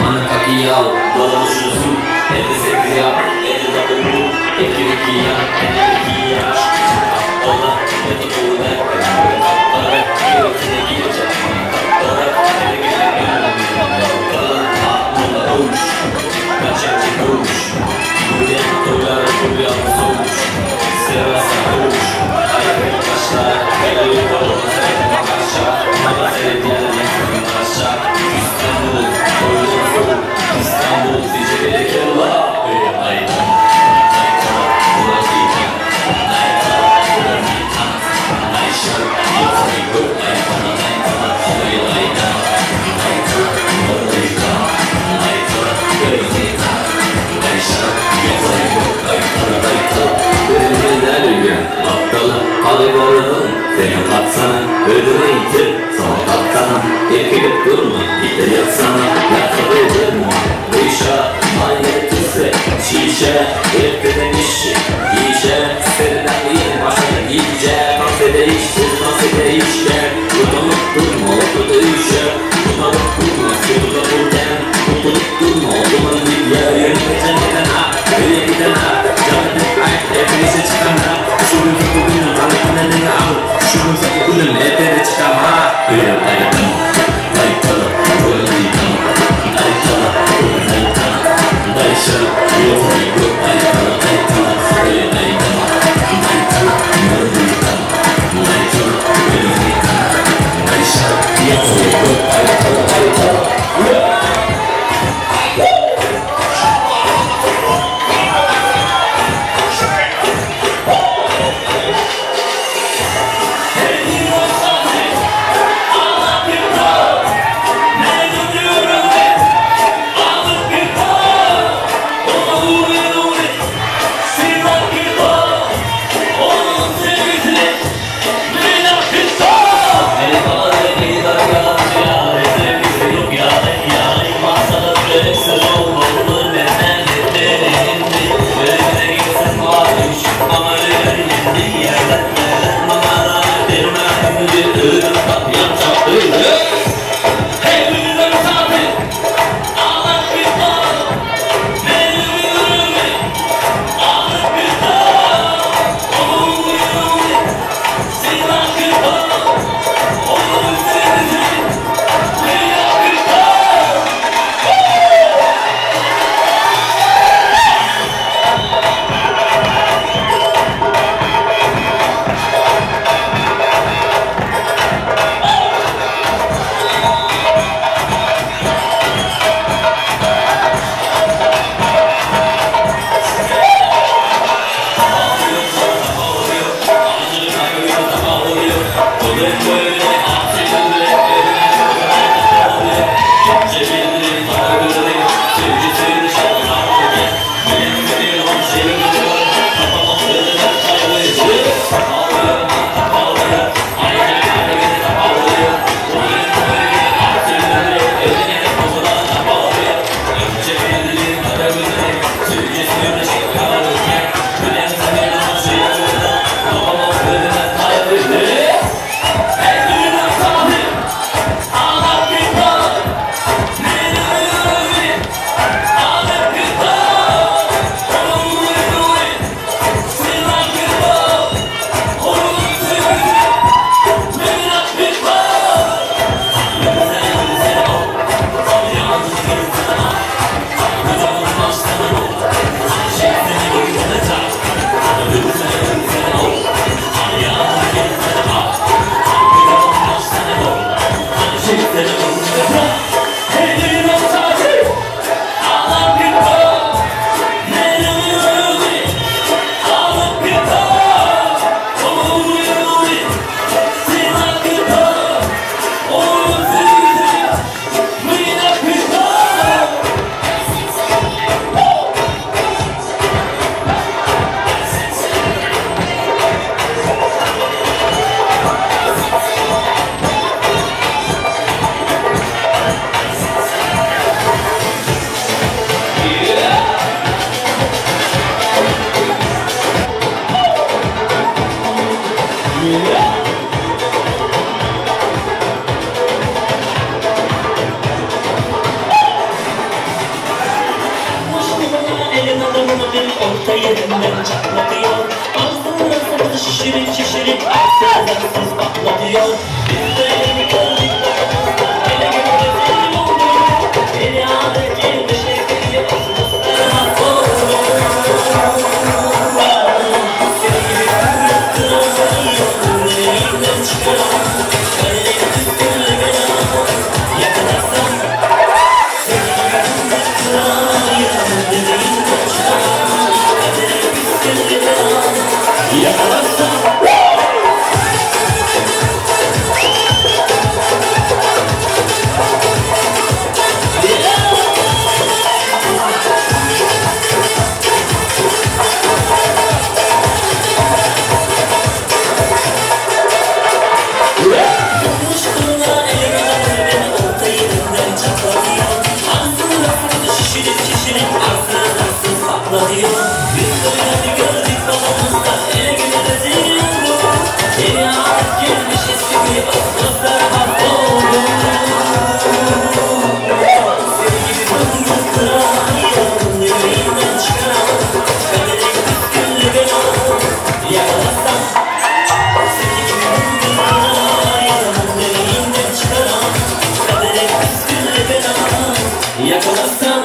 S2: Mana Pacquiao, dolmuş uzun, 58 yap, 59, 2 yap, 52 yaş. Aptala,
S1: Orta yerinden çatlatıyor. Ağzından sakızı şişirip şişirip arsız arsız patlatıyor. Biz de elini gördük babamızda, ele güne rezil olduk. Yeni adet gelmiş eskiye basmışlar mahvolduk. Seni gibi fındık kırayım, yüreğimden çıkaramam. Kaderim üstüne belamı yakalarsam. Seni gibi fındık kırayım, yüreğimden çıkaramam. Kaderim üstüne belamı yakalarsam.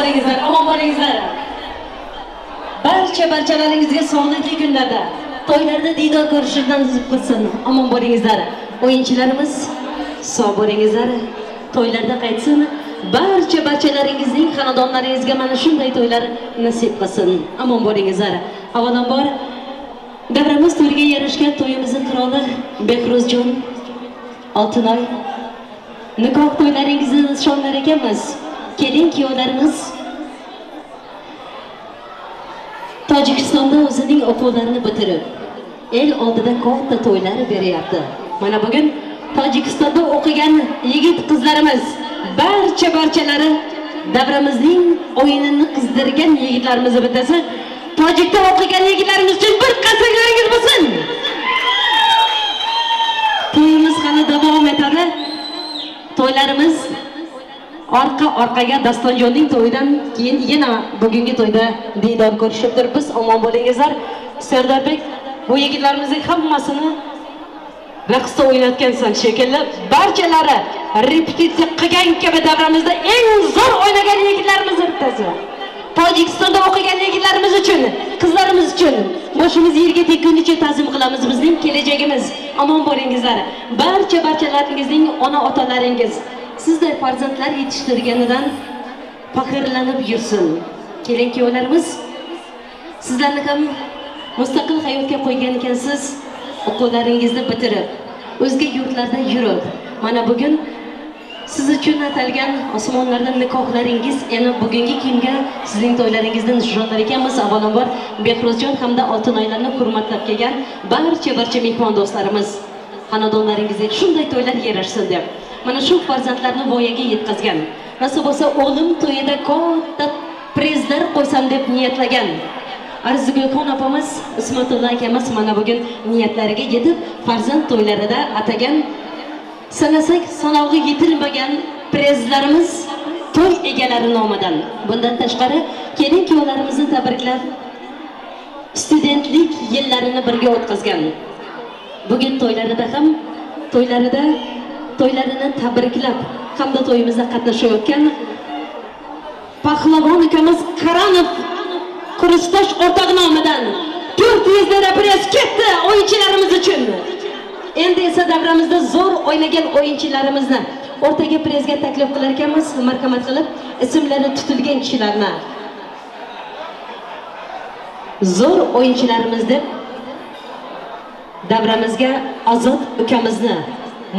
S21: bo'lingizlar, omon bo'lingizlar. Barcha barchalaringizga sog'liqli kunlarda, to'ylarda diydor ko'rishdan nasib qilsin. Omon bo'lingizlar. O'yinchilarimiz sog' bo'lingizlar. To'ylarda qaytsin. Barcha barchalaringizning xonadonlaringizga mana shunday to'ylar nasib qilsin. Omon bo'lingizlar. Avvalambor davramiz to'riga yarashgan to'yimizning qiroli Behruzjon Oltinoy nikoh to'ylaringizni nishonlar ekanmiz. Kelin kuyovlarimiz Tojikistonda o'zining o'quvlarini bitirib, el oldida katta to'ylar beryapti. Mana bugun Tojikistonda o'qigan yigit qizlarimiz barcha barchalari davramizning o'yinini qizdirgan yigitlarimiz bittasi Tojikda o'qigan yigitlarimiz uchun bir qarsaklaringiz bo'lsin. To'yimiz hali davom etadi. To'ylarimiz orqa orqaga Dastonjonning to'yidan keyin yana bugungi to'yda diydor ko'rishib turibmiz. Omon bo'lingizlar. Serdarbek, bu yigitlarimizning hammasini raqsda o'ynatgansan shekilli. Barchalari repetitsiya qilgan kabi davramizda eng zo'r o'ynagan yigitlarimiz bittasi. Tojikistonda o'qigan yigitlarimiz uchun, qizlarimiz uchun boshimiz yerga tekkunicha ta'zim qilamiz. Bizning kelajagimiz. Omon bo'lingizlar. Barcha barchalaringizning ona otalaringiz sizday farzandlar yetishtirganidan faxrlanib yursin. Kelin kuyovlarimiz, sizlarni ham mustaqil hayotga qo'ygan ekansiz, o'quvlaringizni bitirib, o'zga yurtlarda yurib, mana bugun siz uchun atalgan osmonlardan nikohlaringiz, yana bugungi kunga sizning to'ylaringizni nishonlar ekanmiz. Avvalambor Behruzjon hamda Oltinoylarni hurmatlab kelgan barcha mehmon do'stlarimiz, xonadonlaringizga shunday to'ylar yarashsin deb mana shu farzandlarni voyaga yetkazgan, nasib bo'lsa o'g'lim to'yida katta prezlar qo'ysam deb niyatlagan Arzigulxon opamiz, Ismatulla akamiz mana bugun niyatlariga yetib farzand to'ylarida atagan sanasak sanog'i yetilmagan prezlarimiz to'y egalari nomidan. Bundan tashqari kelin kuyovlarimizni tabriklab studentlik yillarini birga o'tkazgan, bugun to'ylarida ham to'ylarini tabriklab hamda to'yimizda qatnashayotgan pahlavon ukamiz Qaranov Kurustosh o'rtog'i nomidan 400 lira prez ketdi o'yinchilarimiz uchun. Endi esa davramizda zo'r o'ynagan o'yinchilarimizni o'rtaga prezga taklif qilar ekanmiz. Marhamat qilib ismlari tutilgan kishilarni zo'r o'yinchilarimiz deb davramizga Azod ukamizni,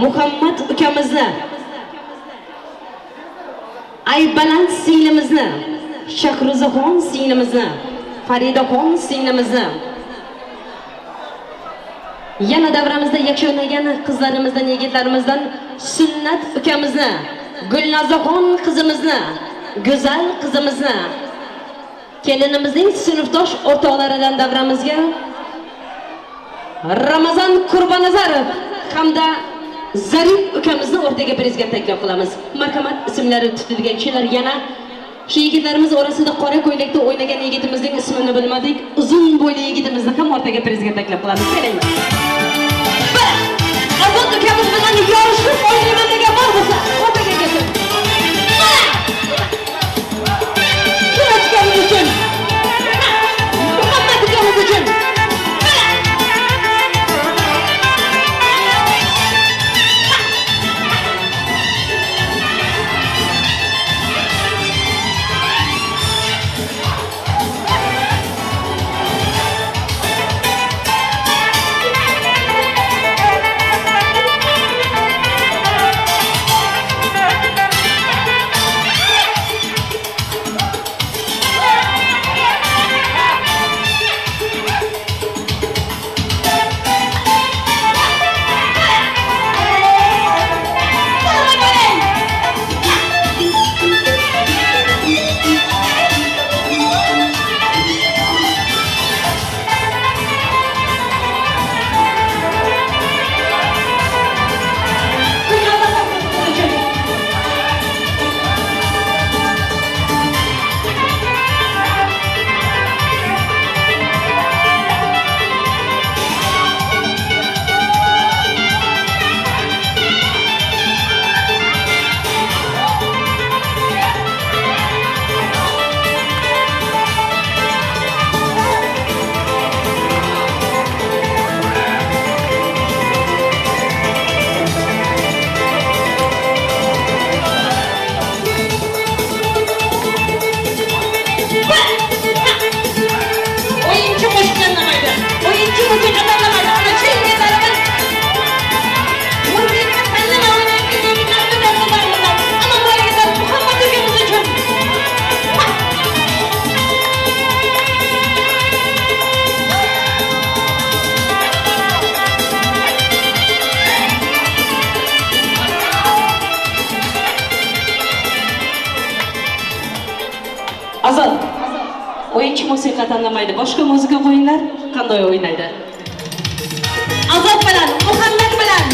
S21: Muhammad ukamizni, Aybaland singlimizni, Shahruzaxon singlimizni, Faridaxon singlimizni, yana davramizda yaxshi o'ynagan qizlarimizdan, yigitlarimizdan Sunnat ukamizni, Gulnozaxon qizimizni, Go'zal qizimizni, kelinimizning sinfdosh o'rtoqlaridan davramizga Ramazon Qurbonnazarov hamda Zarif ukamizni o'rtaga prezga taklif qilamiz. Marhamat, ismlari tutilgan kishilar. Yana shu yigitlarimiz orasida qora ko'ylakda o'ynagan yigitimizning ismini bilmadik. Uzun bo'yli yigitimizni ham o'rtaga prezga taklif qilamiz. Keling. Bir Azod ukamiz bilan yorishib o'ynayman degan bor bo'lsa, o'rtaga kelsin. Mana ukamiz uchun, Muhammad ukamiz uchun. Azod, o'yinchi musiqa tanlamaydi, boshqa muzika qo'yinglar, qanday o'ynaydi? Azod bilan, Muhammad bilan.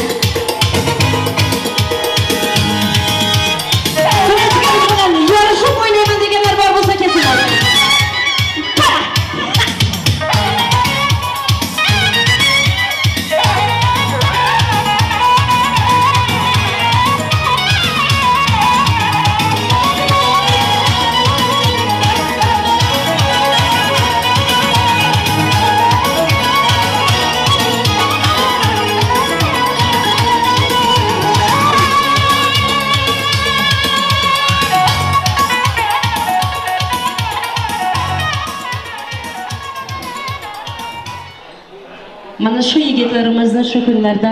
S21: Bilan yarashib o'ynayman deganlar bor bo'lsa kesin. Mana shu yigitlarimizni shu kunlarda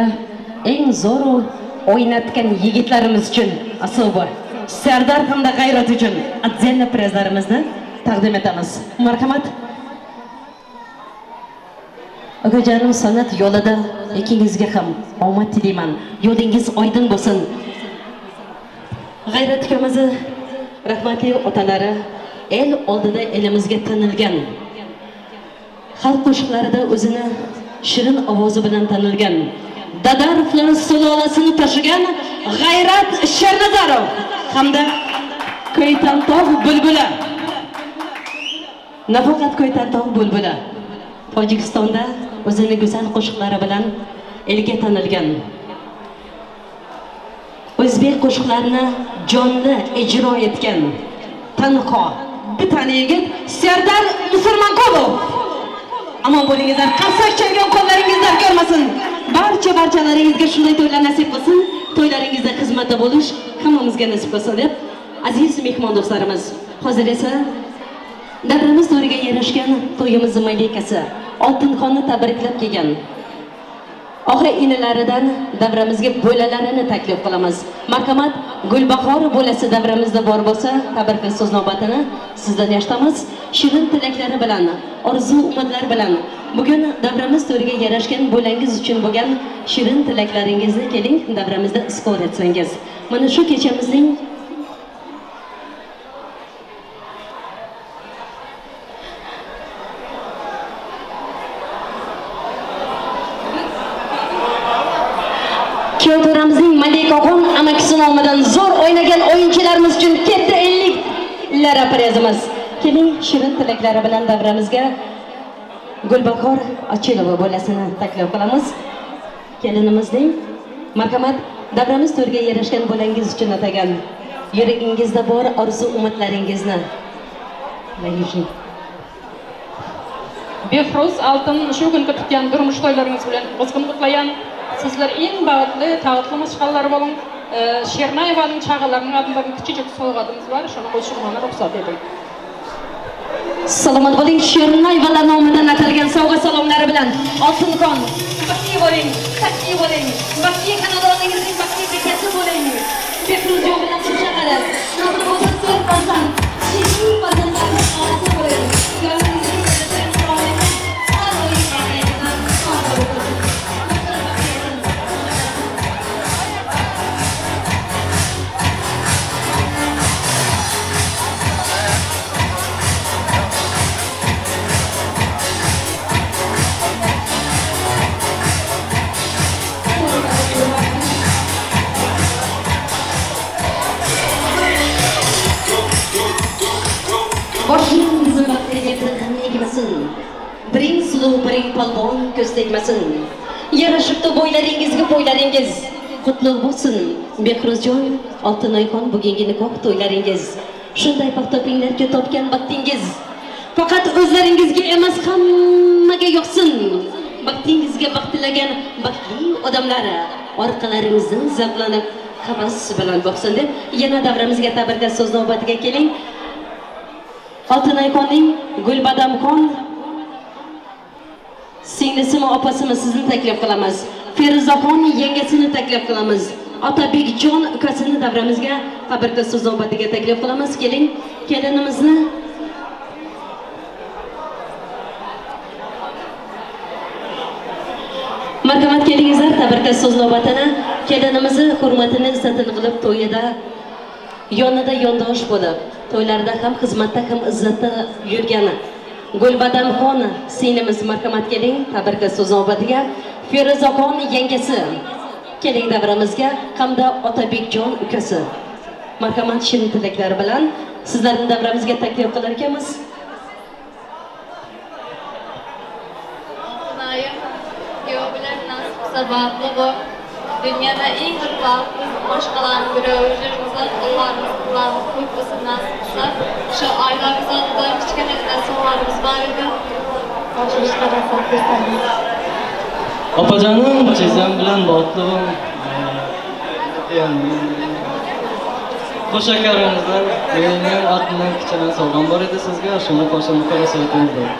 S21: eng zo'r o'ynatgan yigitlarimiz uchun asoba Sardor hamda G'ayrat uchun отдельно prizlarimizni taqdim etamiz. Marhamat. Akajonim, san'at yo'lida ikkingizga ham omad tilayman. Yo'lingiz oydin bo'lsin. G'ayrat ukamizni rahmatli otalari el oldida elimizga tanilgan, xalq qo'shiqlarida o'zini shirin ovozi bilan tanilgan, Dadarovlar sulolasini tashigan G'ayrat Shernazarov hamda Ko'ytantog' bulbuli. Nafaqat Ko'ytantog' bulbuli, Tojikistonda o'zini go'zal qo'shiqlari bilan elga tanilgan, o'zbek qo'shiqlarini jonli ijro etgan tanho bitta yigit Serdar Musurmonqulov. Amon bo'lingizlar, qarsak chalgan qo'llaringizlar ko'rmasin. Barcha barchalaringizga shunday to'ylar nasib qilsin, to'ylaringizda xizmatda bo'lish hammamizga nasib qilsin deb aziz mehmon do'stlarimiz, hozir esa davramiz to'riga yarashgan to'yimizning malikasi Oltinxonni tabriklab kelgan og'a inilaridan davramizga bo'lalarini taklif qilamiz. Marhamat, Gulbahor bo'lasi davramizda bor bo'lsa, tabrikli so'z navbatini sizdan eshitamiz. Shirin tilaklari bilan, orzu umidlar bilan bugun davramiz to'riga yarashgan bo'langiz uchun bo'lgan shirin tilaklaringizni keling davramizda izhor etsangiz. Mana shu kechamizning Kuyovto'ramizning Malikaxon amakisi nomidan zo'r o'ynagan o'yinchilarimiz uchun katta 50 lira prizimiz. Keling, shirin tilaklari bilan davramizga Gulbahor Ochilova bo'lasini taklif qilamiz. Kelinimizning marhamat, davramiz to'riga yarashgan bo'langiz uchun atagan yuragingizda bor orzu umidlaringizni.
S8: Behruz Oltin shu kungi tutgan durmush to'ylaringiz bilan qizg'in qutlayan. Sizlar eng baxtli, taxtli mashg'allar bo'ling. Shernayevaning chaqalarining adından kichik sovg'atimiz bor, shuni qo'shishga ruxsat eting.
S21: Salomat bo'ling, Shernayevalar nomidan atalgan sovg'a salomlari bilan Oltinxon, baxtli bo'ling, baxtli bo'ling, baxtli xonadoningizning baxtli bekasi bo'ling. Behruzjon bilan qo'sha qarab, nasib bo'lsa to'rt farzand, shirin farzandlarning onasi bo'ling. Boshingizning baxtiga tirg'in egmasin, biring suluv, biring polvon ko'z tegmasin. Yarashibdi bo'ylaringizga bo'ylaringiz, qutlug' bo'lsin Behruzjon, Oltinoyxon bugungi nikoh to'ylaringiz. Shunday baxt topinglarki topgan baxtingiz faqat o'zlaringizga emas, hammaga yoqsin. Baxtingizga baxt tilagan baxtli odamlar orqalaringizdan zavqlanib havas bilan boqsin deb yana davramizga tabriklab so'z navbatiga keling. Oltinoyxonning Gulbadamxon singlisimi, opasimi sizni taklif qilamiz. Feruzaxon yangasini taklif qilamiz. Otabekjon ukasini davramizga tabriklab so'z navbatiga taklif qilamiz. Keling, kelinimizni marhamat, kelingizlar, tabriklab so'z navbatini kelinimizni hurmatini izzatini qilib to'yida yonida yondosh bo'lib, to'ylarda ham xizmatda ham izzatda yurgani Gulbadamxon singlimiz marhamat keling, tabriklar so'z navbatiga. Feruzaxon yangasi keling davramizga hamda Otabekjon ukasi. Marhamat shirin tilaklar bilan sizlarni davramizga taklif qilar ekanmiz.
S9: Kuyov bilan nasib qilsa baxtli bo'l. Dunyoda eng bir baxtli boshqalarni ko'rib, Allohimiz qizlarimiz ko'p bo'lsin nasib qilsa. Shu oilamiz oldida kichkinagina sovg'amiz bor edi. Boshqa rahmat bersangiz.
S1: Opajonim, teyzam bilan baxtli bo'ling. Qo'shakaringizlar, mening otimdan kichkina sovg'am bor edi sizga, shuni qo'shimcha qilsangiz.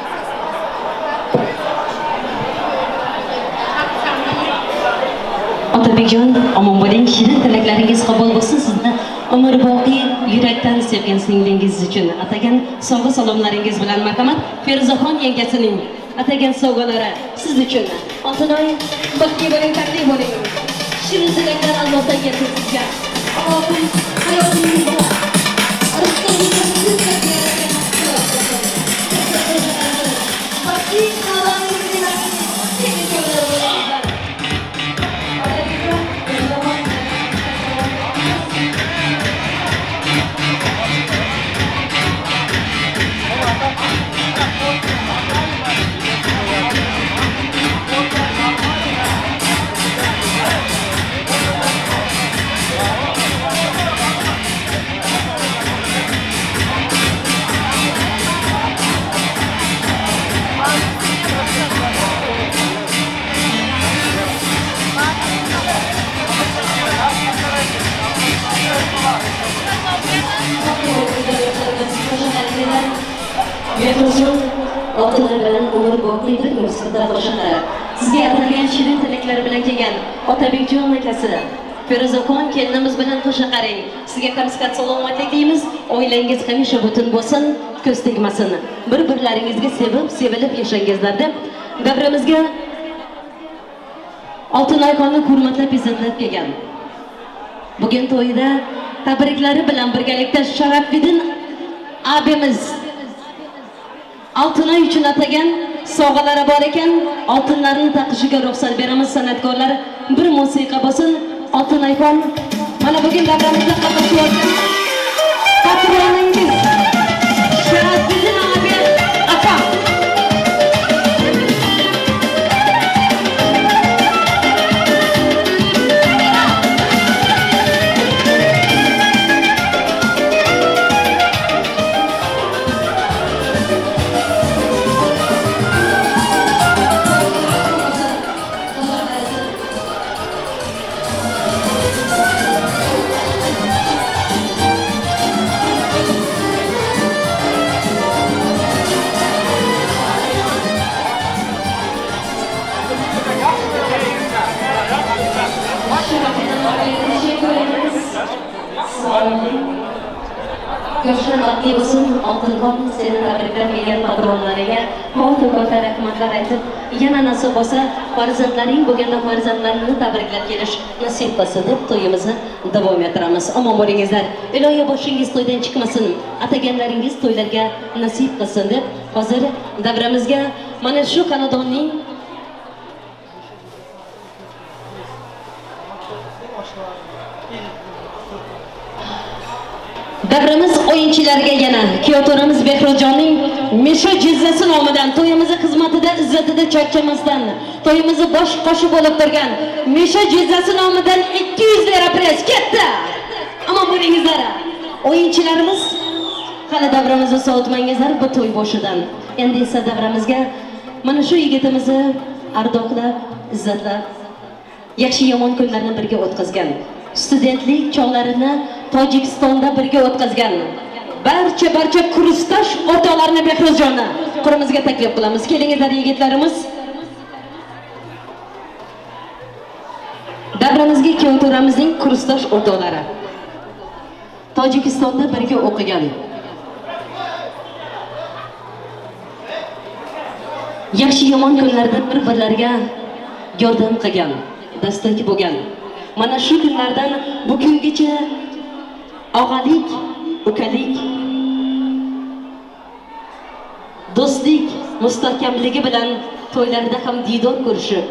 S21: Otabekjon, omon bo'ling, shirin tilaklaringiz qabul bo'lsin. Sizni umrboqiy yurakdan sevgan singlingiz uchun atagan sovg'a salomlaringiz bilan marhamat. Feruzaxon yangasining atagan sovg'alari siz uchun. Oltinoy, baxtli bo'ling, taxtli bo'ling. Shirin tilaklar Allohdan kelsin sizga. Allohim hayotingizda rizqingizni sizga bersin. Baxtli Behruzjon oltinlar bilan umr boqiy bir yostiqda qo'shiqlar. Sizga atalgan shirin tilaklar bilan kelgan Otabekjon akasi Feruzaxon kelinimiz bilan qo'sha qarang. Sizga ham sihat salomatlik deymiz. Oilangiz hamisha butun bo'lsin, ko'z tegmasin. Bir-birlaringizga sevib, sevilib yashangizlar deb davramizga Oltinoyxonni hurmatlab izzatlab kelgan. Bugun to'yida tabriklari bilan birgalikda Sharafiddin abimiz Oltinoy uchun atagan sovg'alari bor ekan, oltinlarni taqishiga ruxsat beramiz san'atkorlar. Bir musiqa bo'lsin. Oltinoyxon mana bugun davramizda qatnashayotgan patroningiz Sharafiddin abi akam. Yoshlar baxtli bo'lsin. Oltinxon seni tabriklab kelgan patronlariga katta rahmatlar aytib, yana nasib bo'lsa farzandlaring bo'lganda farzandlarini tabriklab kelish nasib qilsin deb to'yimizni davom ettiramiz. Omon bo'lingizlar. Iloyo boshingiz to'ydan chiqmasin, ataganlaringiz to'ylarga nasib qilsin deb hozir davramizga mana shu xonadonning davramiz o'yinchilariga yana kuyovto'ramiz Behruzjonning Mesha jizzasi nomidan to'yimizni xizmatida izzatida charchamasdan to'yimizni bosh qoshi bo'lib turgan Mesha jizzasi nomidan 200 lira press ketdi. Ammo bo'lingizlar. O'yinchilarimiz hali davramizni sovutmangizlar bu to'y boshidan. Endi esa davramizga mana shu yigitimizni ardoqlab, izzatlab, yaxshi yomon kunlarni birga o'tkazgan, studentlik chog'larini Tojikistonda birga o'tkazgan barcha kursdosh o'rtoqlarni Behruzjonni qurimizga taklif qilamiz. Kelingizlar yigitlarimiz. Davramizga kuyovto'ramizning kursdosh o'rtoqlari. Tojikistonda birga o'qigan. Yaxshi yomon kunlarda bir-birlariga yordam qilgan, dastak bo'lgan. Mana shu kunlardan bugungacha Og'alik, ukalik, do'stlik mustahkamligi bilan to'ylarda ham diydor ko'rishib,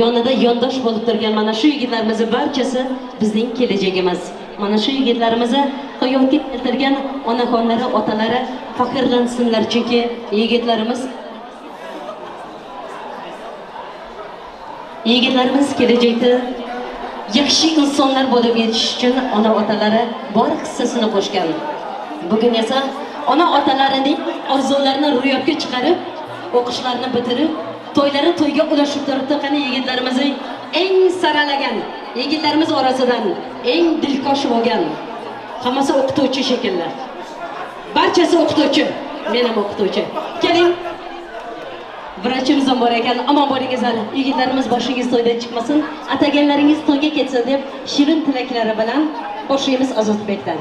S21: yonida yondosh bo'lib turgan mana shu yigitlarimizni barchasi bizning kelajagimiz. Mana shu yigitlarimizni hayotga keltirgan onaxonlari, otalari faxrlansinlar, chunki yigitlarimiz kelajakda yaxshi insonlar bo'lib yetishish uchun ona otalari bor hissasini qo'shgan. Bugun esa ona otalarining orzularini ro'yobga chiqarib, o'qishlarini bitirib, to'ylari to'yga ulashib turibdi. Qani yigitlarimizning eng saralagan yigitlarimiz orasidan eng dilkash bo'lgan, hammasi o'qituvchi shekilli. Barchasi o'qituvchi, men ham o'qituvchi. Keling. Vrachimiz ham bor ekan. Omon bo'lingizlar. Yigitlarimiz boshingiz to'ydan chiqmasin, ataganlaringiz to'yga ketsin deb shirin tilaklari bilan boshlaymiz Ozodbekdan.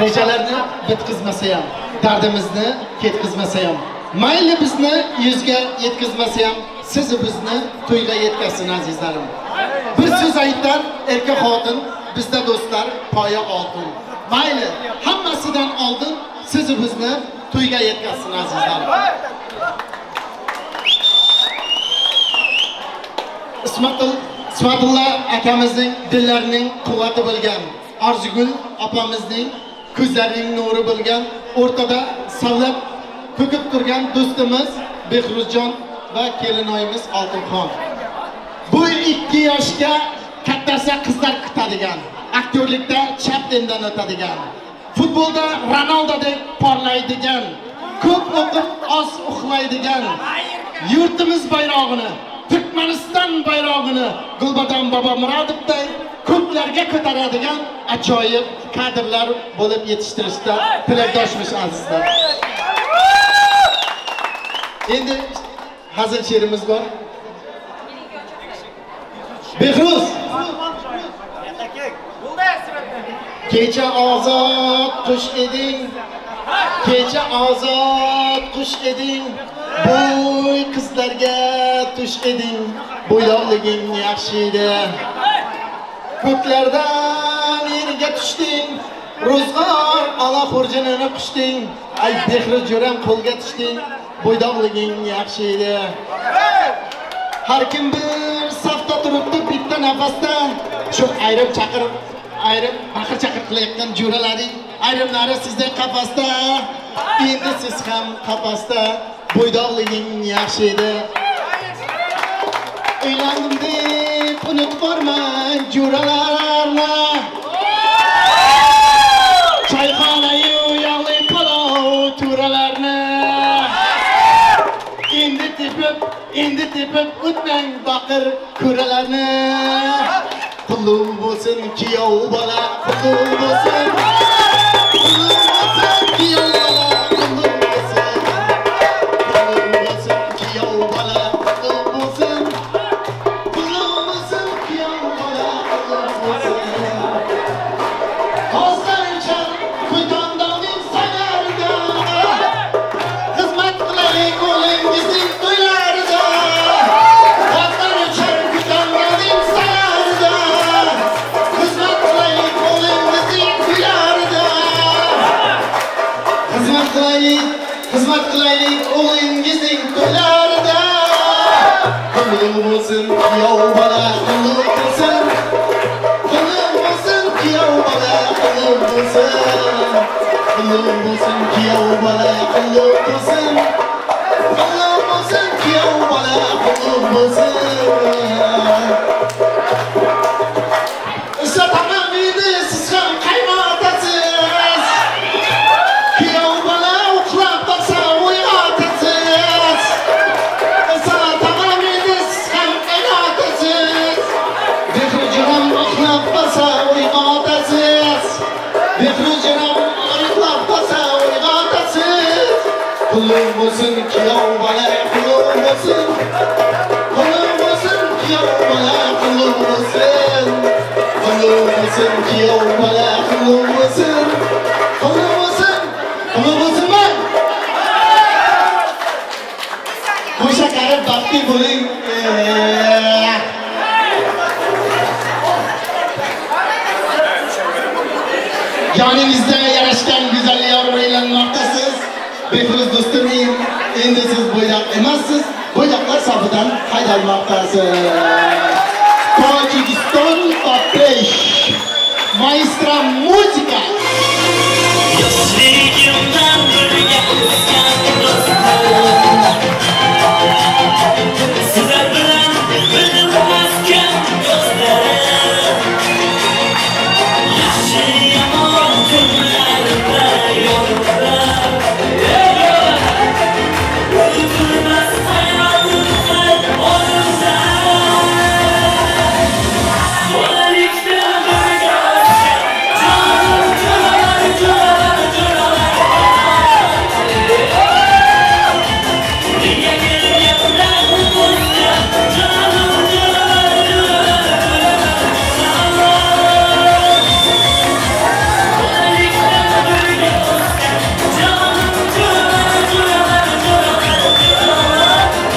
S13: Rejalarni bitkizmasa ham, dardimizni ketkizmasa ham, mayli bizni yuzga yetkazmasa ham, siz bizni to'yga yetkazsin azizlarim. Bir so'z aytar erkak xotin, bizda do'stlar poya oltin. Mayli hammasidan oldin siz bizni to'yga yetkazsin azizlarim. Ismatulla akamizning dillarining quvvati bo'lgan, Arzugul opamizning ko'zlarining nuri bo'lgan, o'rtada savlat to'kib turgan do'stimiz Behruzjon va kelinoyimiz Oltinxon. Bu ikki yoshga kattasi qizlar kutadigan, aktyorlikda Chaplindan o'tadigan, futbolda Ronaldodek porlaydigan, ko'p o'qib oz uxlaydigan, yurtimiz bayrog'ini, Turkmaniston bayrog'ini Gulbadan Bobomurodovday ko'klarga ko'taradigan ajoyib kadrlar bo'lib yetishtirishda tilakdoshmiz azizlar. Endi hazil she'rimiz bor. Behruz. Kecha ozod qush eding, kecha ozod qush eding, bo'y qizlarga tush eding, bo'ydoqliging yaxshi edi. Ko'klardan yerga tushding, ro'zg'or ola xurjunini quchding, ay Behruz jo'ram qo'lga tushding, bo'ydoqliging yaxshi edi. Har kim bir safda turibdi bitta nafasda, shu ayrim chaqirib, ayrim baqir chaqir qilayotgan jo'ralaring, ayrimlari sizdek qafasda, endi siz ham qafasda, bo'ydoqliging yaxshi edi. Uylandim deb unutib bormang jo'ralarni, choyxonayu yog'li palov to'ralarni. Endi tepib o'tmang baqir ko'ralarni. Qulluq bo'lsin kuyov bola, qulluq bo'lsin. Qulluq bo'lsin kuyov bola, qulluq bo'lsin. Qulluq bo'lsin kuyov bola, qulluq bo'lsin. Qulluq bo'lsin kuyov bola, qulluq bo'lsin. Qozlar uchar Ko'ytondonning saylarida, xizmat qilaylik o'g'lingizning to'ylarida. Qozlar uchar Ko'ytondonning saylarida, xizmat qilaylik o'g'lingizning to'ylarida. Xizmat qilaylik, xizmat qilaylik o'g'lingizning to'ylarida. Qulluq bo'lsin kuyov bola, qulluq bo'lsin. Qulluq bo'lsin kuyov bola, qulluq bo'lsin. Qulluq bo'lsin kuyov bola, qulluq bo'lsin. Qulluq bo'lsin kuyov bola, qulluq bo'lsin. Islat hamam edi, siz ham qaynotasiz. Kuyov bola uxlab qolsa uyg'otasiz. Islat hamam edi, siz ham qaynotasiz. Behruzjonim uxlab qolsa uyg'otasiz. Behruzjonim uxlab qolsa uyg'otasiz. Qulluq bo'lsin kuyov bola, qulluq bo'lsin. Qulluq bo'lsin kuyov bola, qulluq bo'lsin. Qulluq bo'lsin kuyov bola, qulluq bo'lsin. Qulluq bo'lsin, qulluq bo'lsinmi? Qo'sha qarib baxtli bo'ling. Yoningizda yarashgan go'zal yor o'ylanmoqdasiz. Behruz do'stim, endi siz bo'ydoq emassiz, bo'ydoqlar safidan haydalmoqdasiz. Tojikiston top 5. Maestra muzika.
S1: Yoshligimdan birga o'sgan do'stim, sizlar bilan bilinmaskan do'stlarim, yaxshi yomon kunlarda yo'llar, unutilmas hayotimda o'zimda. Bolalikdan birga o'sgan jonim jo'ralar, jo'ralar, jo'ralar. Birga kelgandan o'sgan jonim jo'ralar, jo'ralar, jo'ralar. Bolalikdan birga o'sgan jonim jo'ralar, jo'ralar, jo'ralar, jo'ralar.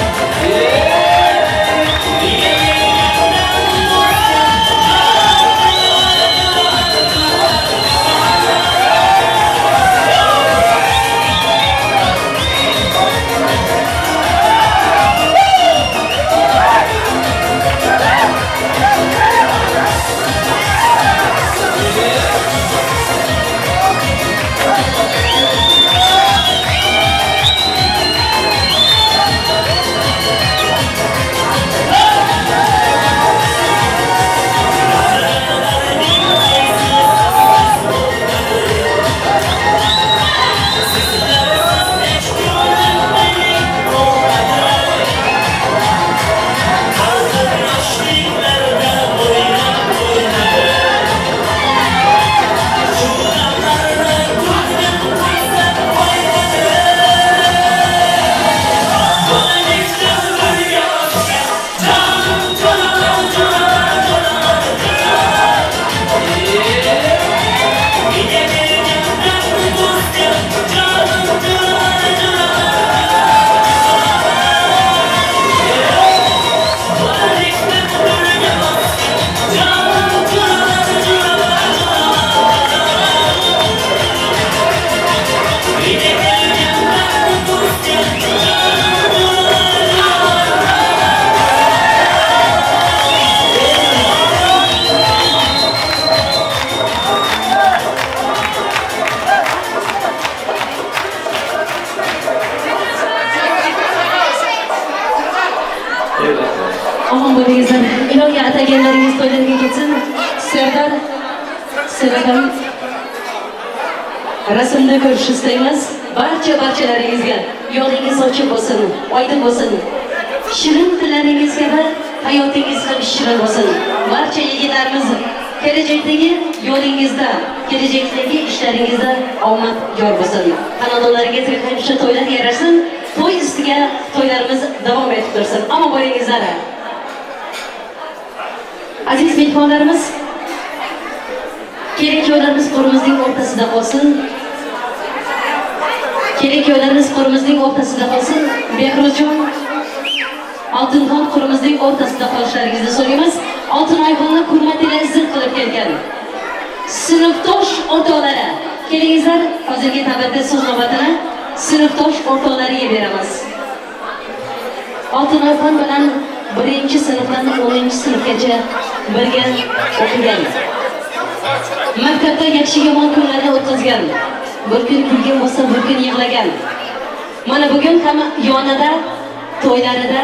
S1: Birga kelgandan o'sgan
S21: Omon bo'lingizlar. Ilohiy ataganlaringiz to'ylarga ketsin. Serdar, Sevadan rasmda ko'rish istaymiz. Barcha-barchalaringizga yo'lingiz ochiq bo'lsin, oydin bo'lsin. Shirin tillaringiz kabi hayotingiz ham shirin bo'lsin. Barcha yigitlarimiz kelajakdagi yo'lingizda, kelajakdagi ishlaringizda omad yor bo'lsin. Xonadonlaringizga hamisha to'ylar yarashsin. To'y ustiga to'ylarimiz davom etib tursin. Omon bo'lingizlar. Aziz mehmonlarimiz, kelin-kuyovlarimiz qo'limizning o'rtasida qolsin. Kelin-kuyovlarimiz qo'limizning o'rtasida qolsin. Behruzjon, Oltinxon qo'limizning o'rtasida qolishlaringizni so'raymiz. Oltinoyxonni hurmatiga izzat qilib kelgan sinfdosh o'rtoqlari, kelingizlar, hozirgi navbatda so'z navbatini sinfdosh o'rtoqlariga beramiz. Oltinoyxon bilan 1-sinfdan 10-sinfgacha birga o'qigan. Maktabda yaxshi yomon kunlarni o'tkazgan. Bir kun kulgan bo'lsa, bir kun yig'lagan. Mana bugun ham yonida, to'ylarida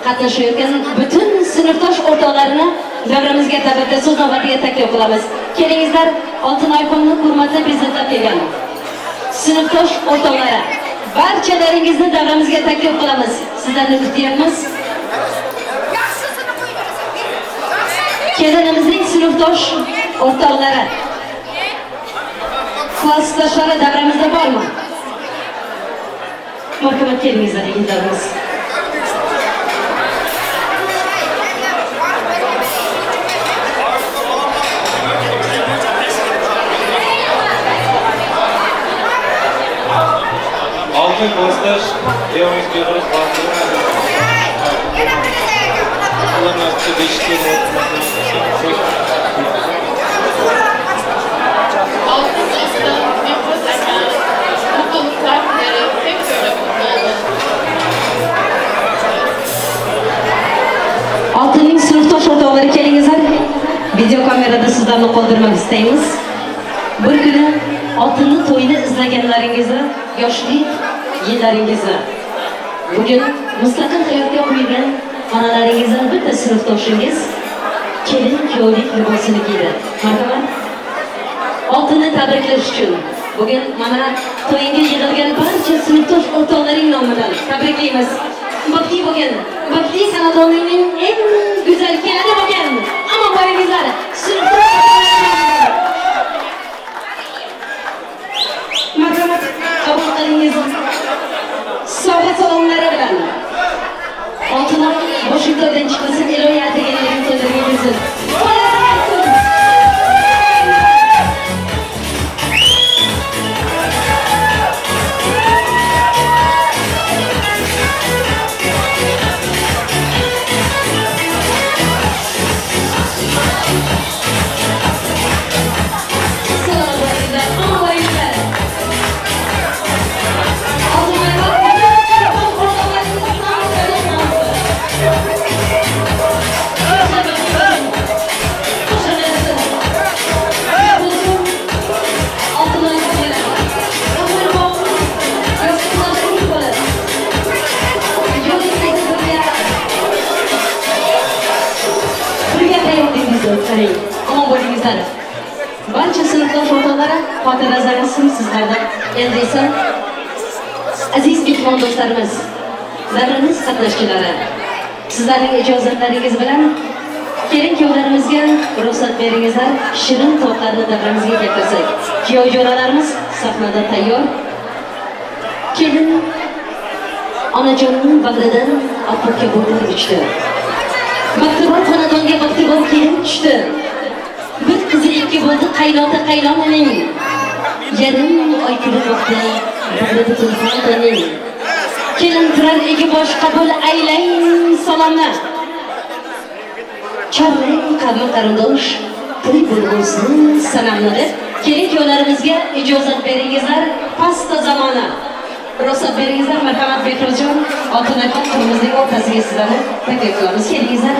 S21: qatnashayotgan butun sinfdosh o'rtoqlarini davramizga tabrikda so'z navbatiga taklif qilamiz. Kelingizlar, Oltinoyxonni hurmatli prezentlab kelgan sinfdosh o'rtoqlari, barchalaringizni davramizga taklif qilamiz. Sizlarni kutyapmiz. Kelinimizning sinfdosh o'rtoqlari, klassdoshlari davramizda bormi? Marhamat, kelingizlar, yigitlarimiz.
S10: Altın klassdaş, evimiz Behruz baxtli. Allah nasip etsin, beshikda.
S21: istaymiz. Bir kuni oltinni to'yni izlaganlaringizni, yoshlik yillaringizni, bugun mustaqil hayotga qo'yilgan onalaringizdan bitta sinfdoshingiz kelin kuyovlik libosini kiydi. Marhamat. Oltinni tabriklash uchun bugun mana to'yinga yig'ilgan barcha sinfdosh o'rtoqlaring nomidan tabriklaymiz. Baxtli bo'lgan, baxtli xonadonning eng go'zal kelini bo'lgan. Ammo boringizlar, sinfdosh marhamat qabul qilingiz. Sovg'a salomlari bilan. Oltinoy boshing to'ydan chiqmasin, ilohiy ataganlaring to'ylarga kirsin. Omon bo'lingizlar. Barcha sinfdosh o'rtoqlari xotiralasin sizlarda. Endi esa aziz mehmon do'stlarimiz, davramiz qatnashchilari, sizlarning ijozatlaringiz bilan kelin kuyovlarimizga ruxsat beringizlar, shirin tortlarni davramizga keltirsak. Kuyov jo'ralarimiz sahnada tayyor. Kelin onajonning bag'ridan oppoq kabutar uchdi. Baxtibor xonadonga baxtibor kelin tushdi. Bir qizi ikki bo'ldi qaynota qaynonaning. Yarim oy kulib boqdi bag'ri butun xonadonning. Kelin turar egi bosh qabul aylang salomni. Chorlang qavmi qarindosh to'y bo'lsin sanamni deb kelin kuyovlarimizga ijozat beringizlar, pasta zamona. Ruxsat beringizlar, marhamat Behruzjon, Oltinoyxon to'yimizning o'rtasiga sizlarni taklif qilamiz. Kelingizlar.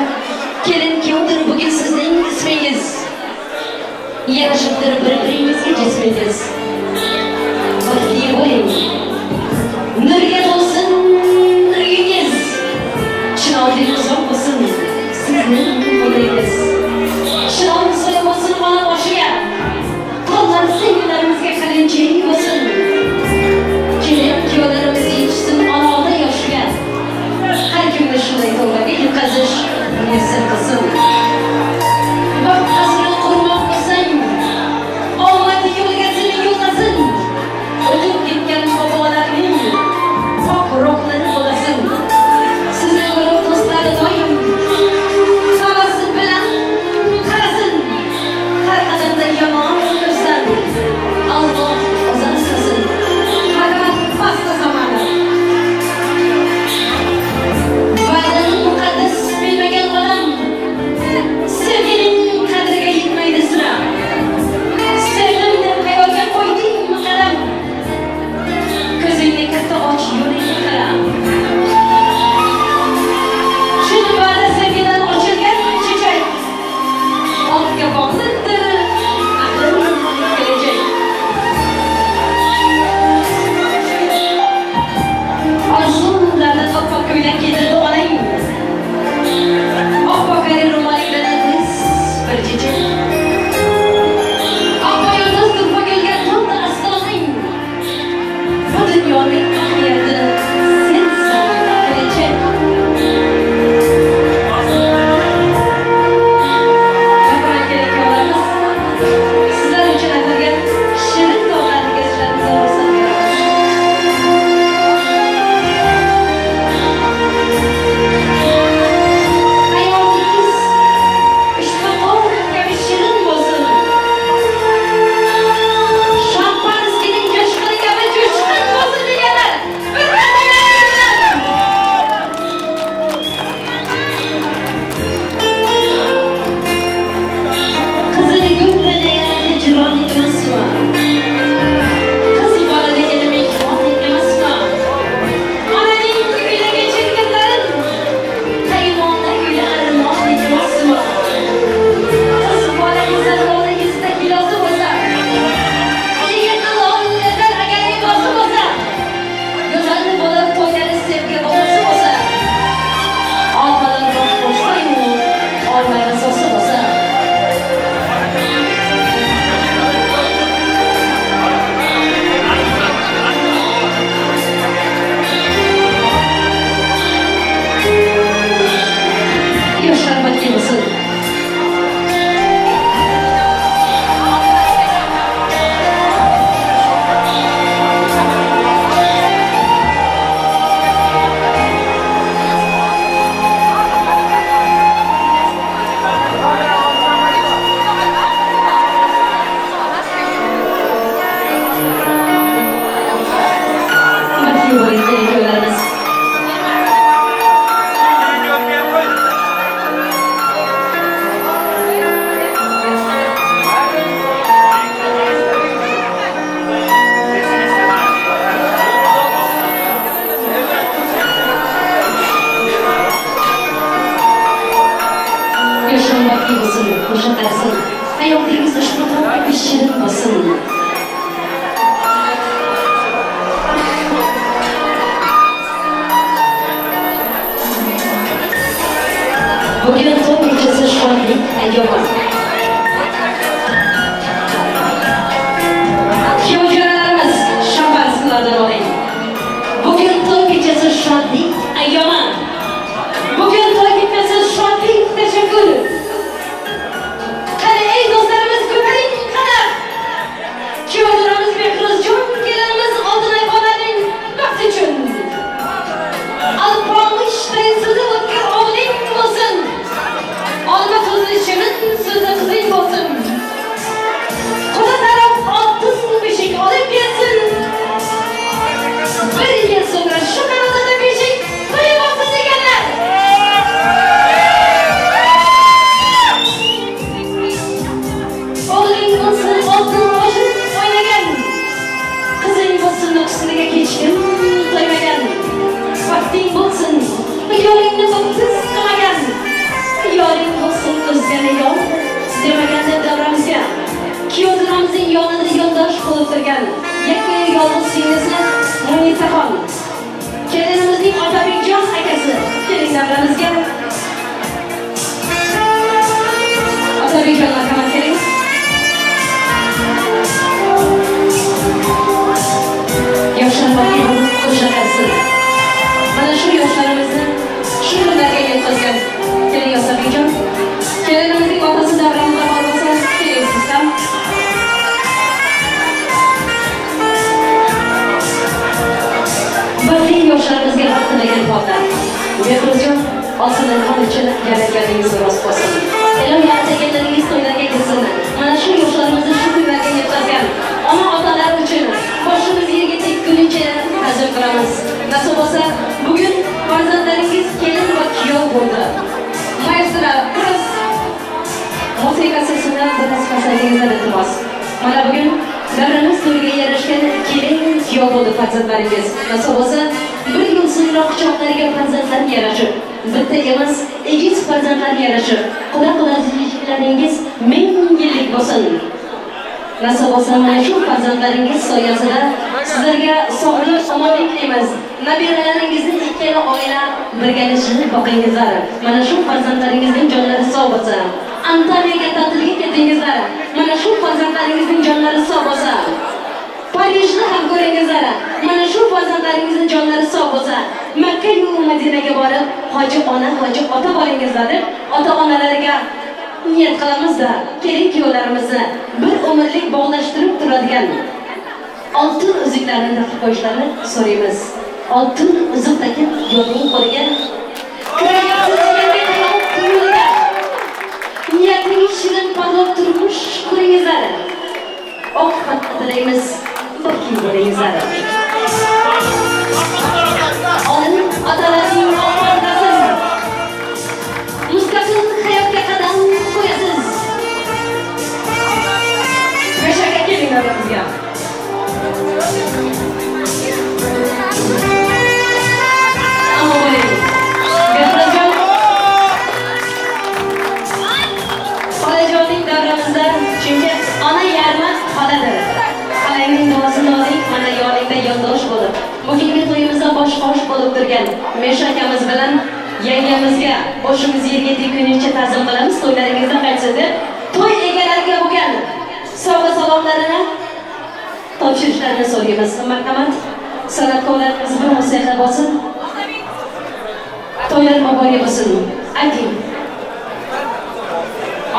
S21: Kelin kuyovdir bugun sizning ismingiz. Yarashibdir bir-biringizga jismingiz. Baxtli bo'ling. Nurga to'lsin uyingiz. Chiroyli uzoq bo'lsin sizning umringiz. Chiroyli soya bo'lsin ona boshiga. Tollar singlarimizga qalinching bo'lsin. Kelin kuyovlarimiz yetishsin onoda yoshiga. Har kimni shunday to'ylarga yutqazish muyassar qilsin. Baxt qasrini qurmoq bo'lsang, omad yo'lga seni yo'llasin. bo'lib turgan yakkayu yolg'iz singlisi Munisaxon. Kelinimizning Otabekjon akasi keling davramizga. Otabekjon marhamat keling. Yoshlar qo'sha qarsin. Mana shu yoshlarimizni shu kunlarga yetkazgan. Keling Otabekjon. Kelinimizning otasi davramizda bor bo'lsa, keling siz ham. Baxtli yoshlarimizga baxt tilagan holda Behruzjon Oltinoyxon uchun yaratganingiz rost bo'lsin. Ilohiy ataganlaringiz to'ylarga kirsin. Mana shu yoshlarimizni shu kunlarga yetkazgan ona-otalar uchun boshimiz yerga tekkunicha ta'zim qilamiz. Nasib bo'lsa, bugun farzandlaringiz kelin va kuyov bo'ldi. Maestro, biroz musiqa sesini biroz pasaytiringizdan iltimos. Mana bugun davramiz to'yiga yarashgan kelin kuyov bo'ldi farzandlaringiz. Nasib bo'lsa, bir yil so'ngra quchoqlariga farzandlar yarashib, bitta emas, egiz farzandlar yarashib, quda-qudaliklaringiz 1000 yillik bo'lsin. Nasib bo'lsa, mana shu farzandlaringiz soyasida sizlarga sog'lik, omonlik tilaymiz. Nabiralaringizni ikkala oila birgalashib boqingizlar. Mana shu farzandlaringizning jonlari sog' bo'lsa. Antaliyaga ta'tilga ketingizlar. Mana shu farzandlaringizning jonlari sog' bo'lsa. Parijni ham ko'ringizlar. Mana shu farzandlaringizning jonlari sog' bo'lsa. Makka yu Madinaga borib, hoji ona, hoji ota bo'lingizlar deb ota-onalariga niyat qilamizda, kelin kuyovlarimizni bir umrlik bog'lashtirib turadigan oltin uzuklarni taqib qo'yishlarini so'raymiz. Oltin uzuk taqib yo'lning qo'liga niyatingiz shirin porloq turmush quringizlar. Oq xatni tilaymiz, baxtli bo'lingizlar. Olim otalarning oqardasin. Mustaqil hayotga qadam qo'yasiz. Yashaga keling davramizga. Ammo bo'ling. Behruzjon xolajonning davramizda, chunki ona yarmi xoladir. Xolangning duosini oling, mana yoningda yo'ldosh bo'lib, bugungi to'yimizda bosh-qosh bo'lib turgan Mesha akamiz bilan yangamizga boshimiz yerga tekkunicha ta'zim qilamiz, to'ylaringizda qaytsin deb to'y egalariga bo'lgan sovg'a salomlarini topshirishlarini so'raymiz. Marhamat, san'atkorlarimiz bir musiqa bo'lsin. To'ylar muborak bo'lsin. Ayting.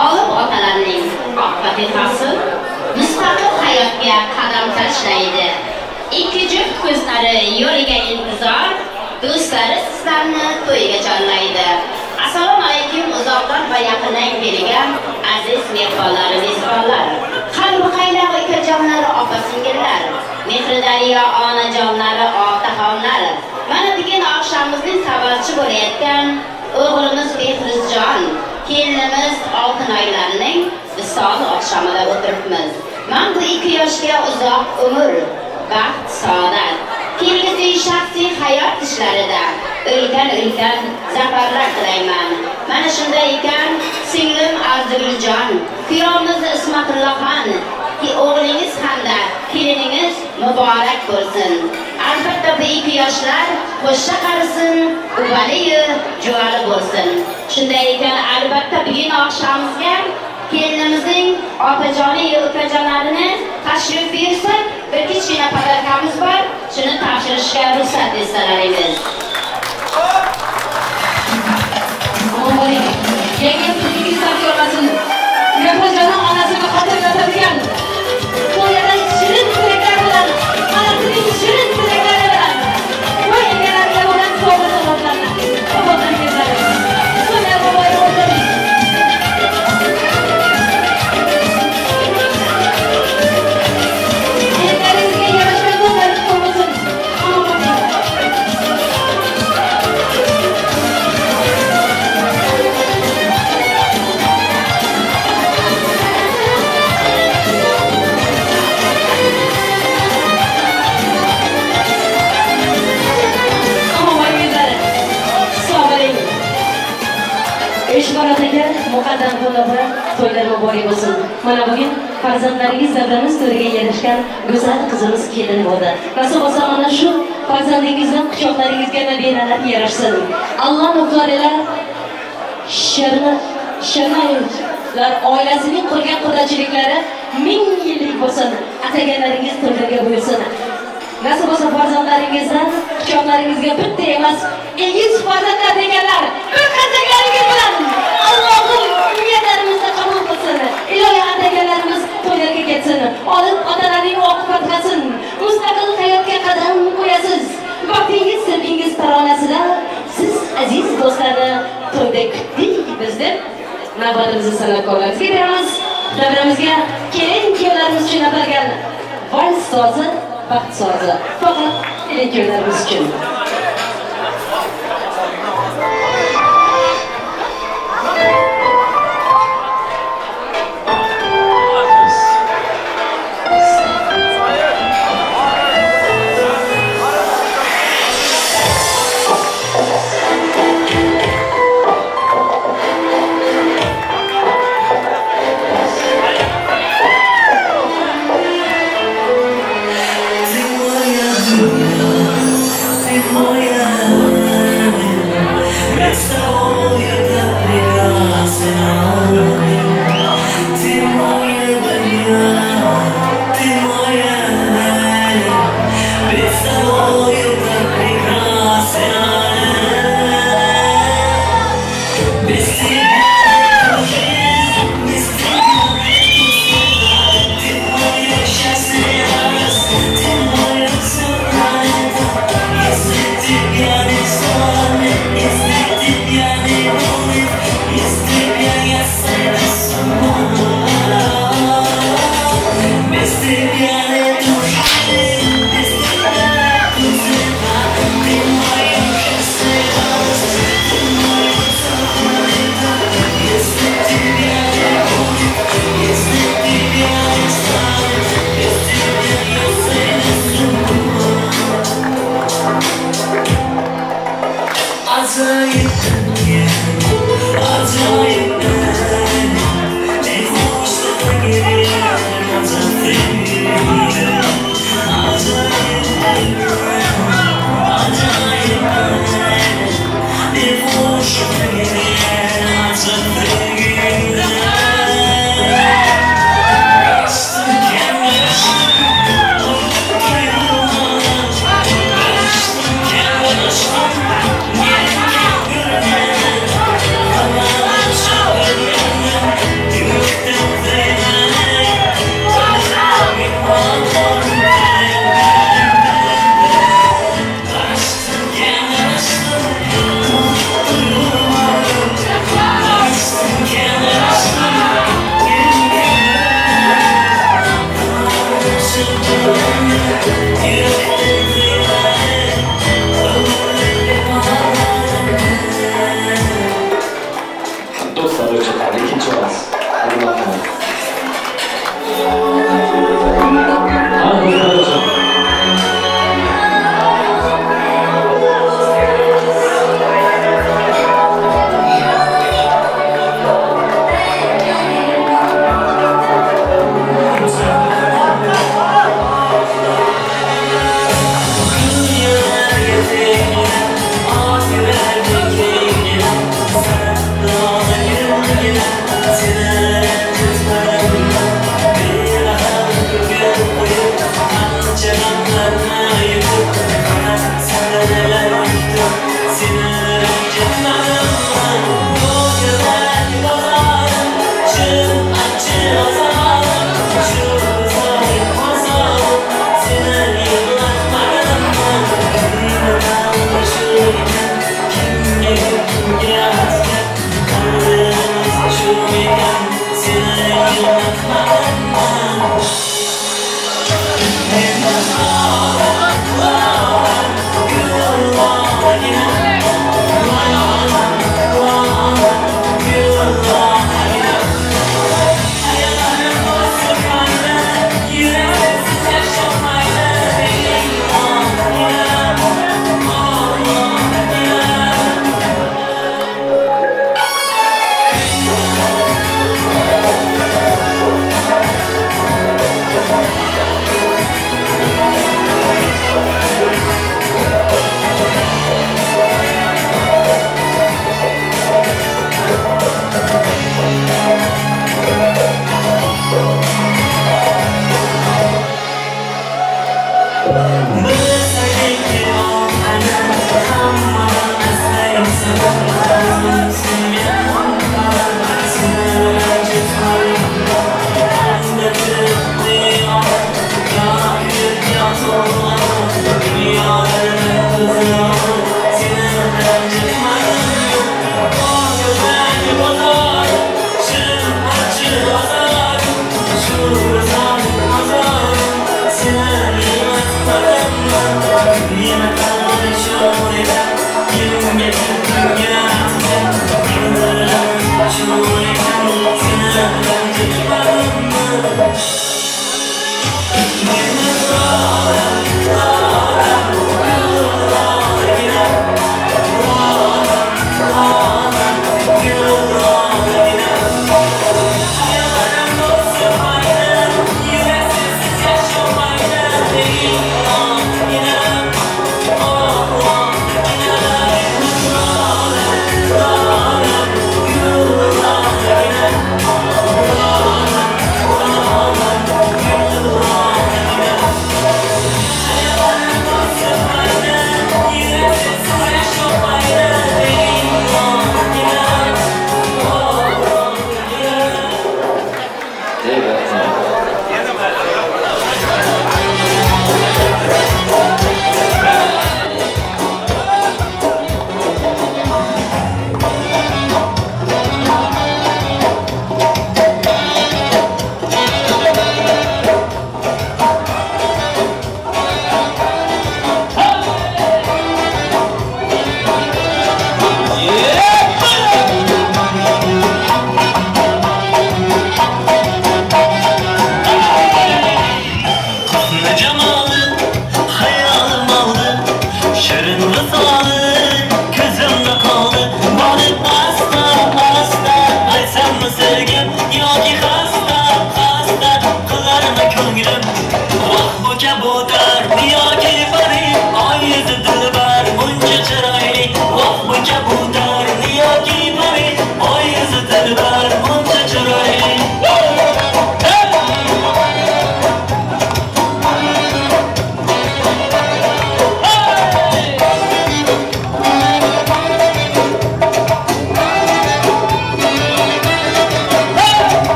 S6: Olim otalarning oq fatihasi mustaqil hayotga qadam tashlaydi. Ikki juft ko'zlari yo'liga intizor, do'stlari sizlarni to'yga chorlaydi. Assalomu alaykum uzoqdan va yaqindan kelgan aziz mehmonlar, mezbonlar, qalbi ukajonlar, opa-singillar, mehri daryo onajonlari, otaxonlar. Mana bugun oqshomimizning sababchi bo'layotgan o'g'limiz Behruzjon, kelinimiz Oltinoylarning visol oqshomida o'tiribmiz. Men bu ikki yoshga uzoq umr, baxt, saodat, kelgusi shaxsiy hayot ishlarida ulkan-ulkan zafarlar tilayman. Mana shunday ekan, singlim Arzuguljon, kuyovimiz Ismatulloxon, o'g'lingiz hamda keliningiz muborak bo'lsin. Albatta bu ikki yoshlar qo'sha qarisin, uvali-yu juvali bo'lsin. Shunday ekan, albatta bugun oqshomimizga kelinimizning opajoni va ukajonlarini tashrif buyursa, bir kichkina podarkamiz bor, shuni topshirishga ruxsat etsalaringiz.
S21: Omon bo'ling. Yangam sizni ko'rmasin. Mehrjonning onasini xotirlatadigan to'yada shirin tilaklar bilan, onasining shirin tilaklari bilan to'y egalariga bo'lgan sovg'a sovg'atlarni sovg'atingizlar. To'ylar muborak bo'lsin. Niyatlariga yarashgan to'ylar bo'lsin. Omon bo'ling. Eshmarat aka, muqaddam qo'llab to'ylar muborak bo'lsin. Mana bugun Farzandlaringiz davramiz to'riga yarashgan go'zal qizimiz kelin bo'ldi. Nasib bo'lsa mana shu farzandingizdan quchoqlaringizga nabiralar yarashsin. Alloh nuqtarilar Sharnayevlar oilasining qurgan qudachiliklari 1000 yillik bo'lsin. Ataganlaringiz to'ylarga buyursin. Nasib bo'lsa farzandlaringizdan quchoqlaringizga bitta emas, egiz farzandlar deganlar bir qarsaklaringiz bilan Allohim niyatlarimizni qabul qilsin. Ilohiy ataganlarimiz to'ylarga ketsin. Olim otalarning oq fathasin. Mustaqil hayotga qadam qo'yasiz. Baxtingiz sevgingiz taronasida siz aziz do'stlarni to'yda kutdik biz deb navbatimizni san'atkorlarimizga beramiz. Davramizga kelin kuyovlarimiz uchun atalgan vals sozi, baxt sozi faqat kelin kuyovlarimiz uchun.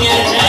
S1: Yürek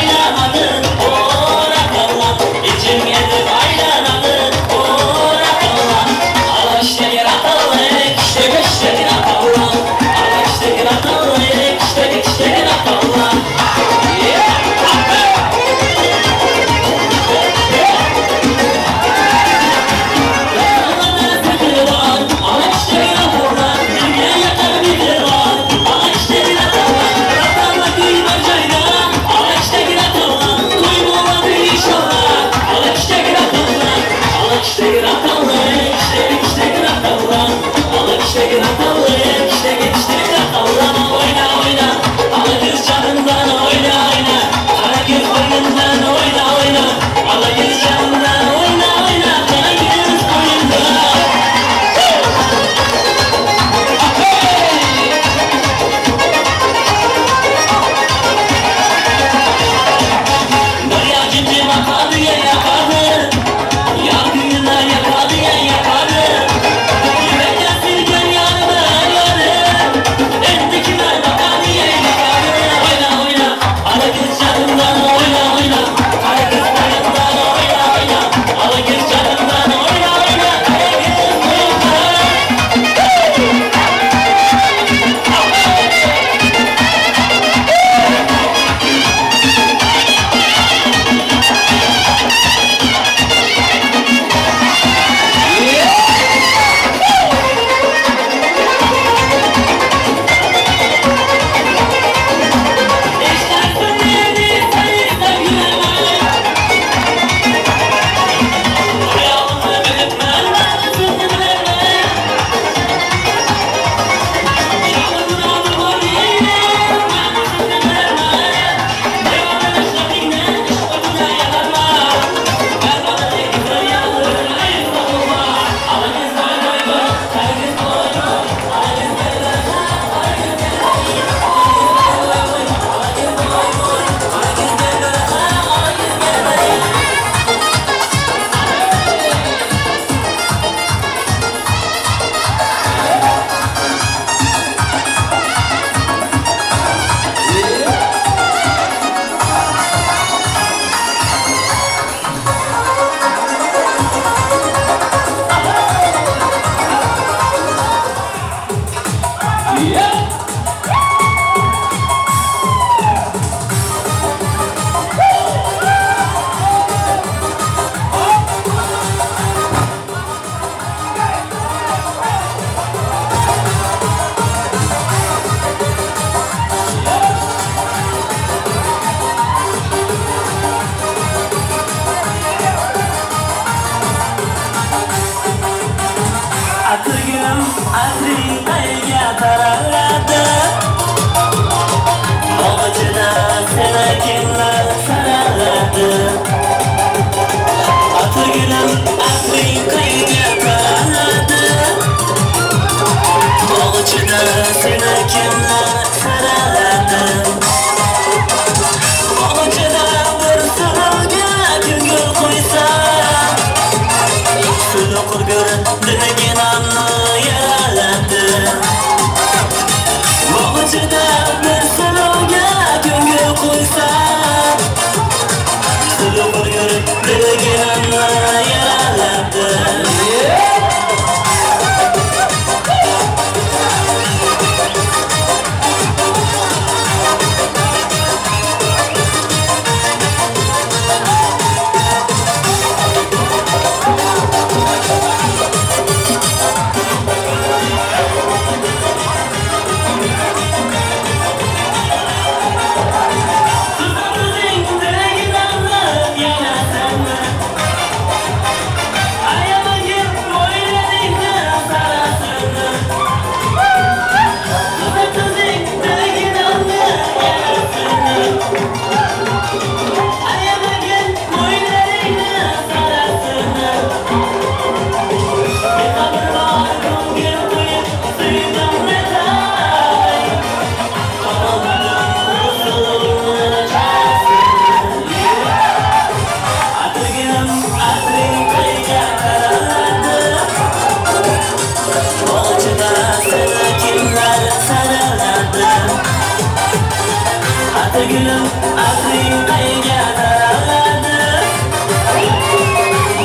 S1: Gulim, aqling qayga taraladi?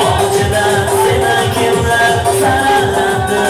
S1: Bog'chada seni kimlar saraladi?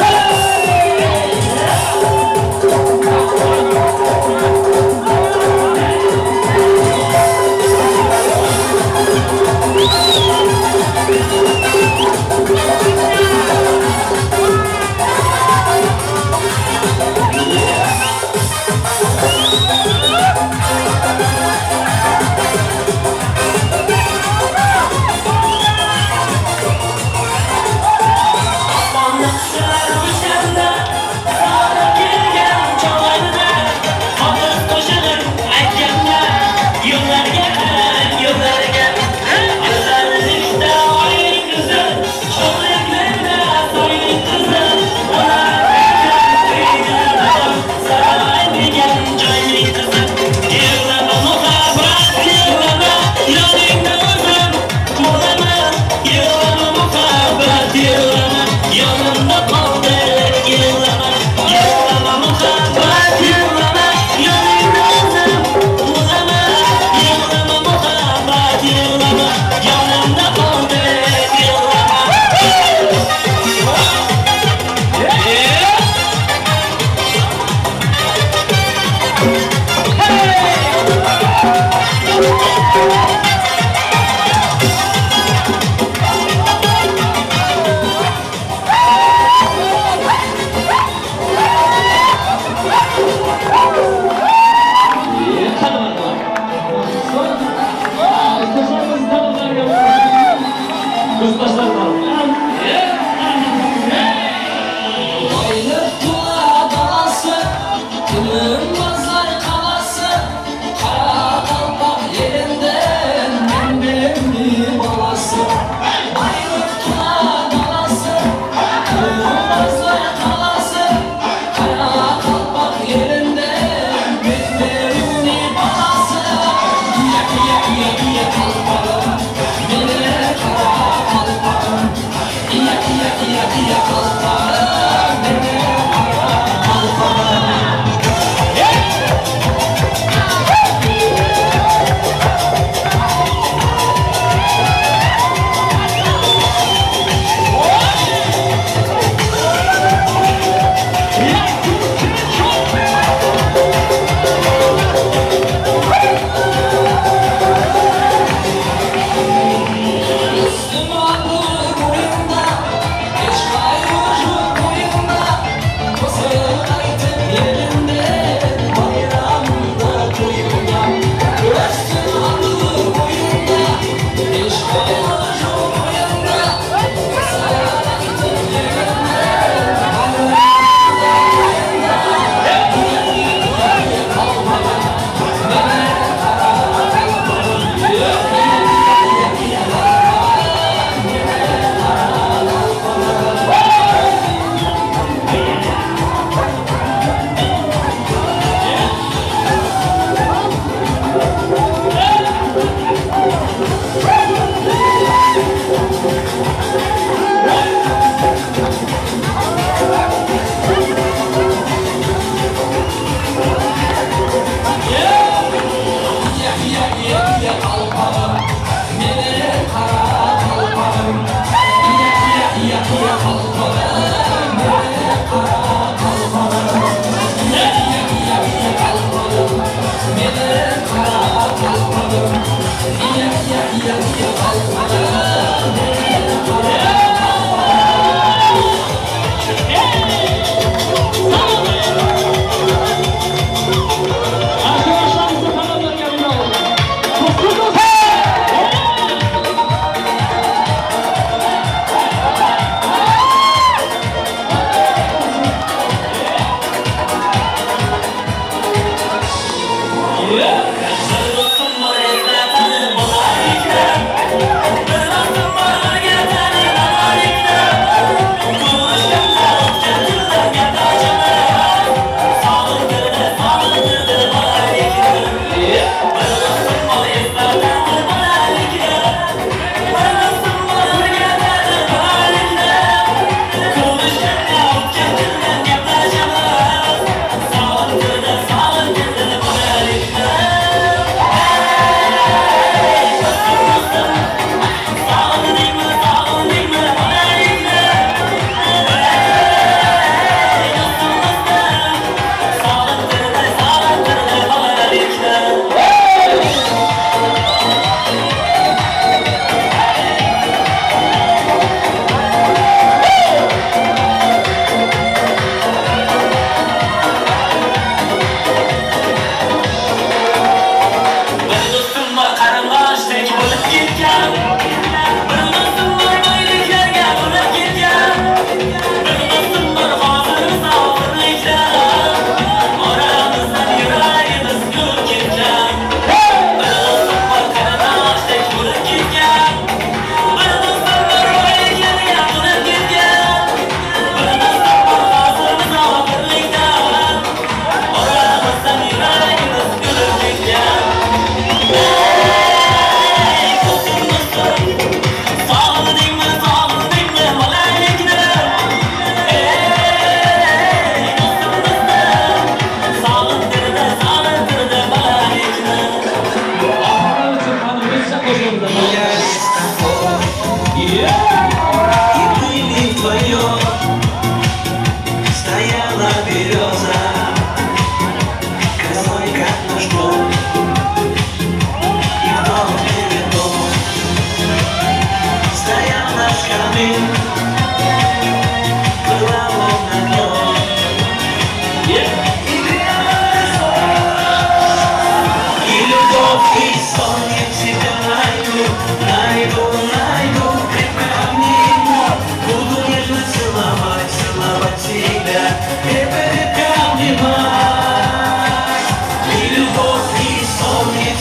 S2: Tümün pazar kalası, Karakalpak yerinden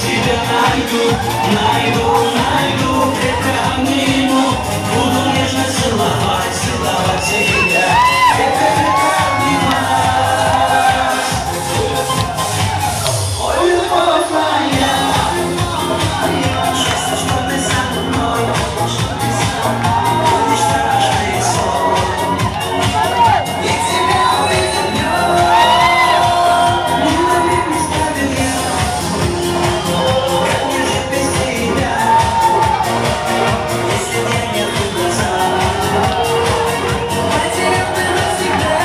S1: тебя найду, найду, найду, крепко обниму, буду нежно целовать, целовать тебя, крепко, крепко обнимать. Ой, любовь моя, счастье, что ты со мной, будешь страшный сон, и тебя увидел днем, не на ставил я, как мне жить без тебя, если день нет в глаза, потерял ты навсегда,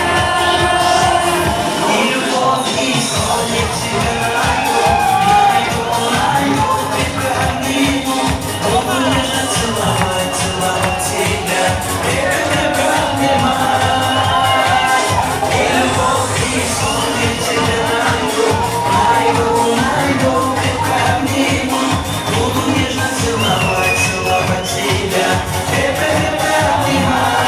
S1: и любовь, и сон, я тебя найду, найду, найду, крепко обниму, буду нежно целовать, целовать тебя, крепко, крепко обнимать. И любовь, и сон, я тебя найду, найду, найду, крепко обниму, буду нежно целовать, целовать тебя, крепко, крепко обнимать.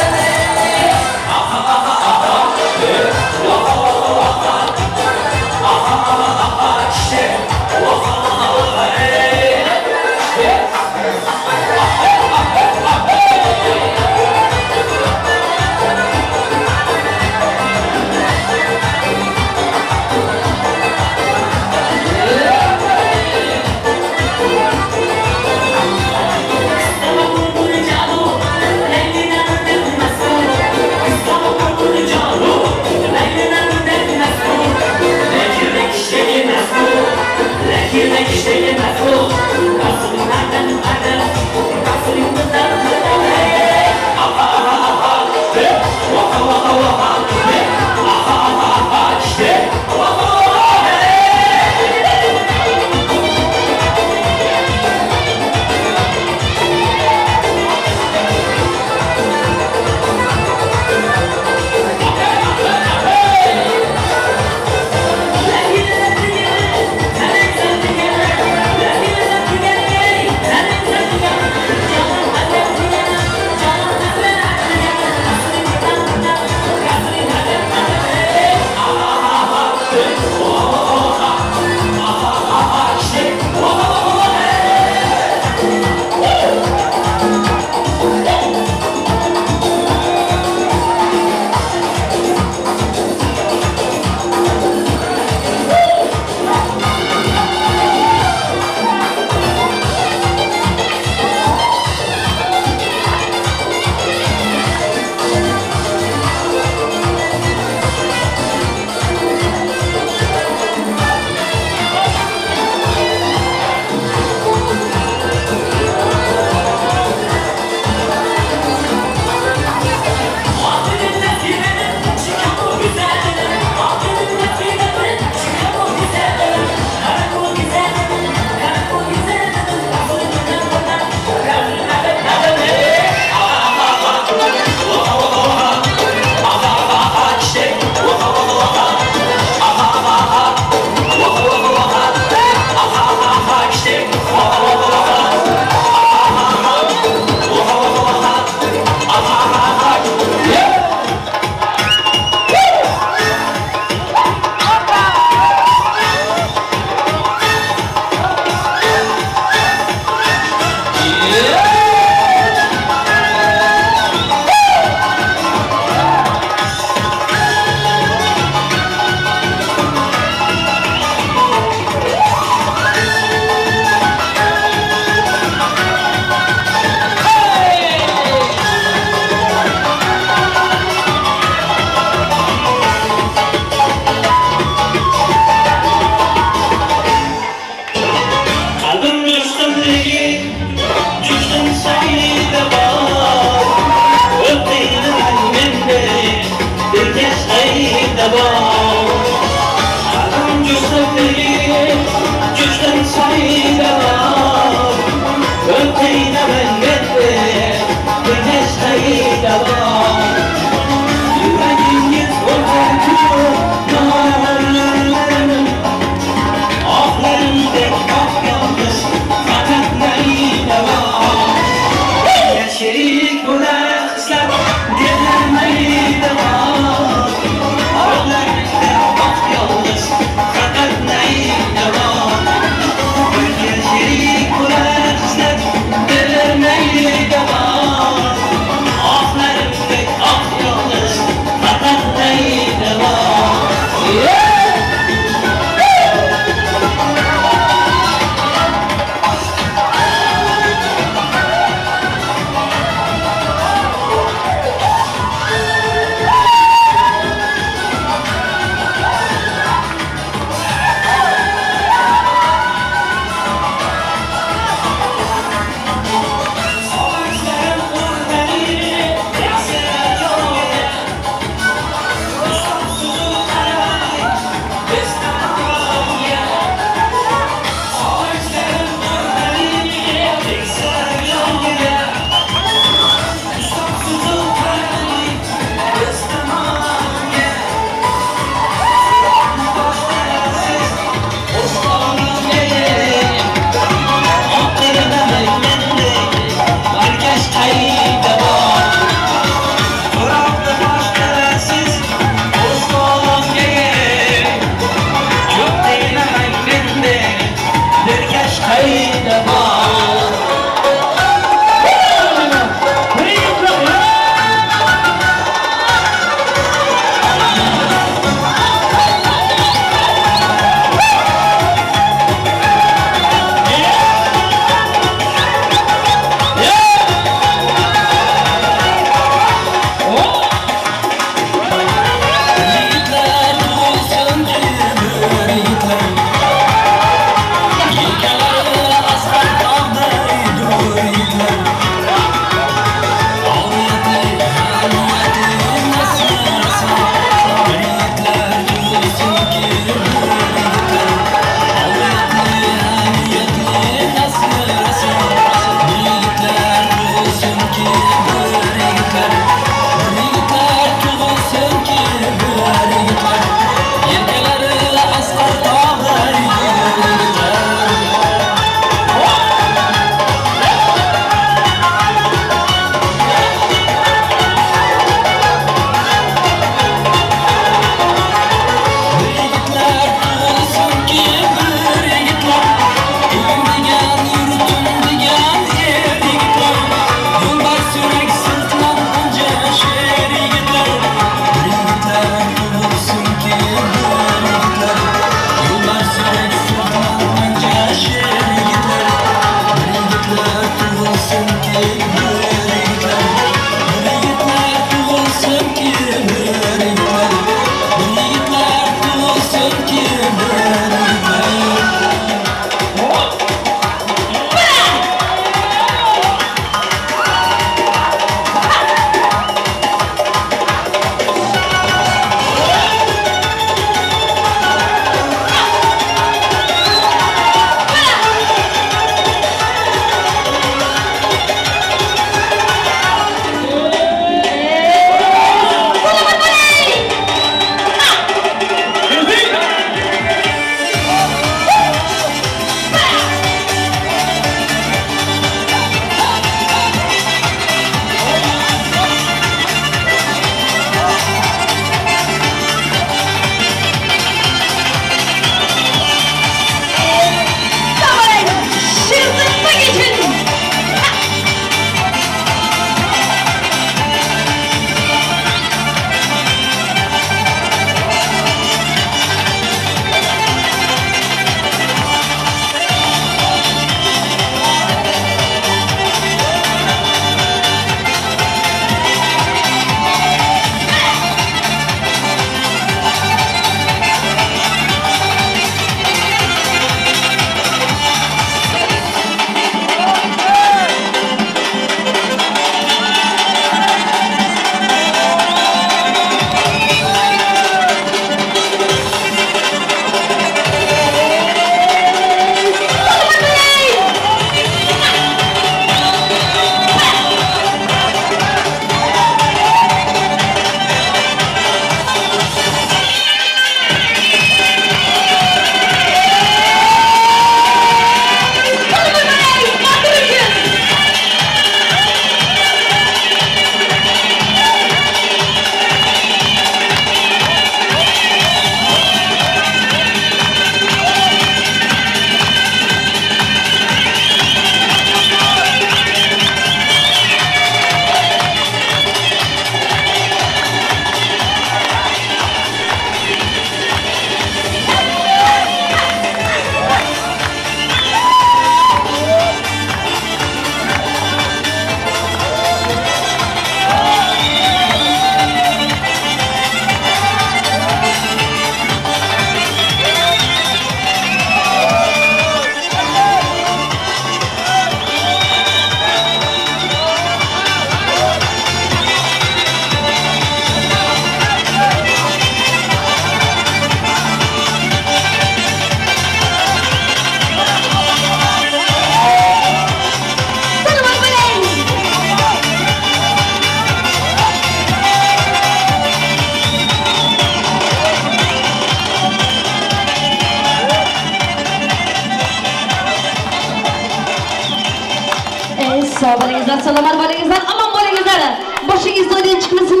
S21: Sog' bo'lingizlar, salomat bo'lingizlar, omon bo'lingizlar. Boshingiz to'ydan chiqmasin,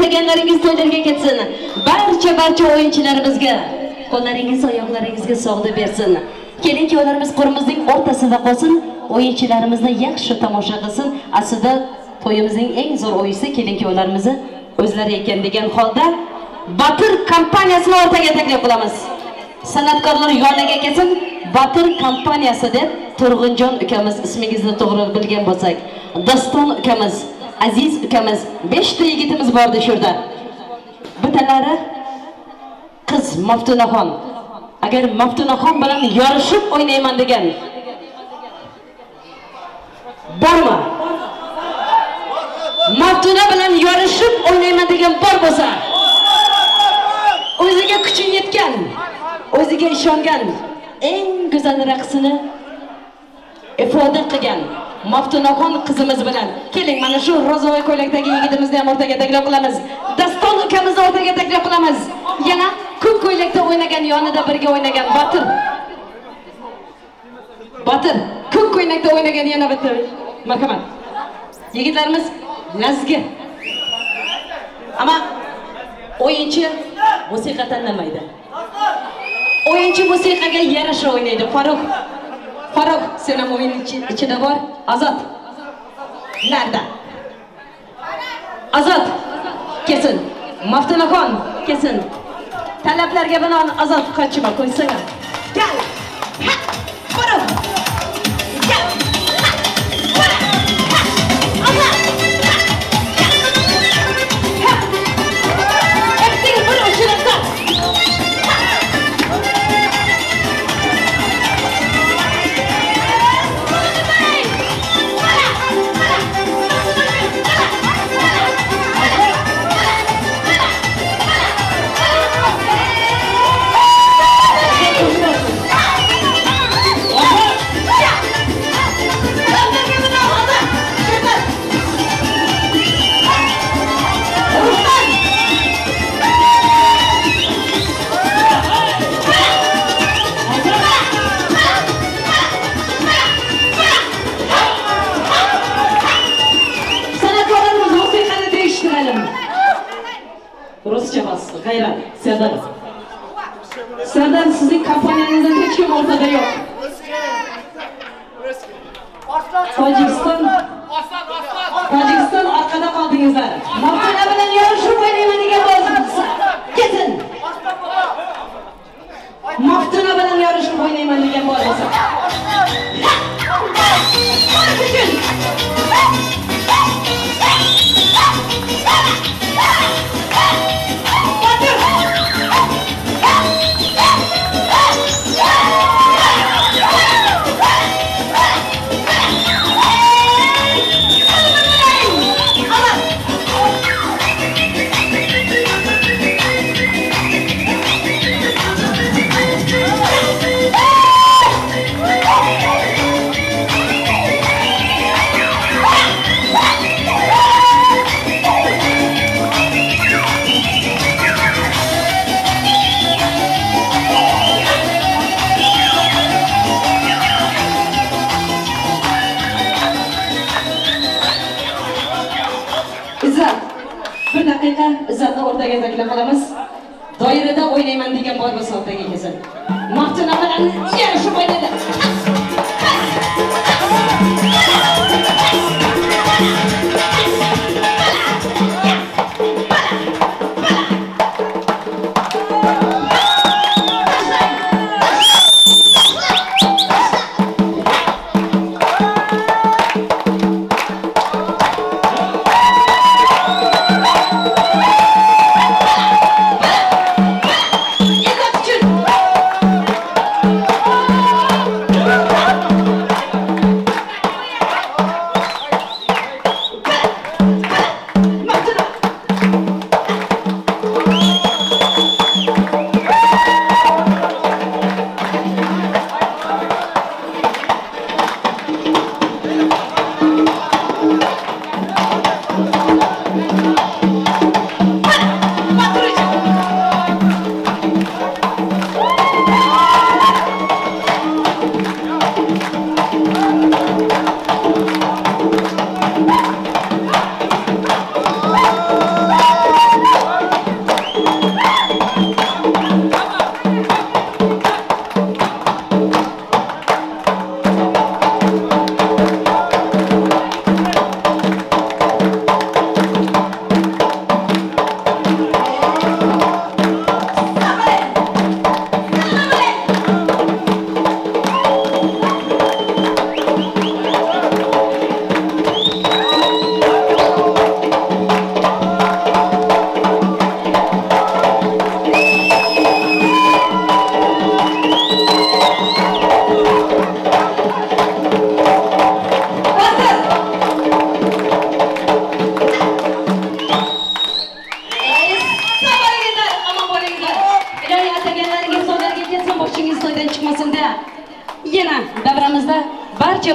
S21: deganlaringiz to'ylarga ketsin. Barcha o'yinchilarimizga qo'llaringiz, oyoqlaringizga sog'lik bersin. Kelin kuyovlarimiz qo'limizning o'rtasida qolsin, o'yinchilarimizni yaxshi tomosha qilsin. Aslida to'yimizning eng zo'r o'yinchisi kelin kuyovlarimizni o'zlari ekan degan holda Botir kompaniyasini o'rtaga taklif qilamiz. San'atkorlar yoniga kelsin, Botir kompaniyasi deb Turg'unjon ukamiz ismingizni to'g'ri bilgan bo'lsak, Doston ukamiz, Aziz ukamiz, 5 ta yigitimiz bordi shu yerda. Bittalari qiz Maftunaxon. Agar Maftunaxon bilan yorishib o'ynayman degan bormi? Maftuna bilan yorishib o'ynayman degan bor bo'lsa, o'ziga kuchi yetgan, o'ziga ishongan, eng go'zal raqsini ifoda qilgan Maftunaxon qizimiz bilan keling, mana shu ro'zavoy ko'ylakdagi yigitimizni ham o'rtaga taklif qilamiz. Daston ukamizni o'rtaga taklif qilamiz. Yana ko'k ko'ylakda o'ynagan, yonida birga o'ynagan Botir. Botir ko'k ko'ylakda o'ynagan yana bitta marhamat. Yigitlarimiz lazgi. Ammo o'yinchi musiqa tanlamaydi. O'yinchi musiqaga yarasha o'ynaydi. Farruh, sen ham o'yin ichida bor. Azat. Nerede? Azat kesin. Maftunaxon kesin. Talablarga binoan Azat qochma qo'ysana. Gel. Ha! Farruh. Gel. Ha! Farruh. Ha! Azat. Ha! Gel. Ha! Hepsini bir uçurumda. Ha! Tojikiston orqada qoldingizlar. Maftuna bilan yarashib o'ynayman degan bo'lsa, kesin. Maftuna bilan yarashib o'ynayman degan bor bo'lsa. Izzatni o'rtaga taklif qilamiz. Doirada o'ynayman degan bor bo'lsa o'rtaga kelsin. Maftuna bilan yarashib o'ynaydi.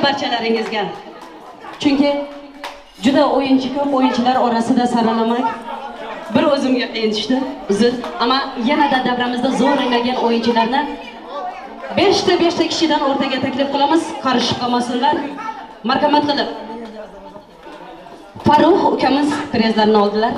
S21: Barchalaringizga. Chunki juda o'yinchi ko'p, o'yinchilar orasida saralamak bir o'zimga qiyin tushdi. Uzr, ammo yanada davramizda zo'r o'ynagan o'yinchilarni 5 ta kishidan o'rtaga taklif qilamiz, qarishib qolmasinlar. Marhamat qilib. Farruh ukamiz prezlarni oldilar.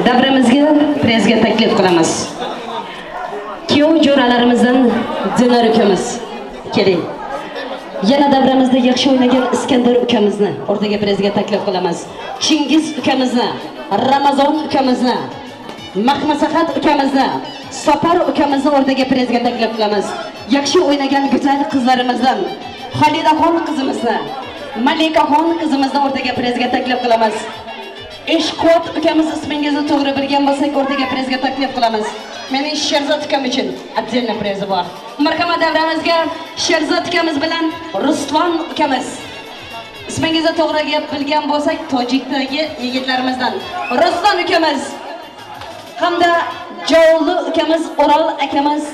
S21: Davramizga prezga taklif qilamiz. Kuyov jo'ralarimizdan Dinar ukamiz keling. Yana davramizda yaxshi o'ynagan Iskandar ukamizni o'rtaga prezga taklif qilamiz. Chingiz ukamizni, Ramazon ukamizni, Mahmasahat ukamizni, Sopar ukamizni o'rtaga prezga taklif qilamiz. Yaxshi o'ynagan go'zal qizlarimizdan Xolidaxon qizimizni, Malikaxon qizimizni o'rtaga prezga taklif qilamiz. Ishqot ukamiz ismingizni to'g'ri bilgan bo'lsak o'rtaga prezga taklif qilamiz. Mening Sherzod ukam uchun отдельно prezi bor. Marhamat davramizga Sherzod ukamiz bilan Ruslan ukamiz. Ismingizni to'g'ri gap bilgan bo'lsak Tojikdagi yigitlarimizdan Ruslan ukamiz hamda Jovli ukamiz, O'rol akamiz,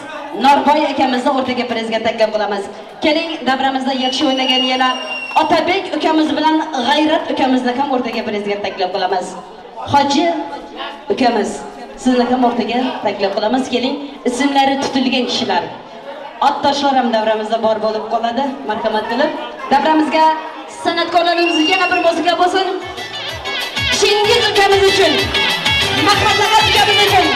S21: Norboy akamizni o'rtaga prezga taklif qilamiz. Keling, davramizda yaxshi o'ynagan yana Otabek ukamiz bilan G'ayrat ukamizni ham o'rtaga prezga taklif qilamiz. Hoji ukamiz, sizni ham o'rtaga taklif qilamiz. Keling, ismlari tutilgan kishilar. Ottoshlar ham davramizda bor bo'lib qoladi. Marhamat qilib, davramizga san'atkorlarimiz yana bir musiqa bo'lsin. Chingiz ukamiz uchun, Mahmud aka ukamiz uchun.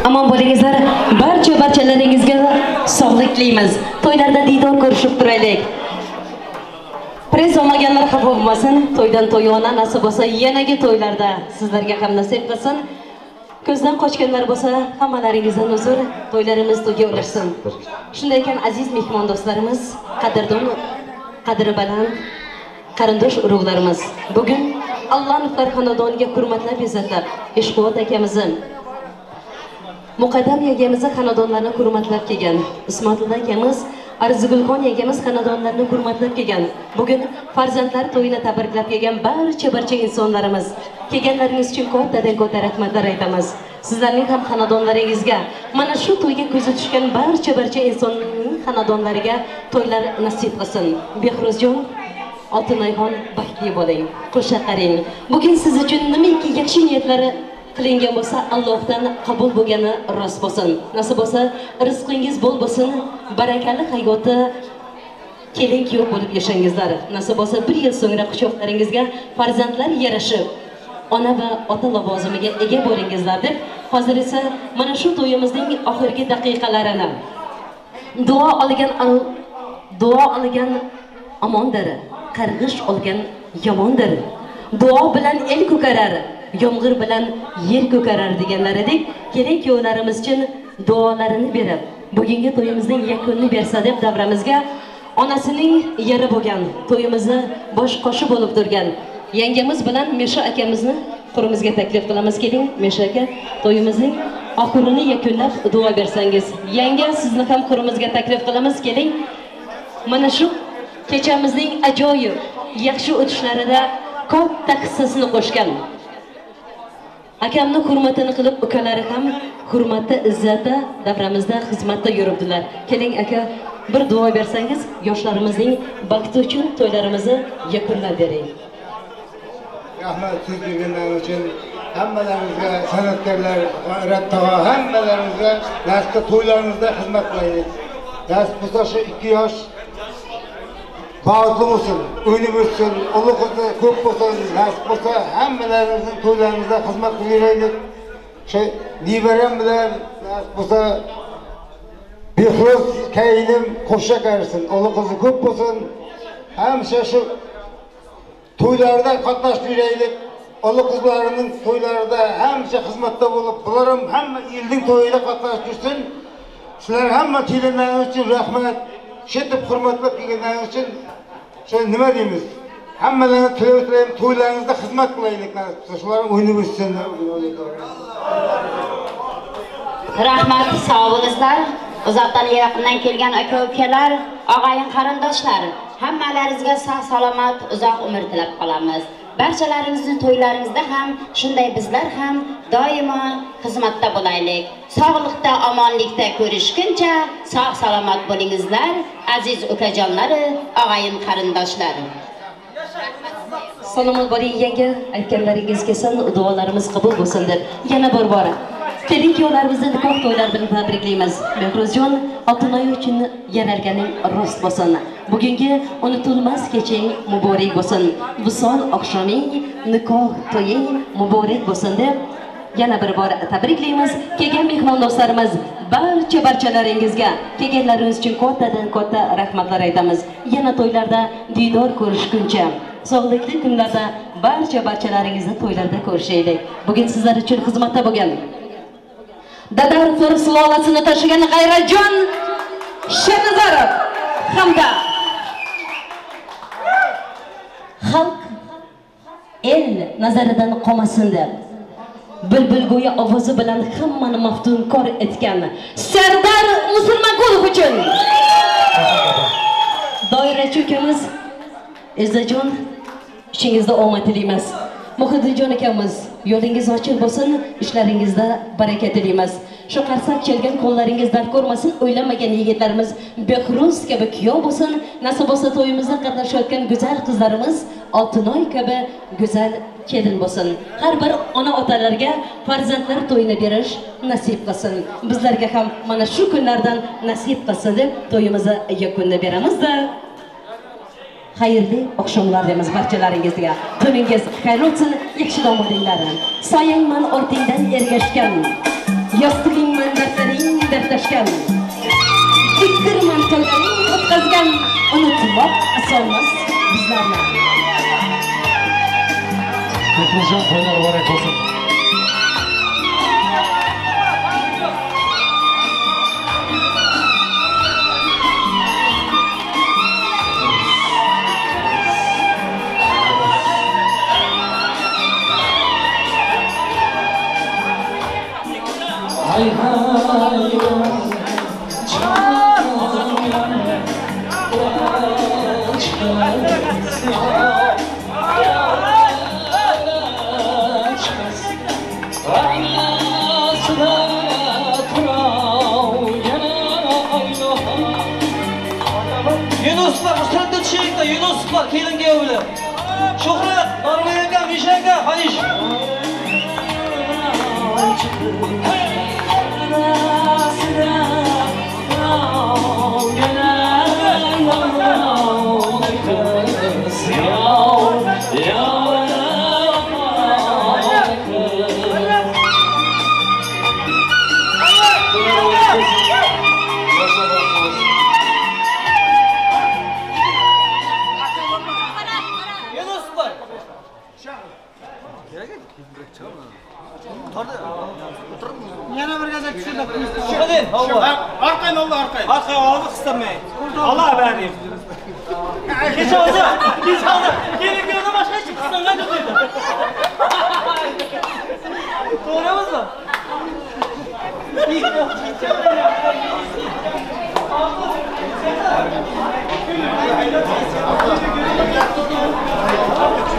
S21: Aman bo'lingizlar, barcha-barchalaringizga sog'lik tilaymiz. To'ylarda diydor ko'rishib turaylik. Prez olmaganlar xafa bo'lmasin, to'ydan to'yona nasib bo'lsa, yanagi to'ylarda sizlarga ham nasib qilsin. Ko'zdan qochganlar bo'lsa, hammalaringizdan uzr, to'ylarimiz to'yga ulashsin. Shunday ekan, aziz mehmon do'stlarimiz, qadrdon, qadri baland qarindosh urug'larimiz, bugun Allanovlar xonadoniga hurmatlab izzatlab Ishquvvat akamizni, Muqaddam yangamizni xonadonlarini hurmatlab kelgan, Ismatilla akamiz, Arzigulxon yangamiz xonadonlarini hurmatlab kelgan, bugun farzandlar to'yini tabriklab kelgan barcha insonlarimiz, kelganlaringiz uchun kattadan katta rahmatlar aytamiz. Sizlarning ham xonadonlaringizga, mana shu to'yga ko'zi tushgan barcha insonning xonadonlariga to'ylar nasib qilsin. Behruzjon, Oltinayxon, baxtli bo'ling, qo'sha qaring. Bugun siz uchun nimaiki yaxshi niyatlari qilingan bo'lsa, Allohdan qabul bo'lgani rost bo'lsin. Nasib bo'lsa, rizqingiz bo'l bo'lsin, barakali hayoti kelin kuyov bo'lib yashangizlar. Nasib bo'lsa, bir yil so'ngra quchoqlaringizga farzandlar yarashib, ona va ota lavozimiga ega bo'lingizlar deb, hozir esa mana shu to'yimizning oxirgi daqiqalarini duo olgan omondir, qarg'ish olgan yomondir. Duo bilan el ko'karar, yomg'ir bilan yer ko'karar deganlaridek, kelin kuyovlarimiz uchun duolarini berib, bugungi to'yimizning yakunini bersa deb davramizga onasining yeri bo'lgan, to'yimizni bosh qoshi bo'lib turgan yangamiz bilan Mesha akamizni qurimizga taklif qilamiz. Keling Mesha aka, to'yimizning oxirini yakunlab duo bersangiz. Yanga, sizni ham qurimizga taklif qilamiz. Keling, mana shu kechamizning ajoyib yaxshi o'tishlarida katta hissasini qo'shgan akamni hurmatini qilib, ukalari ham hurmatda, izzatda, davramizda xizmatda yuribdilar. Keling aka, bir duo bersangiz, yoshlarimizning baxti uchun to'ylarimizni yakunlab bering.
S5: Rahmat so'z berganlar uchun hammalaringizga, san'atkorlar, G'ayrat tog'a, hammalaringizga nasib to'ylaringizda xizmat qilaylik. Nasib bo'lsa shu 2 yosh baxtli bo'lsin, o'ynab o'tsin, ulug' qizi ko'p bo'lsin, nasib bo'lsa hammalaringizning to'ylaringizda xizmat qilaylik. Shu nevaram bilan nasib bo'lsa Behruz kayinim qo'sha qarsin, ulug' qizi ko'p bo'lsin. Hamisha shu to'ylarda qatnashib yuraylik. Ulı qizlarining to'ylarida hamisha xizmatda bo'lib, bular ham hamma elning to'yida qatnashib yursin. Sizlar hamma kelinlaringiz uchun rahmat. Shetib hurmatlab kelganlaringiz uchun shu nima deymiz? Hammalaringiz tilab tilaymiz, to'ylaringizda xizmat qilaylik nasib qilsa. Shular o'ynab o'tsin.
S6: Rahmat, sog' bo'linglar. Uzoqdan yaqindan kelgan aka-ukalar, og'ayin qarindoshlar, hammalaringizga sog' salomat, uzoq umr tilab qolamiz. Barchalaringizni to'ylaringizda ham shunday bizlar ham doimo xizmatda bo'laylik. Sog'liqda, omonlikda ko'rishguncha sog' salomat bo'lingizlar, aziz ukajonlari, og'ayin qarindoshlar.
S21: Salomat bo'ling yanga, aytganlaringiz kelsin, duolarimiz qabul bo'lsin deb yana bir bora kelin kuyovlarimizni nikoh to'ylari bilan tabriklaymiz. Behruzjon, Oltinoy uchun yaralganing rost bo'lsin. Bugungi unutilmas kechang muborak bo'lsin. Visol oqshoming, nikoh to'ying muborak bo'lsin deb yana bir bor tabriklaymiz. Kelgan mehmon do'stlarimiz, barchalaringizga kelganlaringiz uchun kattadan katta rahmatlar aytamiz. Yana to'ylarda diydor ko'rishguncha, sog'likli kunlarda barchalaringizni to'ylarda ko'rishaylik. Bugun sizlar uchun xizmatda bo'lgan Dadar sulolasini tashigan G'ayratjon Shernazarov hamda xalq el nazaridan qolmasin deb bulbulgo'ya ovozi bilan hammani maftunkor etgan Sardor Musulmonqulov uchun doirachi ukamiz Izzajon, ishingizda omad tilaymiz. Muhiddinjon akamiz, yo'lingiz ochiq bo'lsin, ishlaringizda baraka tilaymiz. Shu qarsak chalgan qo'llaringiz dard ko'rmasin, o'ylamagan yigitlarimiz Behruz kabi kuyov bo'lsin, nasib bo'lsa to'yimizda qatnashayotgan go'zal qizlarimiz Oltinoy kabi go'zal kelin bo'lsin. Har bir ona-otalarga farzandlar to'yini berish nasib qilsin. Bizlarga ham mana shu kunlardan nasib qilsin deb to'yimizni yakunlab beramiz-da. Xayrli oqshomlar deymiz barchalaringizga. Tuningiz xayrli o'tsin, yaxshi dam olinglar. Soyangman ortingdan ergashgan, yostig'ingman dardlaring dardlashgan, diktirman to'ylaring o'tkazgan, unutmoq osonmas bizlarni.
S7: Behruzjon, to'ylar muborak bo'lsin.
S1: Hay hay
S12: Yunuslar, suratga tushaylik-da, Yunuslar kelin kuyov bilan. Shuhrat, Normal aka, Misha aka, Xalish.
S14: Yana bir gazak tushirdik.
S10: Arqayn oldi, arqayn. Arqayn oldi, qistirmang. Alloh berdi.
S1: Kecha o'zi, kecha o'zi, kelin kuyovdan boshqa hech kim qistirgan yo'q edi.